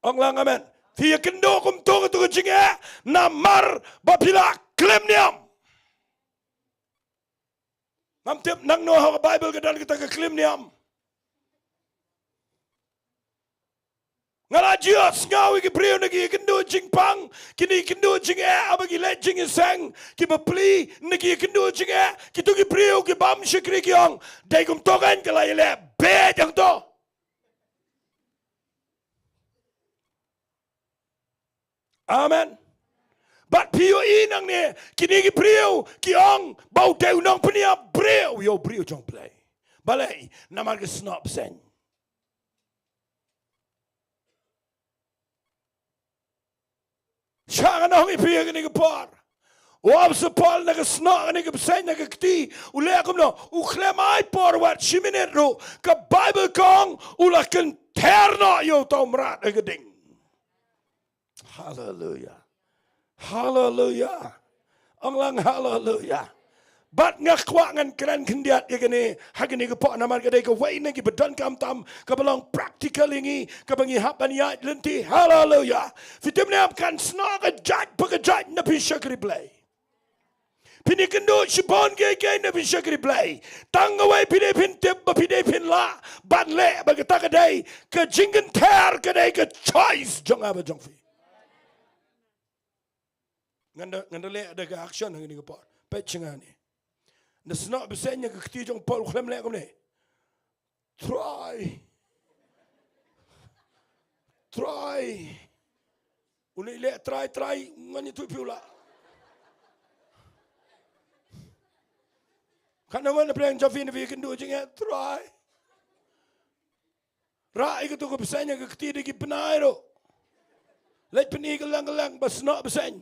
Ong lang amen. Phi ïakynduh kumto kato ka jingeh namar ba phi la klim niam. Ngam tip nangno ha ka Baibl ka don kata ka klim niam. Nga la ju ïohsngew ïa ki briew na ki ïakynduh jingpang, kine ïakynduh jingeh, haba ki leit jingïaseng, ki bapli, na ki ïakynduh jingeh, kito ki briew ki bym shakri ki ong, dei kumto kan ka la ïaleh beit hangto. Amen. Bad phi ïohi nangne, kine ki briew ki ong ba u dei u nongpynïap briew ïa u briew jong Blei. Balei? Namar ki snoh bseiñ. Sha nga ong ïa phi ha kane ka por, U apostol Paul na ka snoh kane ka bseiñ na ka kti, u leh kumno? U khlem ai por wat shi minit ruh, ka Baibl ka ong u la kynther noh ïa uta u mrad ha ka ding. Haleluya. Haleluya. Ong lang haleluya. Bad nga kwah ngan kren khyndiat ïa kane ha kane ka por namar ka dei kawei na kiba donkam tam, kaba long practical ïa ngi, kaba ngi hap ban ïaid lynti. Haleluya. Phi tip ne em, kan snoh ka jait pa ka jait na phi shakri Blei. Phin ïakynduh shibun kiei kiei na phi shakri Blei. Tang kawei phi dei phin tip ba phi dei phin lah ban leh, ba kata ka dei ka jingkynther, ka dei ka choice jong nga bad jong phi. Ngan da, ngan da leh da ka action ha kane ka por. Peit sha nga ne. Na snoh bseiñ na ka kti jong u Paul, u khlem leh kumne. Trai. Trai. U leh leh trai, trai, ngan ïathuh ïa phi u lah. Katno ngan pyrshang jong phi na phi kynduh jingeh, trai. Rah ïa katu ka bseiñ na ka kti da ki bnai ruh. Leit pyni ka lang ka lang ba snoh bseiñ.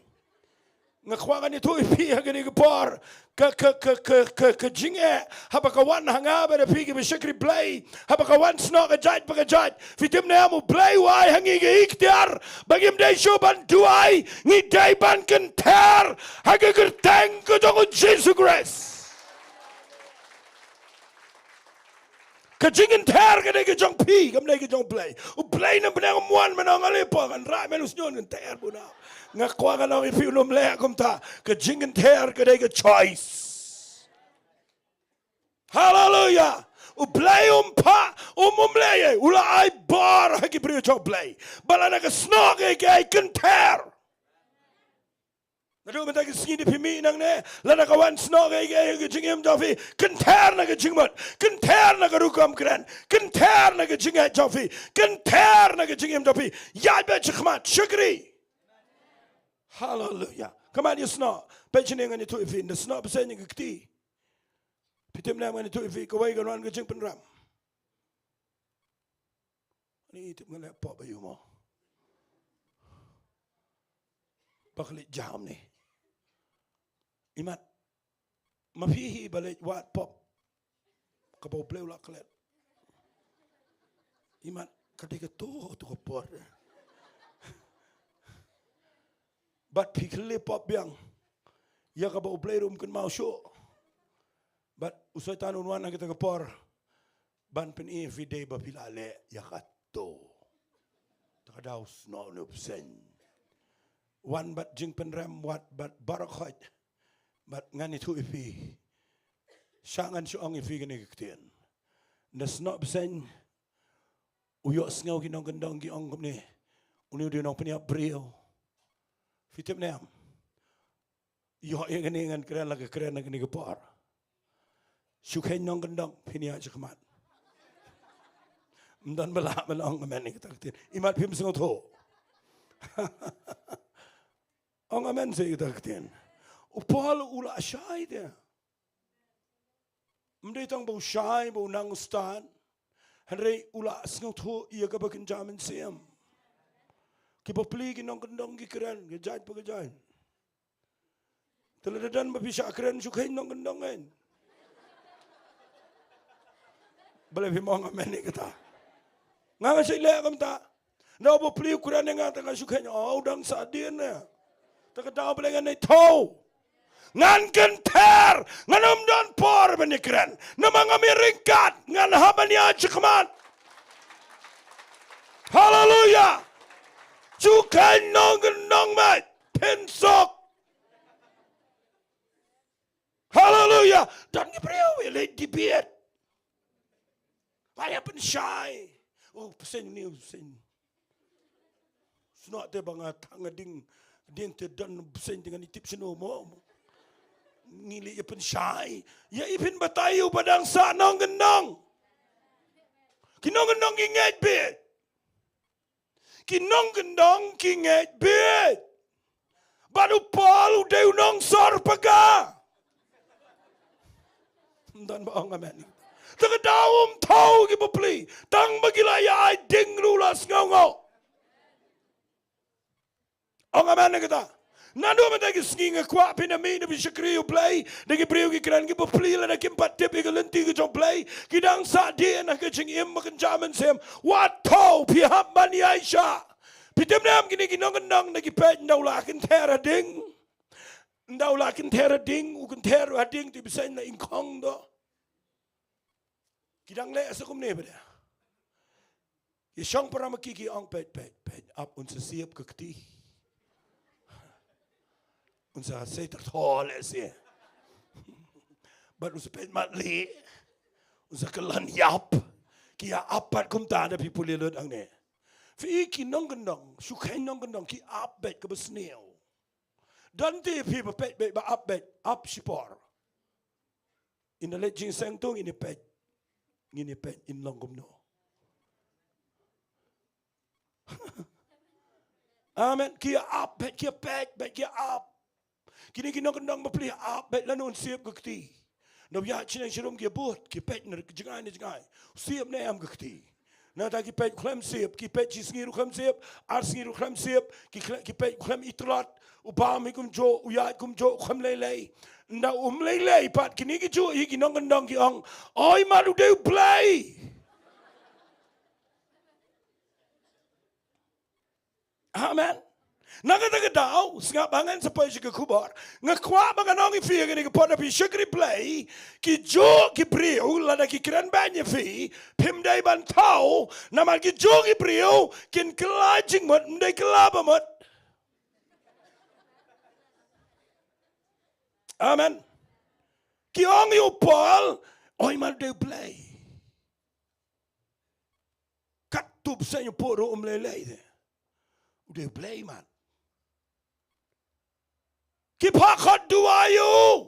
Nga kwah ngan ïathuh ïa phi ha kane ka por. Ka, ka, ka, ka, ka, ka jingeh haba ka wan ha nga bad ha phi kiba shakri Blei, haba ka wan snoh ka jait pa ka jait, phi tip ne em, U Blei u ai ha ngi ka iktiar ba ngim dei shuh ban duwai, ngi dei ban kynther ha ka kyrteng ka jong U Jisu Khrist. Ka jingkynther ka dei ka jong phi, kam dei ka jong U Blei. U Blei na bneng um wan ban ong ale pa ngan rah ïa me, u sniewbha kynther bun. Nga kwah ngan ong ïa phi, un ym leh kumta. Ka jingkynther ka dei ka choice. Haleluya. U Blei um phah, um, um leh ei, u la ai bor ha ki briew jong U Blei ba lada ka snoh kaei kaei, kynther. Naduh mynta ka sngi da phi mih nangne, lada ka wan snoh kaei kaei ha ka jingim jong phi, kynther na ka jingmut, kynther na ka rukom kren, kynther na ka jingngeit jong phi, kynther na ka jingim jong phi. Ïaid beit shakhmat, shakri. Haleluya. Khmat ïa snoh. Peit shane, ngan ïathuh ïa phi, na snoh bseiñ na ka kti. Phi tip ne em, ngan ïathuh ïa phi, kawei kan wan ka jingpynrem. Ani tip nga leh pop aïu mo. Ba ka leit jam ne. Imat. Ma phi hi ba leit wad pop. Kaba U Blei u la klet. Imat ka dei kato, to ka por. Bad phi khleh pop biang. Ïa kaba U Blei ruh um kynmaw shuh. Bad u Soitan un wan ha kata ka por ban pyni ïa phi dei ba phi la leh ïa kato. Ta ka daw snoh ne u bseiñ. Wan bad jingpynrem, wat bad baroh khoit. Bad ngan ïathuh ïa phi. Sha ngan shu ong ïa phi kane ka ktien. Na snoh bseiñ u ïohsngew ki nongkyndong ki ong kumne. Une u dei u nongpynïap briew. Phi tip ne em. Ïoh ïa kane ngan kren la ka kren na kane ka por. Shu kheiñ nongkyndong, phin ïaid shakhmat. Ym don ba lah ban ong amen ïa kata ka ktien. Imat phim sngewthuh. Ong amen seh ïa kata ka ktien. U Paul u la shai te. Ym dei tang ba u shai, ba u nang stad. Hynrei u la sngewthuh ïa kaba kynja mynsiem. Ki bapli ki nongkyndong ki kren, ki jait pa ki jait. Te lada don ba phi shah kren, shu kheiñ nongkyndong ngin. Balei phim ong amen ïa kata? Nga nga shait leh kumta. Na u bapli u kren ïa nga te nga shu kheiñ, oh, u dang sah dien ne. Te ka daw balei ngan ïai thew. Ngan kynther, ngan ym don por ban ïakren. Namar nga mih ryngkat, ngan hap ban ïaid shakhmat. Haleluya. Shu kheiñ nongkyndong mait, phin suk. Haleluya. Don ki briew ïa leit debate. Ba ïa pynshai. Oh, bseiñ ne, bseiñ. Snoh te ba nga thang nga ding, ding te don bseiñ te ngan ïa tip shano mo. Ngi leh ïa pynshai. Ïa i phin batai ïa u ba dang sah nongkyndong. Ki nongkyndong ki ngeit beit. Ki nongkyndong ki ngeit beit. Bad u Paul u dei u nongsorpaka. Ym don ba ong amen. Te ka daw um thew ki bapli. Tang ba ki la ïa ai ding ruh la sngewnguh. Ong amen ïa kata. Naduh mynta ki sngi nga kwah phin ïa mih na phi shakri U Blei, da ki briew ki kren ki bapli lada kim pat tip ïa ka lynti ka jong U Blei, ki dang sah dien ha ka jingim ba kynja mynsiem. Wat thaw, phi hap ban ïaishah. Phi tip ne em kine ki nongkyndong da ki peit, ynda u la kynther ha ding. Ynda u la kynther ha ding, u kynther ha ding te bseiñ la ingkhong doh. Ki dang leh sa kumne bad ïa. Ki shong para ma ki ki ong peit, peit, peit. Ap un sa siep ka kti. Un sa sei ter thol eh sie. Bad un sa peit matli. Un sa kyllon ïap. Ki ïa ap pat kumta da phi pule lut hangne. Phi ki nongkyndong, shu kheiñ nongkyndong ki ap beit kaba sniew. Don te phi ba peit beit ba ap beit, ap shipor. Ynda leit jingseng tu ngin ïa peit. Ngin ïa peit in long kumno. Amen. Ki ap beit, ki peit beit, ki ap. Kine ki nongkyndong bapli ap beit lano un siep ka kti. Nda u ïaid shnong sharum ki bud, ki peit na jngai na jngai. Siep ne em ka kti. Nangta ki peit khlem siep, ki peit shi sngi ruh khlem siep, ar sngi ruh khlem siep, ki khle-, ki peit khlem itlot, u bam hi kumjuh, u ïaid kumjuh, khlem lei lei. Nda um lei lei pat kine ki juh hi ki nongkyndong ki ong, oi mat u dei U Blei. Amen. Na kata ka daw, sngap ba ngan sa poi sha ka khubor. Nga kwah ba ngan ong ïa phi ïa kane ka por, da phi shakri Blei, ki juh ki briew lada ki kren beiñ ïa phi, phim dei ban thaw, namar ki juh ki briew kin kylla jingmut, ym dei kylla ba mut. Amen. Ki ong ïa u Paul, oi mat u dei U Blei. Katto bseiñ u pud ruh um lei lei te. U dei U Blei mat. Ki phah khot duwai ïa u.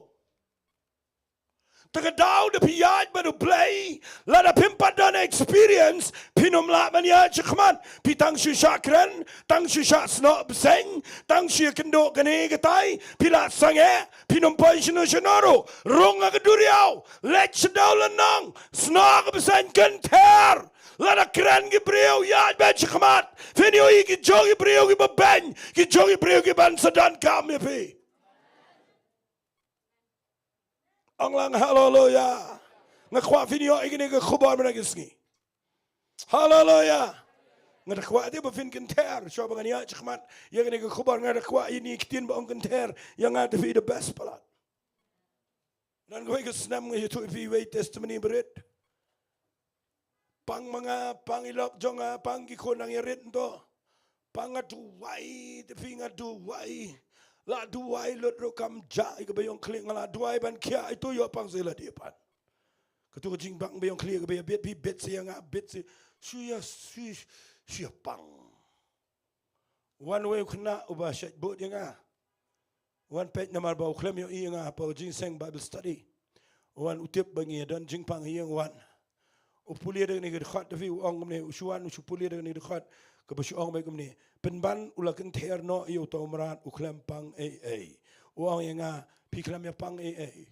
Te ka daw da phi ïaid bad U Blei, lada phim pat don experience, phin ym lah ban ïaid shakhmat. Phi tang shu shah kren, tang shu shah snoh bseiñ, tang shu ïakynduh kane katai, phi la sangeh, phin ym poi shano shano ruh. Rung ha ka duriaw, leit sha daw lynnong, snoh ka bseiñ, kynther. Lada kren ki briew, ïaid beit shakhmat. Phin ïohi ki jong ki briew kiba beiñ, ki jong ki briew kiban sa donkam ïa phi. Ong lang haleluya. Nga kwah phin ïoh ïa kane ka khubor mynta ka sngi. Haleluya. Nga da kwah te ba phin kynther, shuwa ba ngan ïaid shakhmat ïa kane ka khubor, nga da kwah ïa kine ki ktien ba ong kynther ïa nga te phi, the best palat. Don kawei ka snem nga ïathuh ïa phi wei testimony barit. Pang ma nga, pang i lok jong nga, pang ki khun nang ïarit nto. Pang nga duwai, te phi nga duwai. La duwai lut ruh kam jah ïa kaba ïong khlieh, nga la duwai ban khiah ïa tu ïoh pang sa ïa lade pat. Katu ka jingbang ba ïong khlieh kaba ïa bit phi bit sa ïa nga bit sa. Shu ïa, shu, shu ïa pang. Wan wei u khynnah uba shait bud ïa nga. Wan peit namar ba u khlem ïohi ïa nga ha ka jingseng Bible study. Wan u tip ba ngi don jingpang ha ïing wan. U pule da kane ka dkhot, te phi, u ong kumne, u shu wan u shu pule da kane ka dkhot kaba shu ong beit kumne. Pynban u la kynther noh ïa uta u mrad, u khlem pang ei ei. U ong ïa nga, phi khlem ïa pang ei ei.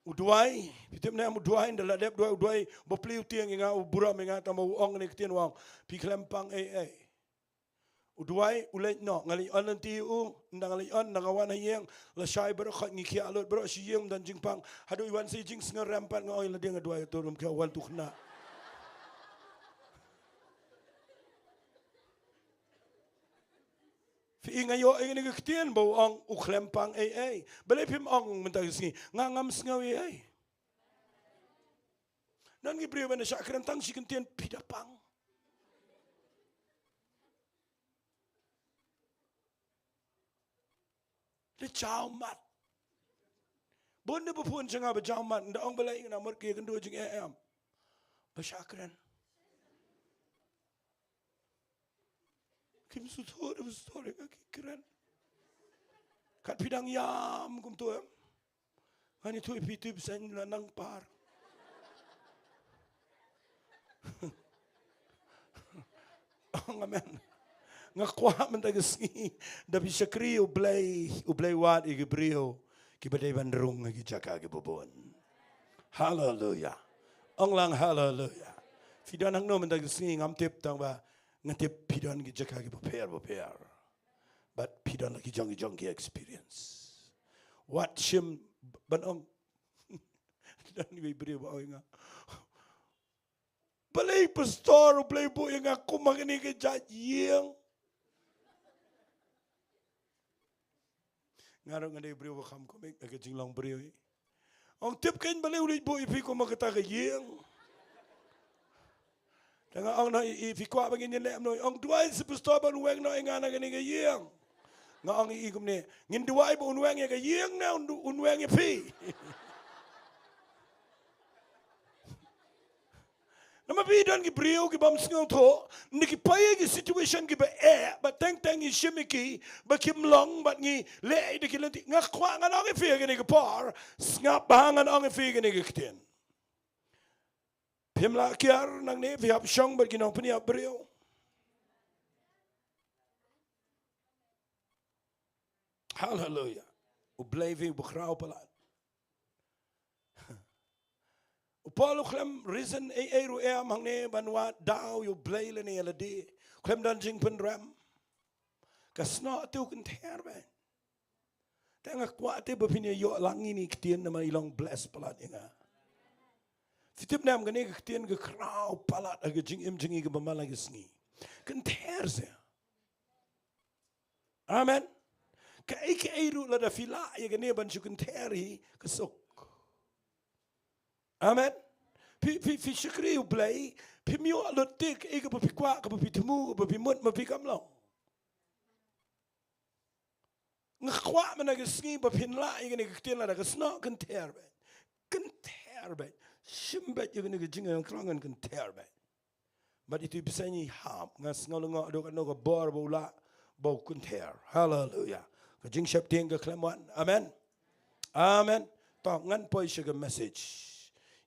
U duwai, phi tip ne em u duwai, ynda la dep duwai, u duwai bapli, u tieng ïa nga, u burom ïa nga, tang ba u ong kane ka ktien, u ong, phi khlem pang ei ei. U duwai, u leit noh, nga leit on lynti ïa u, ynda nga leit on, ynda nga wan ha ïing, lashai baroh khoit, ngi khiah lut baroh sha ïing, ym don jingpang, haduh i wan sa i jingsngew rem pat, nga ong ïa lade nga duwai, to rum khiah wan tu khynnah. Phi i, nga ïoh ïa kane ka ktien ba u ong u khlem pang ei ei. Balei phim ong mynta ka sngi, nga ngam sngew ei ei? Don ki briew ban da shah kren tang shi kyntien, phi da pang. Da jaw mat. Bun ne ba phone sha nga ba jaw mat, nga da ong balei, nga na mut ki ïakynduh jingeh em. Ba shah kren. Kim sngewthuh, kim sngewthuh ïa ka ki kren. Kat phi dang ïam kumto em. Ngan ïathuh ïa phi, tip seng la nang par. Ong amen. Nga kwah mynta ka sngi da phi shakri U Blei, U Blei wad ïa ki briew kiba dei ban rung ha ki jaka kiba bun. Haleluya. Ong lang haleluya. Phi don hangno mynta ka sngi, ngam tip, tang ba Nga tip phi don ki jaka ki bapher bapher. But phi don la ki jong ki jong ki experience. Wat shim ban ong. Don iwei i briew ba ong ïa nga, balei pastor u Blei buh ïa nga kum ha kane ka jait ïing. Nga ruh nga dei briew ba kham kumne ha ka jinglong briew hi. Ong tip kein balei u leit buh ïa phi kum ha kata ka ïing. Te nga ong noh ïa i, phi kwah ba ngin ïaleh noh? Ong duwai sa pastor ba un weng noh ïa nga na kane ka ïing. Nga ong ïa i kumne, ngin duwai ba un weng ïa ka ïing ne un, un weng ïa phi? Namar phi don ki briew ki bym sngewthuh, ngi ki poi ïa ki situation kiba eh, ba teng teng ngi shim ïa ki ba kim long, bad ngi leh ïa ki lynti. Nga kwah ngan ong ïa phi ha kane ka por, sngap bha ngan ong ïa phi ha kane ka ktien. Phim lah kiar nangne, phi hap shong bad ki nongpynïap briew. Haleluya. U Blei phi u ba khraw palat. U Paul u khlem reason ei ei ruh em hangne ban wad daw ïa u Blei lane ïa lade. U khlem don jingpynrem. Ka snoh te u kynther bha. Te nga kwah te ba phin ïa ïoh lang ïa kine ki ktien namar i long bless palat ïa nga. Phi tip ne em, kane ka ktien ka khraw palat ha ka jingim jong ngi kaba man la ka sngi. Kynther se. Amen. Kaei kaei ruh lada phi lah ïa kane ban shu kynther hi ka suk. Amen. Phi, phi, phi shakri u Blei, phim ïoh lut te kaei kaba phi kwah, kaba phi thmu, kaba phi mut, ma phi kam long. Nga kwah mynta ka sngi ba phin lah ïa kane ka ktien lada ka snoh kynther bha. Kynther bha. Shim bha ïa kane ka jingïatrang, kynther bha. Bad ïa tu i bseiñ i hap, nga sngew lyngngoh haduh katno ka bor ba u lah ba u kynther. Haleluya. Ka jingsheptieng ka khlem wan. Amen. Amen. To ngan poi sha ka message.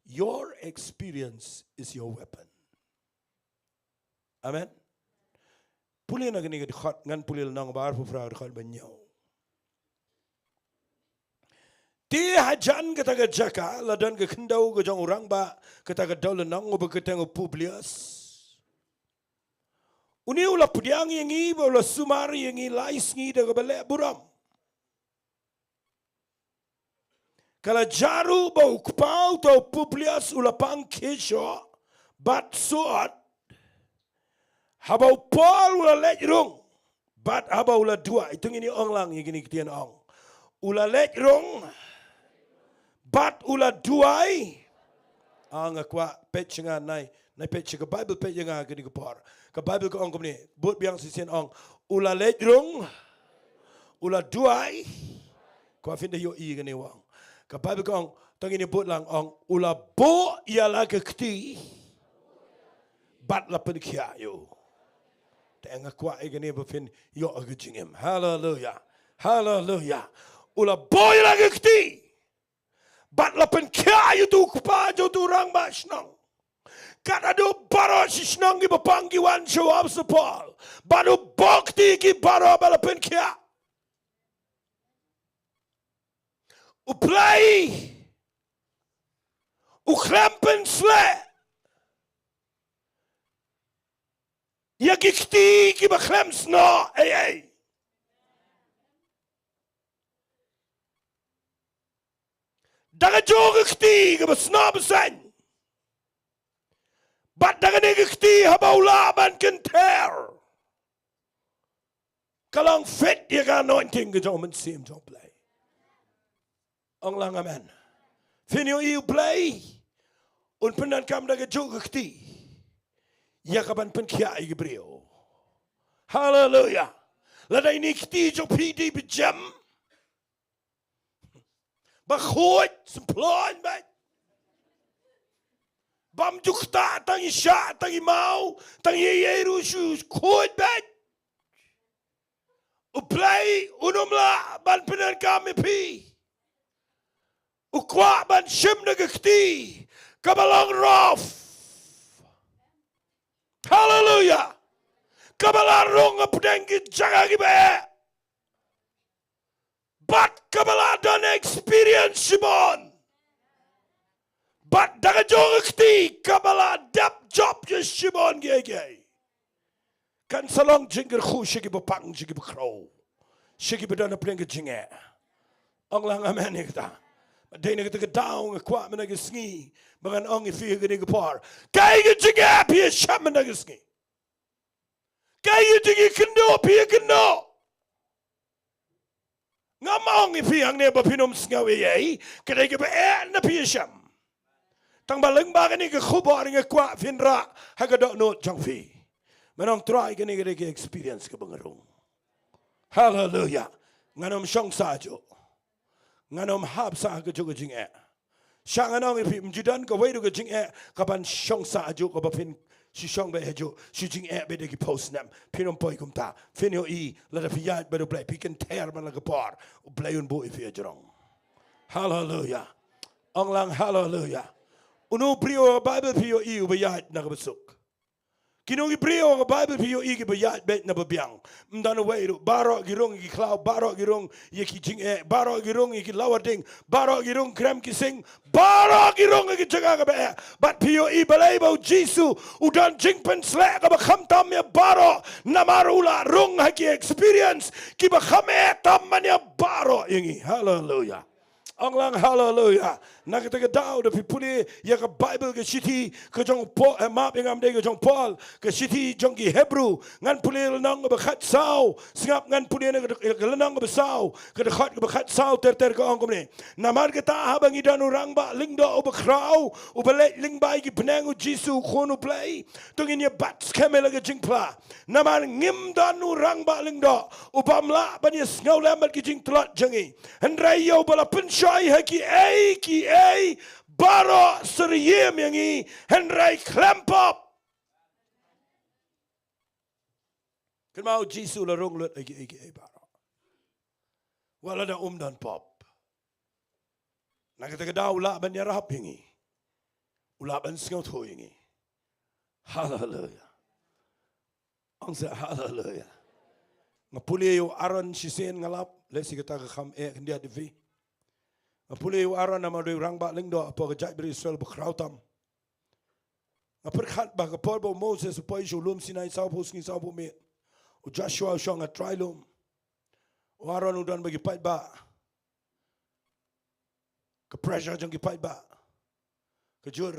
Your experience is your weapon. Amen. Pule na kane ka dkhot, ngan pule lynnong ba arphew phra, dkhot ba hynñiew. Te hajan kata ka jaka la don ka khyndew ka jong u rangbah kata ka dewlynnong, uba kyrteng u Publius. Une u la pdiang ïa ngi bad u la sumar ïa ngi lai sngi da kaba leh burom. Ka la jia ruh ba u kpa uta u Publius u la pang khie shoh bad sot, haba u Paul u la leit rung bad haba u la duwai. To ngin ïa ong lang ïa kine ki ktien, ong, u la leit rung bad u la duwai. Ah, nga kwah peit sha nga, nai, nai peit sha ka Baibl, peit ïa nga kane ka por. Ka Baibl ka ong kumne, bud biang shisien, ong, u la leit rung, u la duwai. Kwah phin da ïohi kane, ong. Ka Baibl ka ong, to ngin ïa bud lang, ong, u la buh ïa la ka kti bad la pynkhiah ïa u. Te nga kwah ïa kane ba phin ïoh ha ka jingim. Haleluya. Haleluya. U la buh ïa la ka kti bad la pynkhiah ïa utu u kpa jong utu u rangbah shnong. Kat haduh baroh shi shnong kiba pang ki wan sha u Apostol Paul bad u buh kti ki baroh bad la pynkhiah. U Blei u khlem pynsleh ïa ki kti kiba khlem snoh ei ei. Da ka jong ka kti kaba snoh bseiñ bad da kane ka kti haba u lah ban kynther, ka long fit ïa ka anointing ka jong u Mynsiem jong u Blei. Ong lang amen. Phin ïohi u Blei un pyndonkam da ka jong ka kti ïa ka ban pynkhiah ïa ki briew. Haleluya. Lada ine i kti jong phi dei ba jem, ba khuid, symplaiñ bad bym ju ktah tang i shah, tang i maw, tang i ei ei ruh, shu khuid bad. U Blei un ym lah ban pyndonkam ïa phi. U kwah ban shim na ka kti kaba long rough. Haleluya. Kaba la rung hapdeng ki jaka kiba eh. Bad kaba la don experience shibun. Bad da ka jong ka kti kaba la dep jop ïa shibun kiei kiei. Kan sa long jingkyrkhu sha kiba pang, sha kiba khraw, sha kiba don hapdeng ka jingeh. Ong lang amen ïa kata. Dei na kata ka daw nga kwah mynta ka sngi ba ngan ong ïa phi ha kane ka por, kaei ka jingeh phi ïashem mynta ka sngi? Kaei ka jingkynduh phi ïakynduh? Ngam ong ïa phi hangne ba phin ym sngew ei ei, ka dei kaba eh na phi ïashem. Tang ba lyngba kane ka khubor nga kwah phin rah ha ka dohnud jong phi. Ngan ong Trai, kane ka dei ka experience kaba nga rung. Haleluya. Ngan ym shong sah juh. Ngan ym hap sah ha kajuh ka jingeh. Sha ngan ong ïa phi, ym ju don kawei ruh ka jingeh kaban shong sah hajuh, kaba phin shu shong beit hajuh, shu jingeh beit da ki phew snem. Phin ym poi kumta. Phin ïohi lada phi ïaid bad U Blei, phi kynther man la ka por, U Blei un buh ïa phi hajrong. Haleluya. Ong lang haleluya. Uno u briew ha ka Baibl phi ïohi uba ïaid na kaba suk? Kino ki briew ha ka Baibl phi ïohi kiba ïaid beit na babiang? Ym don uwei ruh. Baroh ki rung ïa ki khlaw, baroh ki rung ïa ki jingeh, baroh ki rung ïa ki lawar ding, baroh ki rung krem ki sing, baroh ki rung ha ki jaka kaba eh. Bad phi ïohi balei ba U Jisu u don jingpynsleh kaba khamtam ïa baroh? Namar u la rung ha ki experience kiba kham eh tam man ïa baroh ïa ngi. Haleluya. Ong lang haleluya. Na kata ka daw, da phi pule ïa ka Baibl, ka shithi ka jong Paul, eh, map ïa ngam, dei ka jong Paul, ka shithi jong ki Hebru, ngan pule lynnong kaba khatsaw. Sngap, ngan pule na ka, ka lynnong kaba saw, ka dkhot kaba khatsaw ter ter, ka ong kumne: Namar kata, haba ngi don u rangbah lyngdoh uba khraw, uba leit lyngba ïa ki bneng, U Jisu, U Khun U Blei, to ngin ïa bat skhem ïa la ka jingphla. Namar ngim don u rangbah lyngdoh u bym lah ban ïa sngewlem bad ki jingtlot jong ngi, hynrei ïa uba la pynshoi ha kiei kiei baroh, syriem ïa ngi hynrei khlem pop. Kynmaw, U Jisu u la rung lut ha kiei kiei baroh. Wat la da um don pop, na kata ka daw u lah ban ïarap ïa ngi, u lah ban sngewthuh ïa ngi. Haleluya. Ong sa haleluya. Nga pule ïa u Aaron shisien, nga lap, lehse kata ka kham eh khyndiat ïa phi. Nga pule ïa u Aaron namar u dei u rangbah lyngdoh hapoh ka jaitbynriew Israel ba khraw tam. Nga pyrkhat ba ha ka por ba u Moses u poi sha u lum Sinai, sawphew sngi sawphew miet, u Joshua u shong ha trai lum, u Aaron u don bad ki paidbah, ka pressure jong ki paidbah ka jur.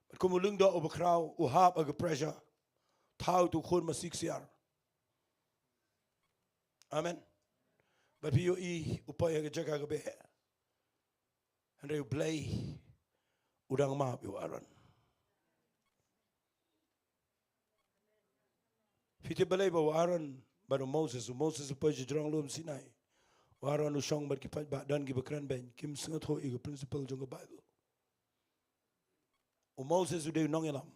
Bad kum u lyngdoh uba khraw, u hap ha ka pressure. Thaw ïa utu u khun masi ksiar. Amen. Bad phi ïohi u poi ha ka jaka kaba eh, hynrei U Blei u dang map ïa u Aaron. Phi tip balei ba u Aaron bad u Moses, u Moses u poi sha jrong lum Sinai, u Aaron u shong bad ki paidbah, don kiba kren beiñ, kim sngewthuh ïa ka principle jong ka Baibl. U Moses u dei u nongïalam,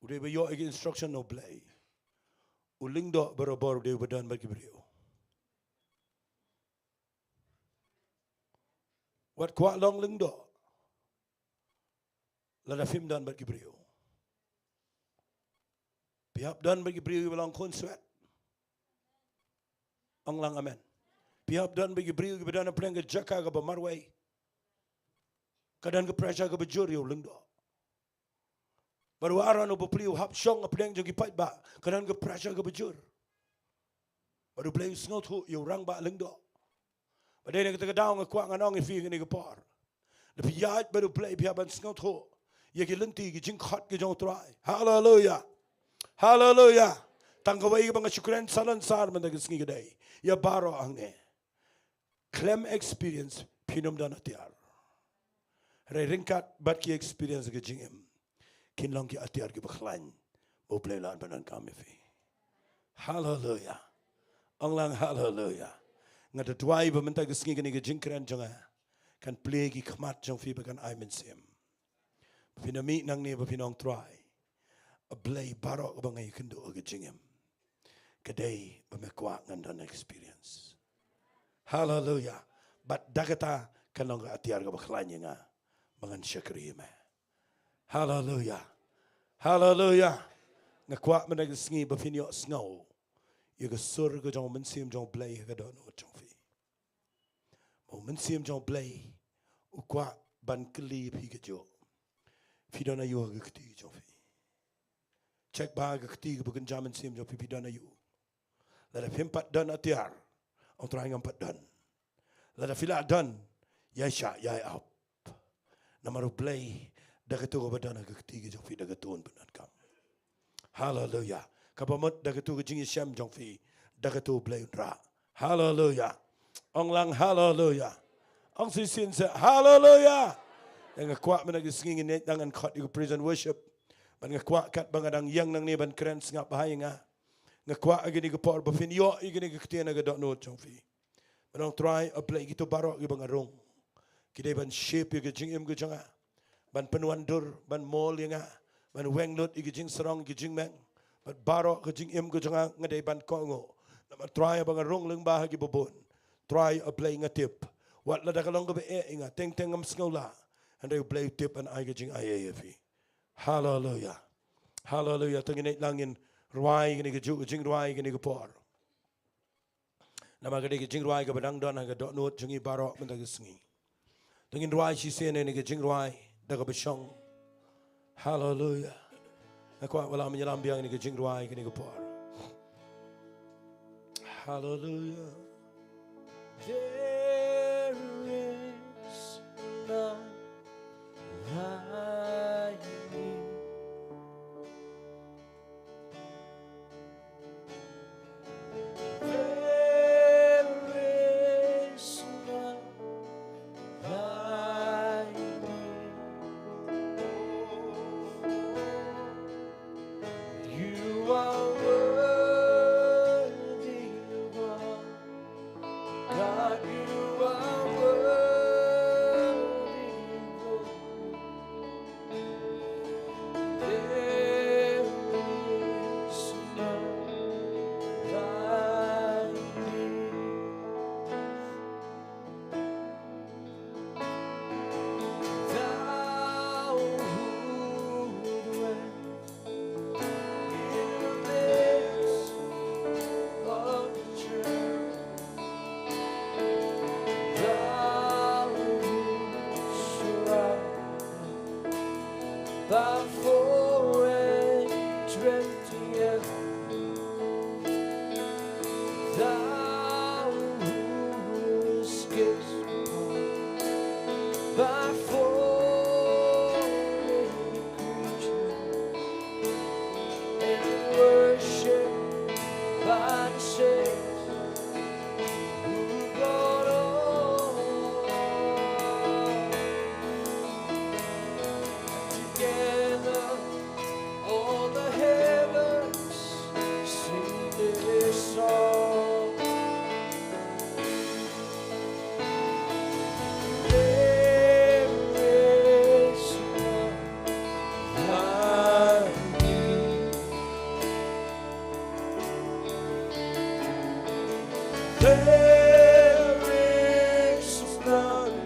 u dei ba ïoh ïa ki instruction na U Blei. U lyngdoh barabor u dei uba don bad ki briew. Wat kwah long lyngdoh lada phim don bad ki briew. Phi hap don bad ki briew kiba long khun swet. Ong lang amen. Phi hap don bad ki briew kiba don hapdeng ka jaka kaba marwei, ka don ka pressure kaba jur ïa u lyngdoh. Bad u Aaron uba plie u hap shong hapdeng jong ki paidbah, ka don ka pressure kaba jur. Bad U Blei u sngewthuh ïa u rangbah lyngdoh. Bad dei na kata ka daw nga kwah ngan ong ïa phi kane ka por, da phi ïaid bad U Blei phi hap ban sngewthuh ïa ki lynti, ki jingkhot ki jong U Trai. Haleluya. Haleluya. Tang kawei kaba nga shu kren salonsar mynta ka sngi ka dei ïa baroh hangne. Khlem experience phin ym don atiar. Hynrei ryngkat bad ki experience ka jingim, kin long ki atiar kiba khlaiñ ba U Blei u la pyndonkam ïa phi. Haleluya. Ong lang haleluya. Nga da duwai ba mynta ka sngi kane ka jingkren jong nga kan plie ki khmat jong phi bad kan ai mynsiem. Phin ym mih nangne ba phin ong, Trai, A Blei, baroh kaba nga ïakynduh ha ka jingim, ka dei ba me kwah ngan don experience. Haleluya. Bad da kata kan long ka atiar kaba khlaiñ ïa nga ba ngan shakri ïa me. Haleluya. Haleluya. Nga kwah mynta ka sngi ba phin ïohsngew ïa ka sur ka jong u Mynsiem jong U Blei ha ka dohnud jong phi. Ba u Mynsiem jong U Blei u kwah ban kylli phi kajuh. Phi don aïu ha ka kti jong phi? Check bha ka kti kaba kynja mynsiem jong phi, phi don aïu. Lada phim pat don atiar, ong Trai ngam pat don. Lada phi la don, ïai shah ïai ap. Namar U Blei da katu kaba don ha ka kti ka jong phi da katu un pyndonkam. Haleluya. Kaba mut da katu ka jingïashem jong phi da katu U Blei un rah. Haleluya. Ong lang haleluya. Ong shisien sa haleluya. Nga kwah mynta ka sngi ngin ïaid ngan khot ïa ka praise and worship. Bad nga kwah katba nga dang ïeng nangne ban kren sngap bha ïa nga. Nga kwah ha kane ka por ba phin ïoh ïa kane ka ktien ha ka dohnud jong phi. Ban ong Trai, A Blei, kito baroh kiba nga rung, ki dei ban shape ïa ka jingim ka jong nga, ban pynwandur, ban mold ïa nga, ban weng lut ïa ka jingsarong, ïa ka jingmeng. Bad baroh ka jingim ka jong nga nga dei ban kohnguh. Namar Trai, haba nga rung lyngba ha kiba bun, Trai, A Blei, nga tip, wat lada ka long kaba eh ïa nga, teng teng ngam sngew lah, hynrei U Blei u tip ban ai ka jingai ïa phi. Haleluya. Haleluya. To ngin ïaid lang ngin rwai kane kajuh ka jingrwai kane ka por. Namar ka dei ka jingrwai kaba dang don ha ka dohnud jong ngi baroh mynta ka sngi. To ngin rwai shisien ïa kane ka jingrwai da kaba shong. Haleluya. Nga kwah ba la mynta ïalam biang ïa kane ka jingrwai kane ka por. Haleluya. There is none like you. There is none like you. You are worthy of all. God, you are worthy of all. There is none like thee. Thou who dwell in the midst of the cherub, thou who surround by four and twenty elders, thou who sits by four creatures and worshipped by the saints who got all together, all the heavens sing this song. There is none like thee. There is none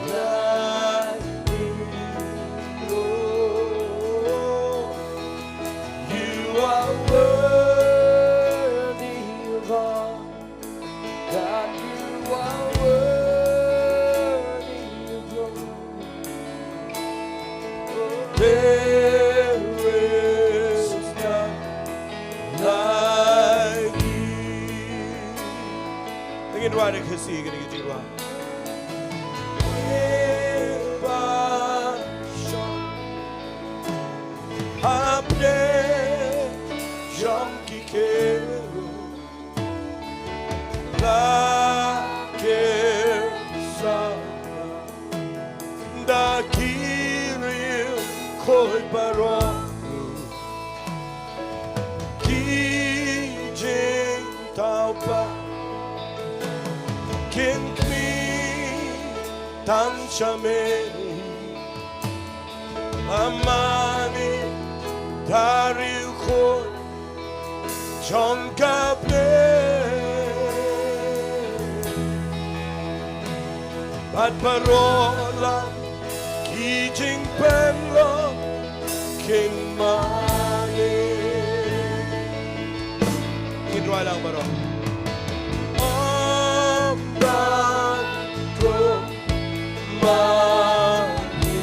like thee, Lord. You are worthy of all. God, you are worthy of glory. There is none like you. Ngin rwai da ka Khasi, ngin rwai. Hapdeng jong ki khew la khew samla da ki riewkhuid baroh, ki jingthaw paid kin khmih tang sha me. Mane da riewkhuid jong ka Blei bad baroh lang ki jingpynlong kin mane. Ngin rwai lang baroh. Ym don kum ma ngi.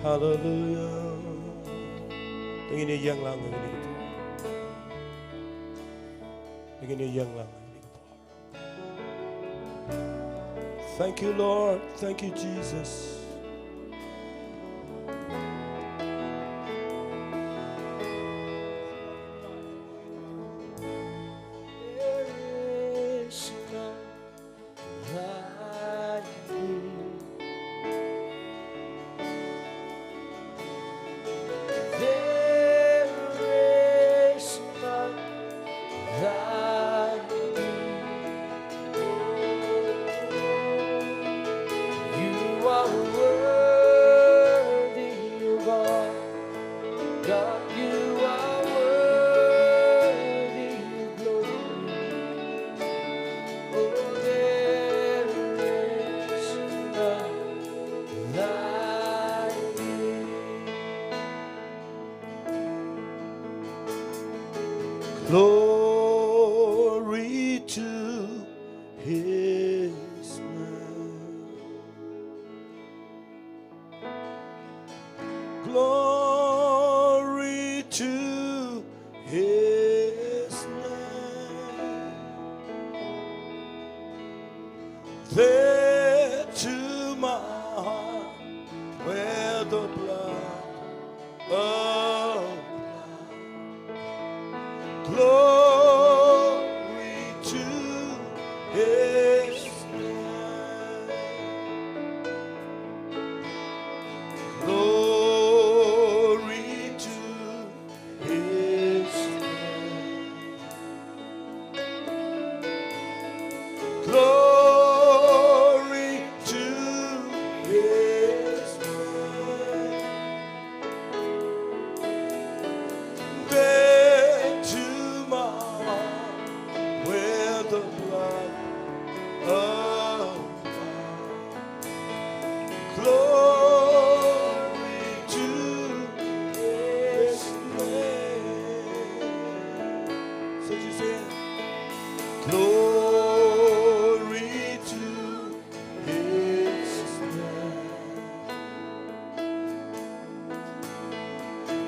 Hallelujah. Te ngin ïeng lang ha kane ka por. Te ngin ïeng lang ha kane ka por. Thank you, Lord. Thank you, Jesus. There is none like thee. There is none like thee. You are worthy of all. God, you are worthy of glory. Oh, there is none like you. Glory to his name. Glory to his name. There to my heart where the blood of Lamb. Glory to his name. Glory to his name. Glory to his name. There to my heart where the blood of Lamb. Glory to his name. So you say, glory to his name.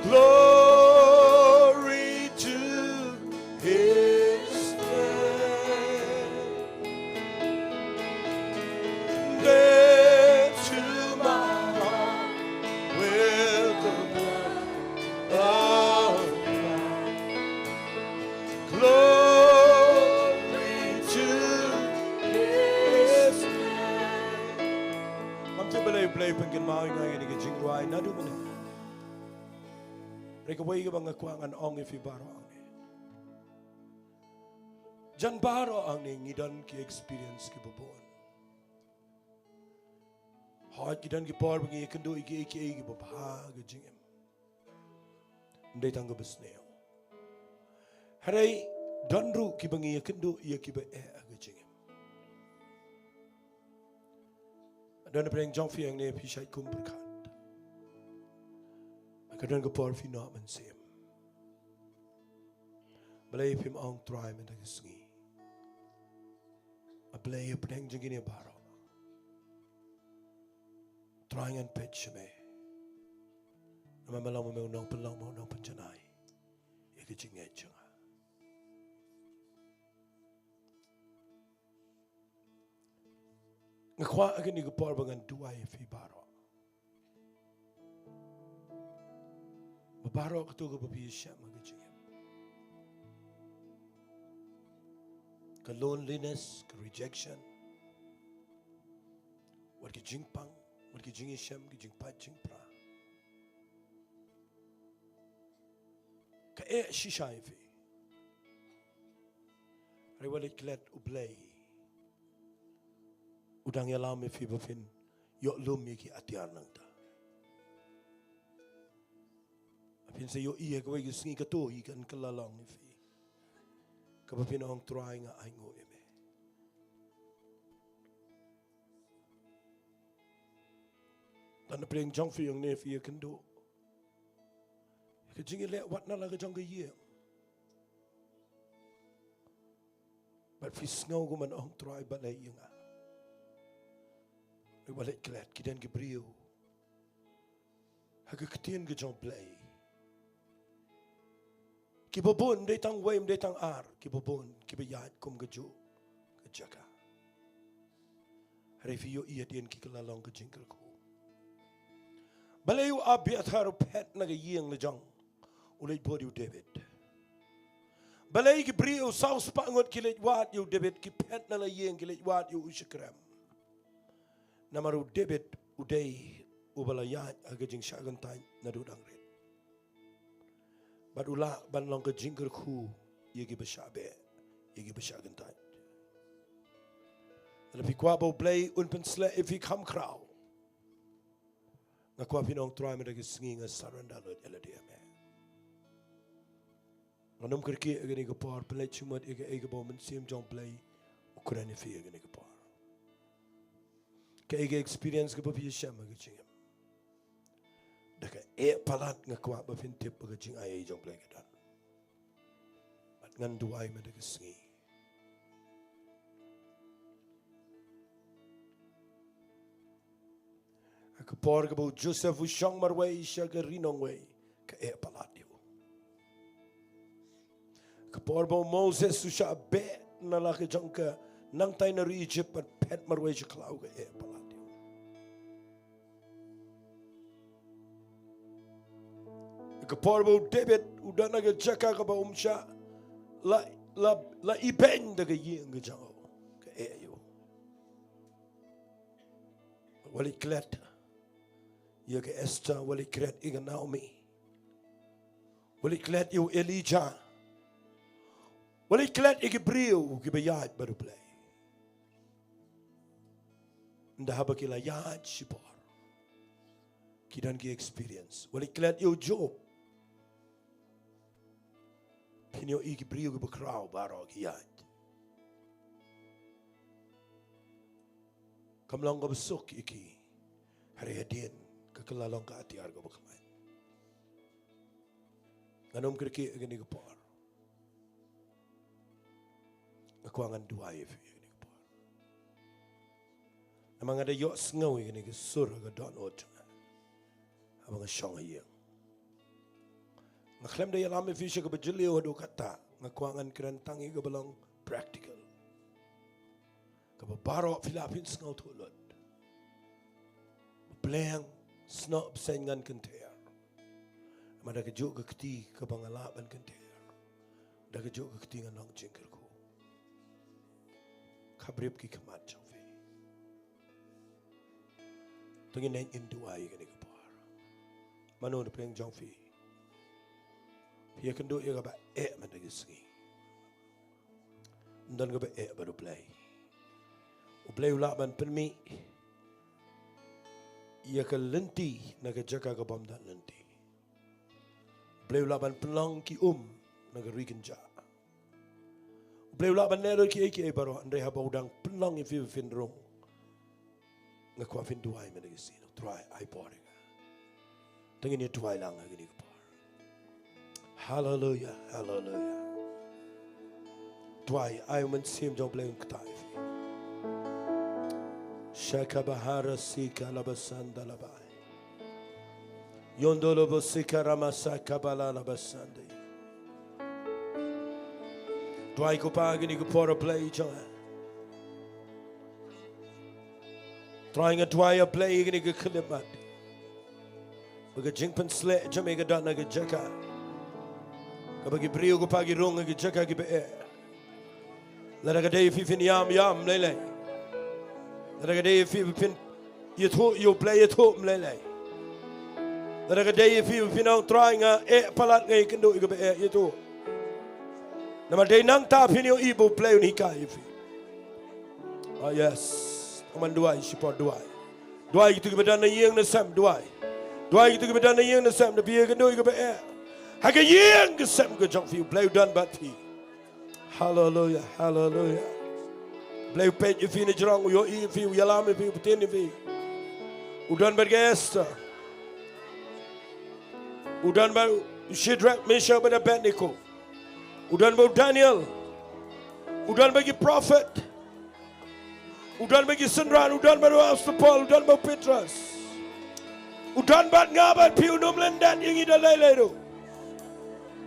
Glory to his name. There to my heart where the blood of Lamb. Glory to his name. Ngam tip balei Blei pynkynmaw ïa nga ïa kane ka jingrwai naduh mynne. Hynrei kawei kaba nga kwah ngan ong ïa phi baroh hangne. Jan baroh hangne ngi don ki experience kiba bun. Hooid, ki don ki por ba ngi ïakynduh ïa kiei kiei kiba bha ha ka jingim. Ym dei tang kaba sniew. Hynrei don ruh kiba ngi ïakynduh ïa kiba eh ha ka jingim. Don na pdeng jong phi hangne phi shait kum pyrkhat. Ka don ka por phi noh mynsiem. Balei phim ong Trai mynta ka sngi? A Blei, hapdeng jong kine baroh, Trai ngan peit sha me. Namar me long me u nongpynlong, me u nongpynjanai ïa ka jingngeit jong nga. Nga kwah ha kane ka por ba ngan duwai ïa phi baroh. Ba baroh kato kaba phi ïashem ha ka jingim. Ka loneliness, ka rejection. Wat ka jingpang, wat ka jingïashem, ka jingpait jingpra. Ka eh shisha ïa phi. Hynrei wat leit klet, U Blei u dang ïalam ïa phi ba phin ïoh lum ïa ki atiar nangta. Phin sa ïohi ha kawei ka sngi kato hi kan kylla long ïa phi. Kaba phin ong Trai nga ainguh ïa me. Don na pdeng jong phi hangne phi ïakynduh ïa ka jingïaleh wat na la ka jong ka ïing. Bad phi sngew kumno ong Trai balei ïa nga. Hynrei wat leit klet, ki don ki briew ha ka ktien ka jong Blei. Kiba bun, ym dei tang wei, ym dei tang ar, kiba bun kiba ïaid kum kajuh ka jaka. Hynrei phi ïohi hadien ki kylla long ka jingkyrkhu. Balei u Abiathar u phet na ka ïing la jong u leit bud ïa u David? Balei ki briew saw spah ngut ki leit wad ïa u David, ki phet na la ïing ki leit wad ïa u sha krem? Namar u David u dei uba la ïaid ha ka jingshah kyntait naduh dang rit. Bad u lah ban long ka jingkyrkhu ïa kiba shah beh, ïa kiba shah kyntait. Lada phi kwah ba u Blei un pynsleh ïa phi kham khraw, nga kwah phin ong, Trai, mynta ka sngi nga surrender lut ïa lade ïa me. Ngan ym kyrkieh ïa kane ka por, pynleit sha khmat ïa kaei kaba u Mynsiem jong u Blei u kren ïa phi ïa kane ka por. Kaei ka experience kaba phi ïashem ha ka jingim, da ka eh palat nga kwah ba phin tip ba ka jingaiei jong u Blei ka don. Bad ngan duwai mynta ka sngi. Ha ka por kaba u Joseph u shong marwei sha ka ri nongwei, ka eh palat ïa u. Ka por ba u Moses u shah beh na la ka jong ka nangtai na ri Egypt bad phet marwei sha khlaw, ka eh palat ïa u. Ka por ba u David u don ha ka jaka kaba um shah la, la, la ibeiñ da ka ïing ka jong u, ka eh ïa u. Wat leit klet ïa ka Esther, wat leit klet ïa ka Naomi, wat leit klet ïa u Elijah, wat leit klet ïa ki briew kiba ïaid bad u Blei. Ynda haba ki la ïaid shipor, ki don ki experience. Wat leit klet ïa u Job. Phin ïohi ki briew kiba khraw baroh ki ïaid. Kam long kaba suk ïa ki. Hynrei hadien ka kylla long ka atiar kaba khlaiñ. Ngan ym kyrkieh ïa kane ka por. Nga kwah ngan duwai ïa phi ïa kane ka por. Namar nga da ïohsngew ïa kane ka sur ha ka dohnud jong nga haba nga shong ha ïing. Nga khlem da ïalam ïa phi sha kaba jylliew haduh katta. Nga kwah ngan kren tang ïa kaba long practical, kaba baroh phi lah phin sngewthuh lut. Ba pleng, snoh, bseiñ, ngan kynther. Namar da kajuh ka kti kaba nga lah ban kynther, da kajuh ka kti ngan long jingkyrkhu. Khapriap ki khmat jong phi. To ngin ïa duwai ïa kane ka por. Mano na pdeng jong phi, phi ïakynduh ïa kaba eh mynta ka sngi? Ym don kaba eh bad u Blei. U Blei u lah ban pynmih ïa ka lynti na ka jaka kaba ym don lynti. U Blei u lah ban pynlong ki um na ka ri kynjah. U Blei u lah ban leh lut kiei kiei baroh, hynrei haba u dang pynlong ïa phi ba phin rung, nga kwah phin duwai mynta ka sngi, Trai, ai por ïa nga. To ngin ïa duwai lang ha kane ka por. Haleluia, haleluia. Duwai, ai u Mynsiem jong u Blei un ktah ïa phi. Shaka bahara sika labasanda labai. Yondolo bosika ramasa kabala labasande. Duwai, ko Pa, ha kane ka por, A Blei jong nga. Trai, nga duwai, A Blei, ha kane ka khyllipmat, ba ka jingpynsleh jong me ka don ha ka jaka kaba ki briew, ko Pa, ki rung ha ka jaka kiba eh. Lada ka dei ïa phi phin ïam, ïam, ym lei lei. Lada ka dei ïa phi phin ïathuh ïa U Blei, ïathuh, ym lei lei. Lada ka dei ïa phi phin ong, Trai, nga eh palat, nga ïakynduh ïa kaba eh, ïathuh. Namar dei nangta phin ïohi ba U Blei un hikai ïa phi. Oh yes. Tang ban duwai shipor, duwai. Duwai kito kiba don na ïing na sem, duwai. Duwai kito kiba don na ïing na sem, da phi ïakynduh ïa kaba eh ha ka ïing ka sem ka jong phi, U Blei u don bad phi. Haleluia, haleluia. U Blei u peit ïa phi na jrong, u ïohi ïa phi, u ïalam ïa phi, u btin ïa phi. U don bad ka Esther. U don bad u Shadrach, Meshach bad Abednego. U don bad u Daniel. U don bad ki prophet. U don bad ki synran, u don bad u Apostol Paul, u don bad u Petros. U don bad nga bad phi, un ym lyndet ïa ngi da lei lei ruh.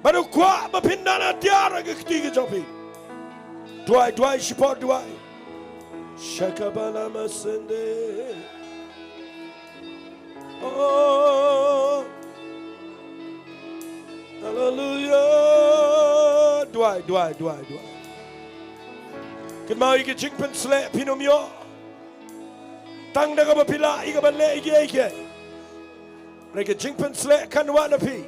Bad u kwah ba phin don atiar ha ka kti ka jong phi. Duwai, duwai shipor, duwai. Shakabalama sende. Oh. Hallelujah. Duwai, duwai, duwai, duwai. Kynmaw ïa ka jingpynsleh phin ym ïoh tang da kaba phi lah ïa ka ban leh ïa kiei kiei. Hynrei ka jingpynsleh kan wan na phi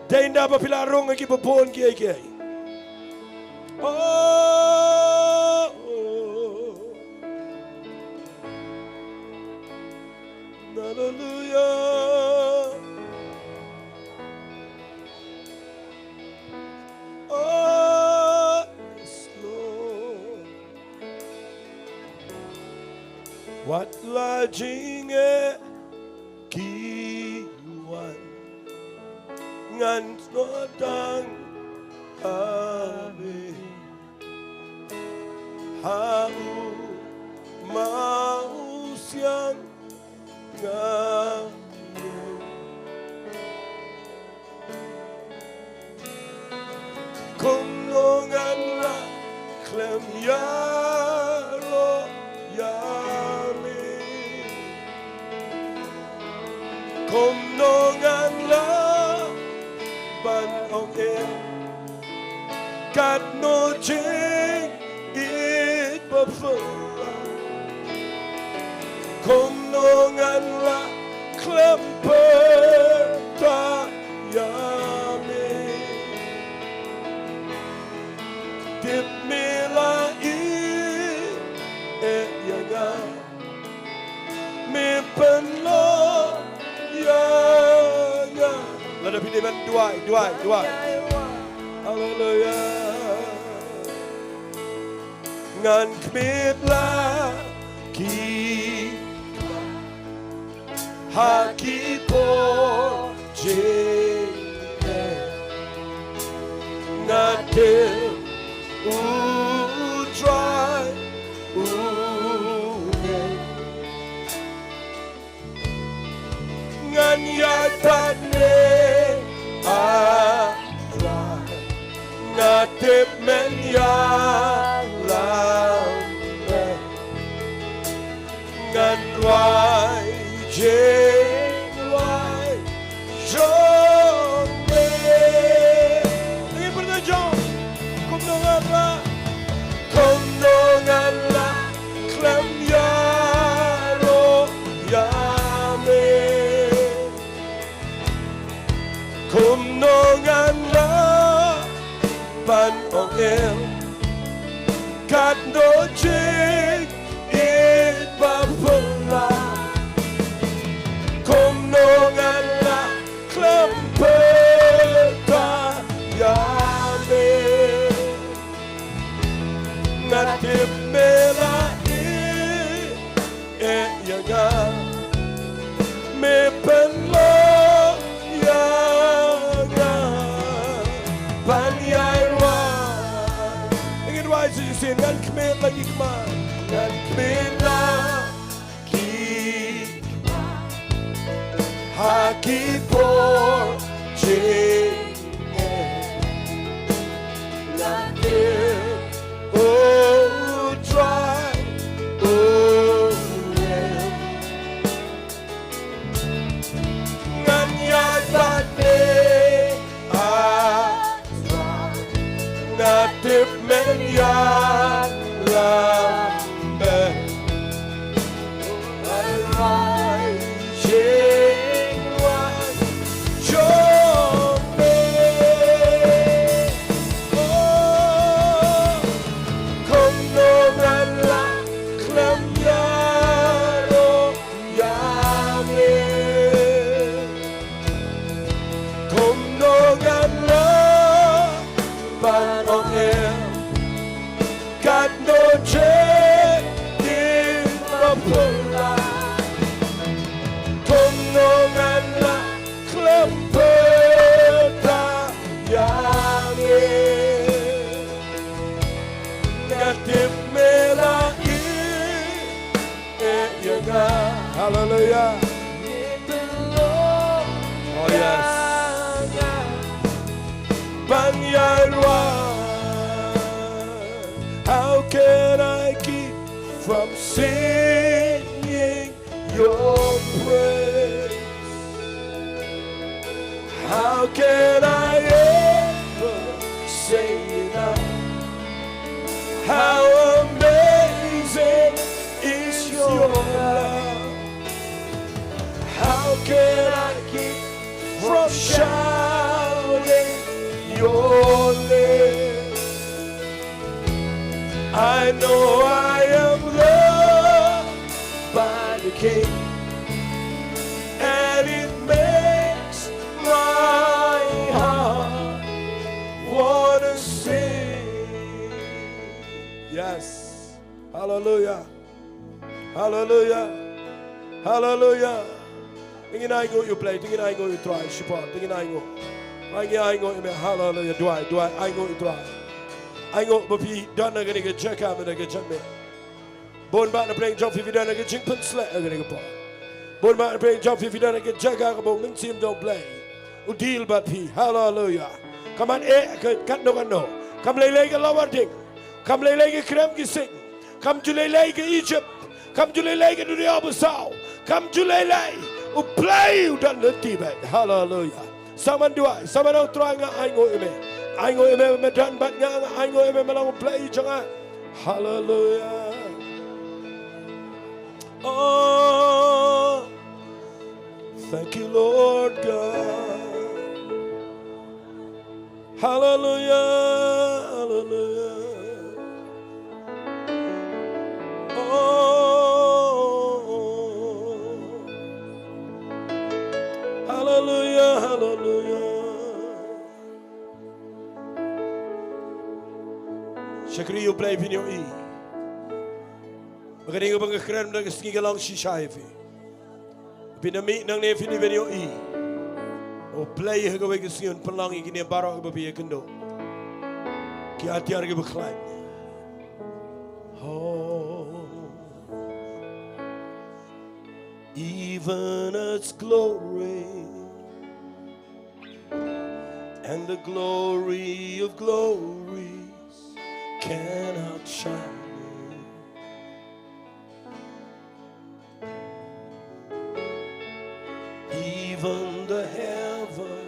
dei na ba phi lah rung ïa kiba bun kiei kiei. Oh, oh. Hallelujah. Oh, yes, Lord. Wat la jingeh ki wan, ngan snoh tang ha me. Ha u ma u siang nga. Kumno ngan lah khlem ïaroh ïa me. Kumno ngan lah ban ong em. Katno jingïeit ba phylla. Kumno ngan lah khlem pyrta ïa me. Tip me la ïeit ïa nga. Me pynlong ïa nga. Lada phi dei ban duwai, duwai, duwai. Haleluya. Ngan khmih la ki ha ki por jingeh. Nga tip U Trai u ngeit. Ngan ïaid pat ne, ah, Trai. Nga tip men ïalam me. Ngan duwai jingduwai jong me. Ngi pyrta jong. Kumno ngan lah, kumno ngan lah khlem ïaroh ïa me. Kumno ngan lah ban ong em katno jingïeit ba phylla. Kumno ngan lah khlem pyrta ïa me. Nga tip me la ïeit ïa nga. Me pynlong ïa nga ban ïai rwai. Ngin rwai shisien, ngan khmih la ki khmat. Ngan khmih la ki khmat ha ki por jingeh. Nga tip, oh, Trai, oh, yeah. Ngan ïaid pat ne, ah, Trai. Nga tip men ïalam me. Ai, ai, jingwan jong me. Oh, kumno ngan lah khlem ïaroh ïa me. Kumno ngan lah ban ong em katno jingïeit ba phylla. Kumno ngan lah khlem pyrta ïa me. Nga tip me la ïeit ïa nga. Haleluya. Can I ever say enough? How amazing is your love? How can I keep from shouting your name? I know I am loved by the King, and it makes my heart wanna sing. Yes. Hallelujah. Hallelujah. Hallelujah. Te ngin ainguh ïa U Blei, te ngin ainguh ïa U Trai, shipor, te ngin ainguh. Ngin ainguh ïa me, hallelujah, duwai, duwai, ainguh ïa U Trai. Ainguh ba phi don ha kane ka jaka mynta ka jingmut. Bun bah na pdeng jong phi phi don ha ka jingpynshlur ha kane ka por. Bun bah na pdeng jong phi phi don ha ka jaka kaba U Mynsiem jong U Blei u deal bad phi. Hallelujah. Kam ïeh ka katno katno. Kam lei lei ka lawar ding. Kam lei lei ka krem ki sing. Kam ju lei lei ka Egypt. Kam ju lei lei ka dunia basaw. Kam ju lei lei. U Blei u don lynti bad. Hallelujah. Sa man duwai, sa man ong Trai nga ainguh ïa me. Ainguh ïa me ba me don bad nga, nga ainguh ïa me ba me long U Blei jong nga. Hallelujah. Oh, thank you, Lord God. Hallelujah, hallelujah. Oh, hallelujah, hallelujah. Shakri ïa U Blei, phin ïohi ba kane kaba nga kren mynta ka sngi ka long shisha ïa phi. Phin ym mih nangne, phin ïohi ba U Blei ha kawei ka sngi un pynlong ïa kine baroh kiba phi ïakynduh, ki atiar kiba khlaiñ. Oh, even its glory and the glory of glories can outshine me. Even the heaven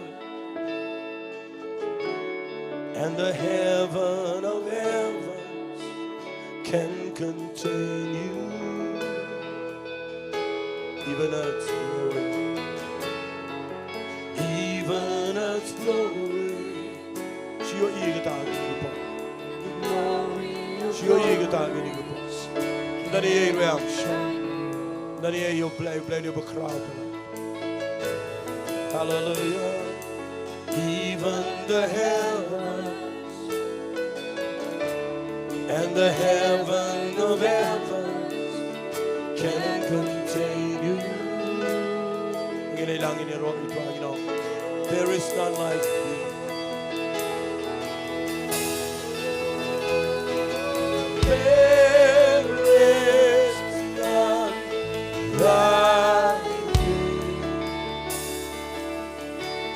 and the heaven of heavens can contain you. Even its glory, even its glory. Shu ïohi ïa kata ha kine ki por. Shu ïohi ïa kata ha kine ki por. Nda ïa i rem. Nda ïa i, ïa U Blei, U Blei u dei ba khraw palat. Hallelujah. Even the heavens and the heaven of heavens can contain you. Ngin ïa lang, ngin ïaroh ïa U Trai, ngin ong, there is none like you. There is none like you.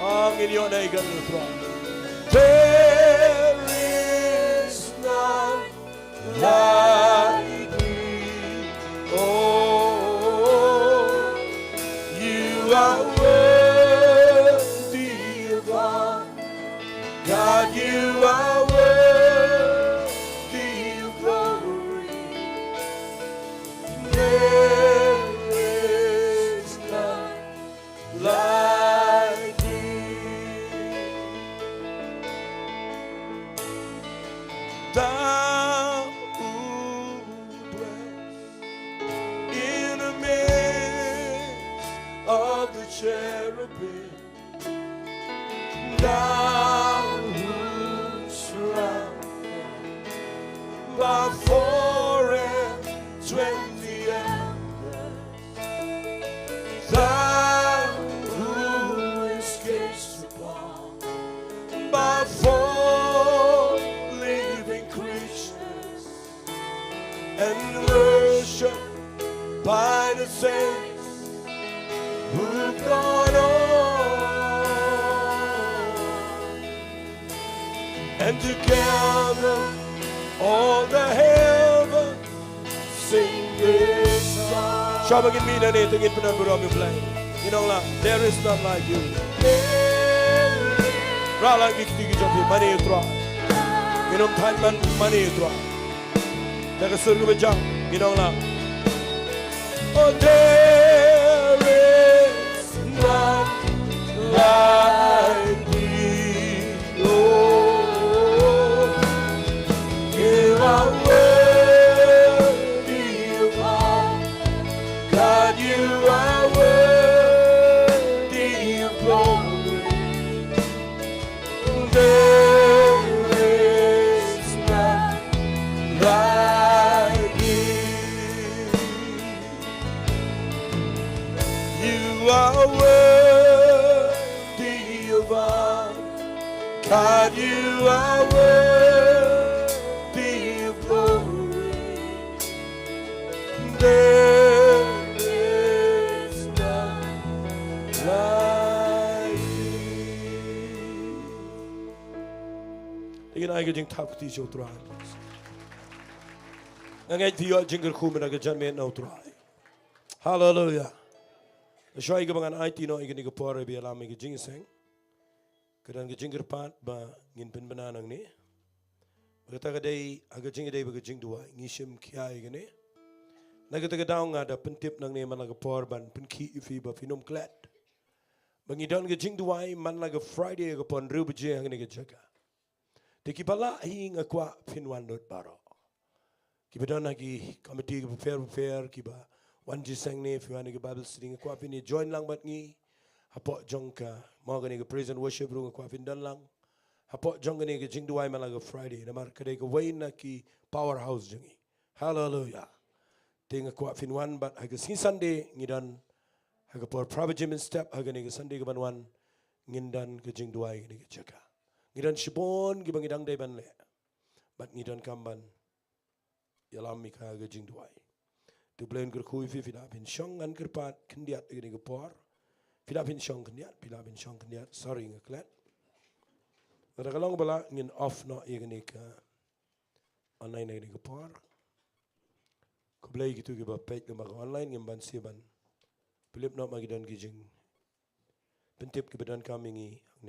Ah, ngin ïoh na i gat U Trai. There is none like thee. Oh, you are worthy of all. God, you are worthy of glory. There is none like thee. Thou who dwells in the midst of the cherubim, thou who surrounded by four and twenty elders, thou who is gazed upon by four living creatures and worshipped by the saints who've gone on. And together all the heavens sing this song. Shuwa ba ngin mih nangne, to ngin pyndonkam ïa U Blei. Ngin ong lang, there is none like you. There Rah lang ki kti ki jong phi mane ïa u Trai. Ngin ym thaiñ ban mane ïa u Trai. Da ka sur kaba jam ngin ong lang. Oh, there is none like thee, Lord. You are worthy of all. God, you are worthy of glory. There is none like you. You are worthy of all. God, you are worthy of glory. There is none like you. Te ngin ai ka jingthap kti sha u Trai. Nga ngeit phi ïoh jingkyrkhu mynta ka janmiet na u Trai. Haleluya. Shuwa ïa kaba ngan aiti noh ïa kane ka por ba ïalam ïa ka jingïaseng, ka don ka jingkyrpad ba ngin pynbna nangne. Ba kata ka dei ha ka jingïadei bad ka jingduwai, ngi shim khia ïa kane. Na kata ka daw nga da pyntip nangne man la ka por ban pynkhih ïa phi ba phin ym klet ba ngi don ka jingduwai man la ka Friday ha ka por hynriew baje ha kane ka jaka. Te kiba lah hi nga kwah phin wan lut baroh. Kiba don ha ki komiti kiba pher bapher, kiba wan jingïaseng ne, phi wan ha ki Bible study, nga kwah phin ïa join lang bad ngi. Hapoh jong ka, mo kane ka praise and worship ruh nga kwah phin don lang. Hapoh jong kane ka jingduwai man la ka Friday, namar ka dei kawei na ki powerhouse jong ngi. Haleluya. Te nga kwah phin wan bad ha ka sngi Sunday ngi don ha ka por phra baje mynstep, ha kane ka Sunday kaban wan ngin don ka jingduwai ha kane ka jaka. Ngi don shibun kiba ngi dang dei ban leh. Bad ngi donkam ban ïalam ïa ka ha ka jingduwai. Te U Blei un kyrkhu ïa phi, phi lah phin shong, ngan kyrpad khyndiat ïa kane ka por. Phi lah phin shong khyndiat, phi lah phin shong khyndiat. Sorry, nga klet. Lada ka long ba lah ngin off noh ïa kane ka online ïa kane ka por. Khublei kito kiba peit lyngba ka online, ngim banse ban pyllip noh, ma ki don ki jingpyntip kiba donkam ïa ngi hangne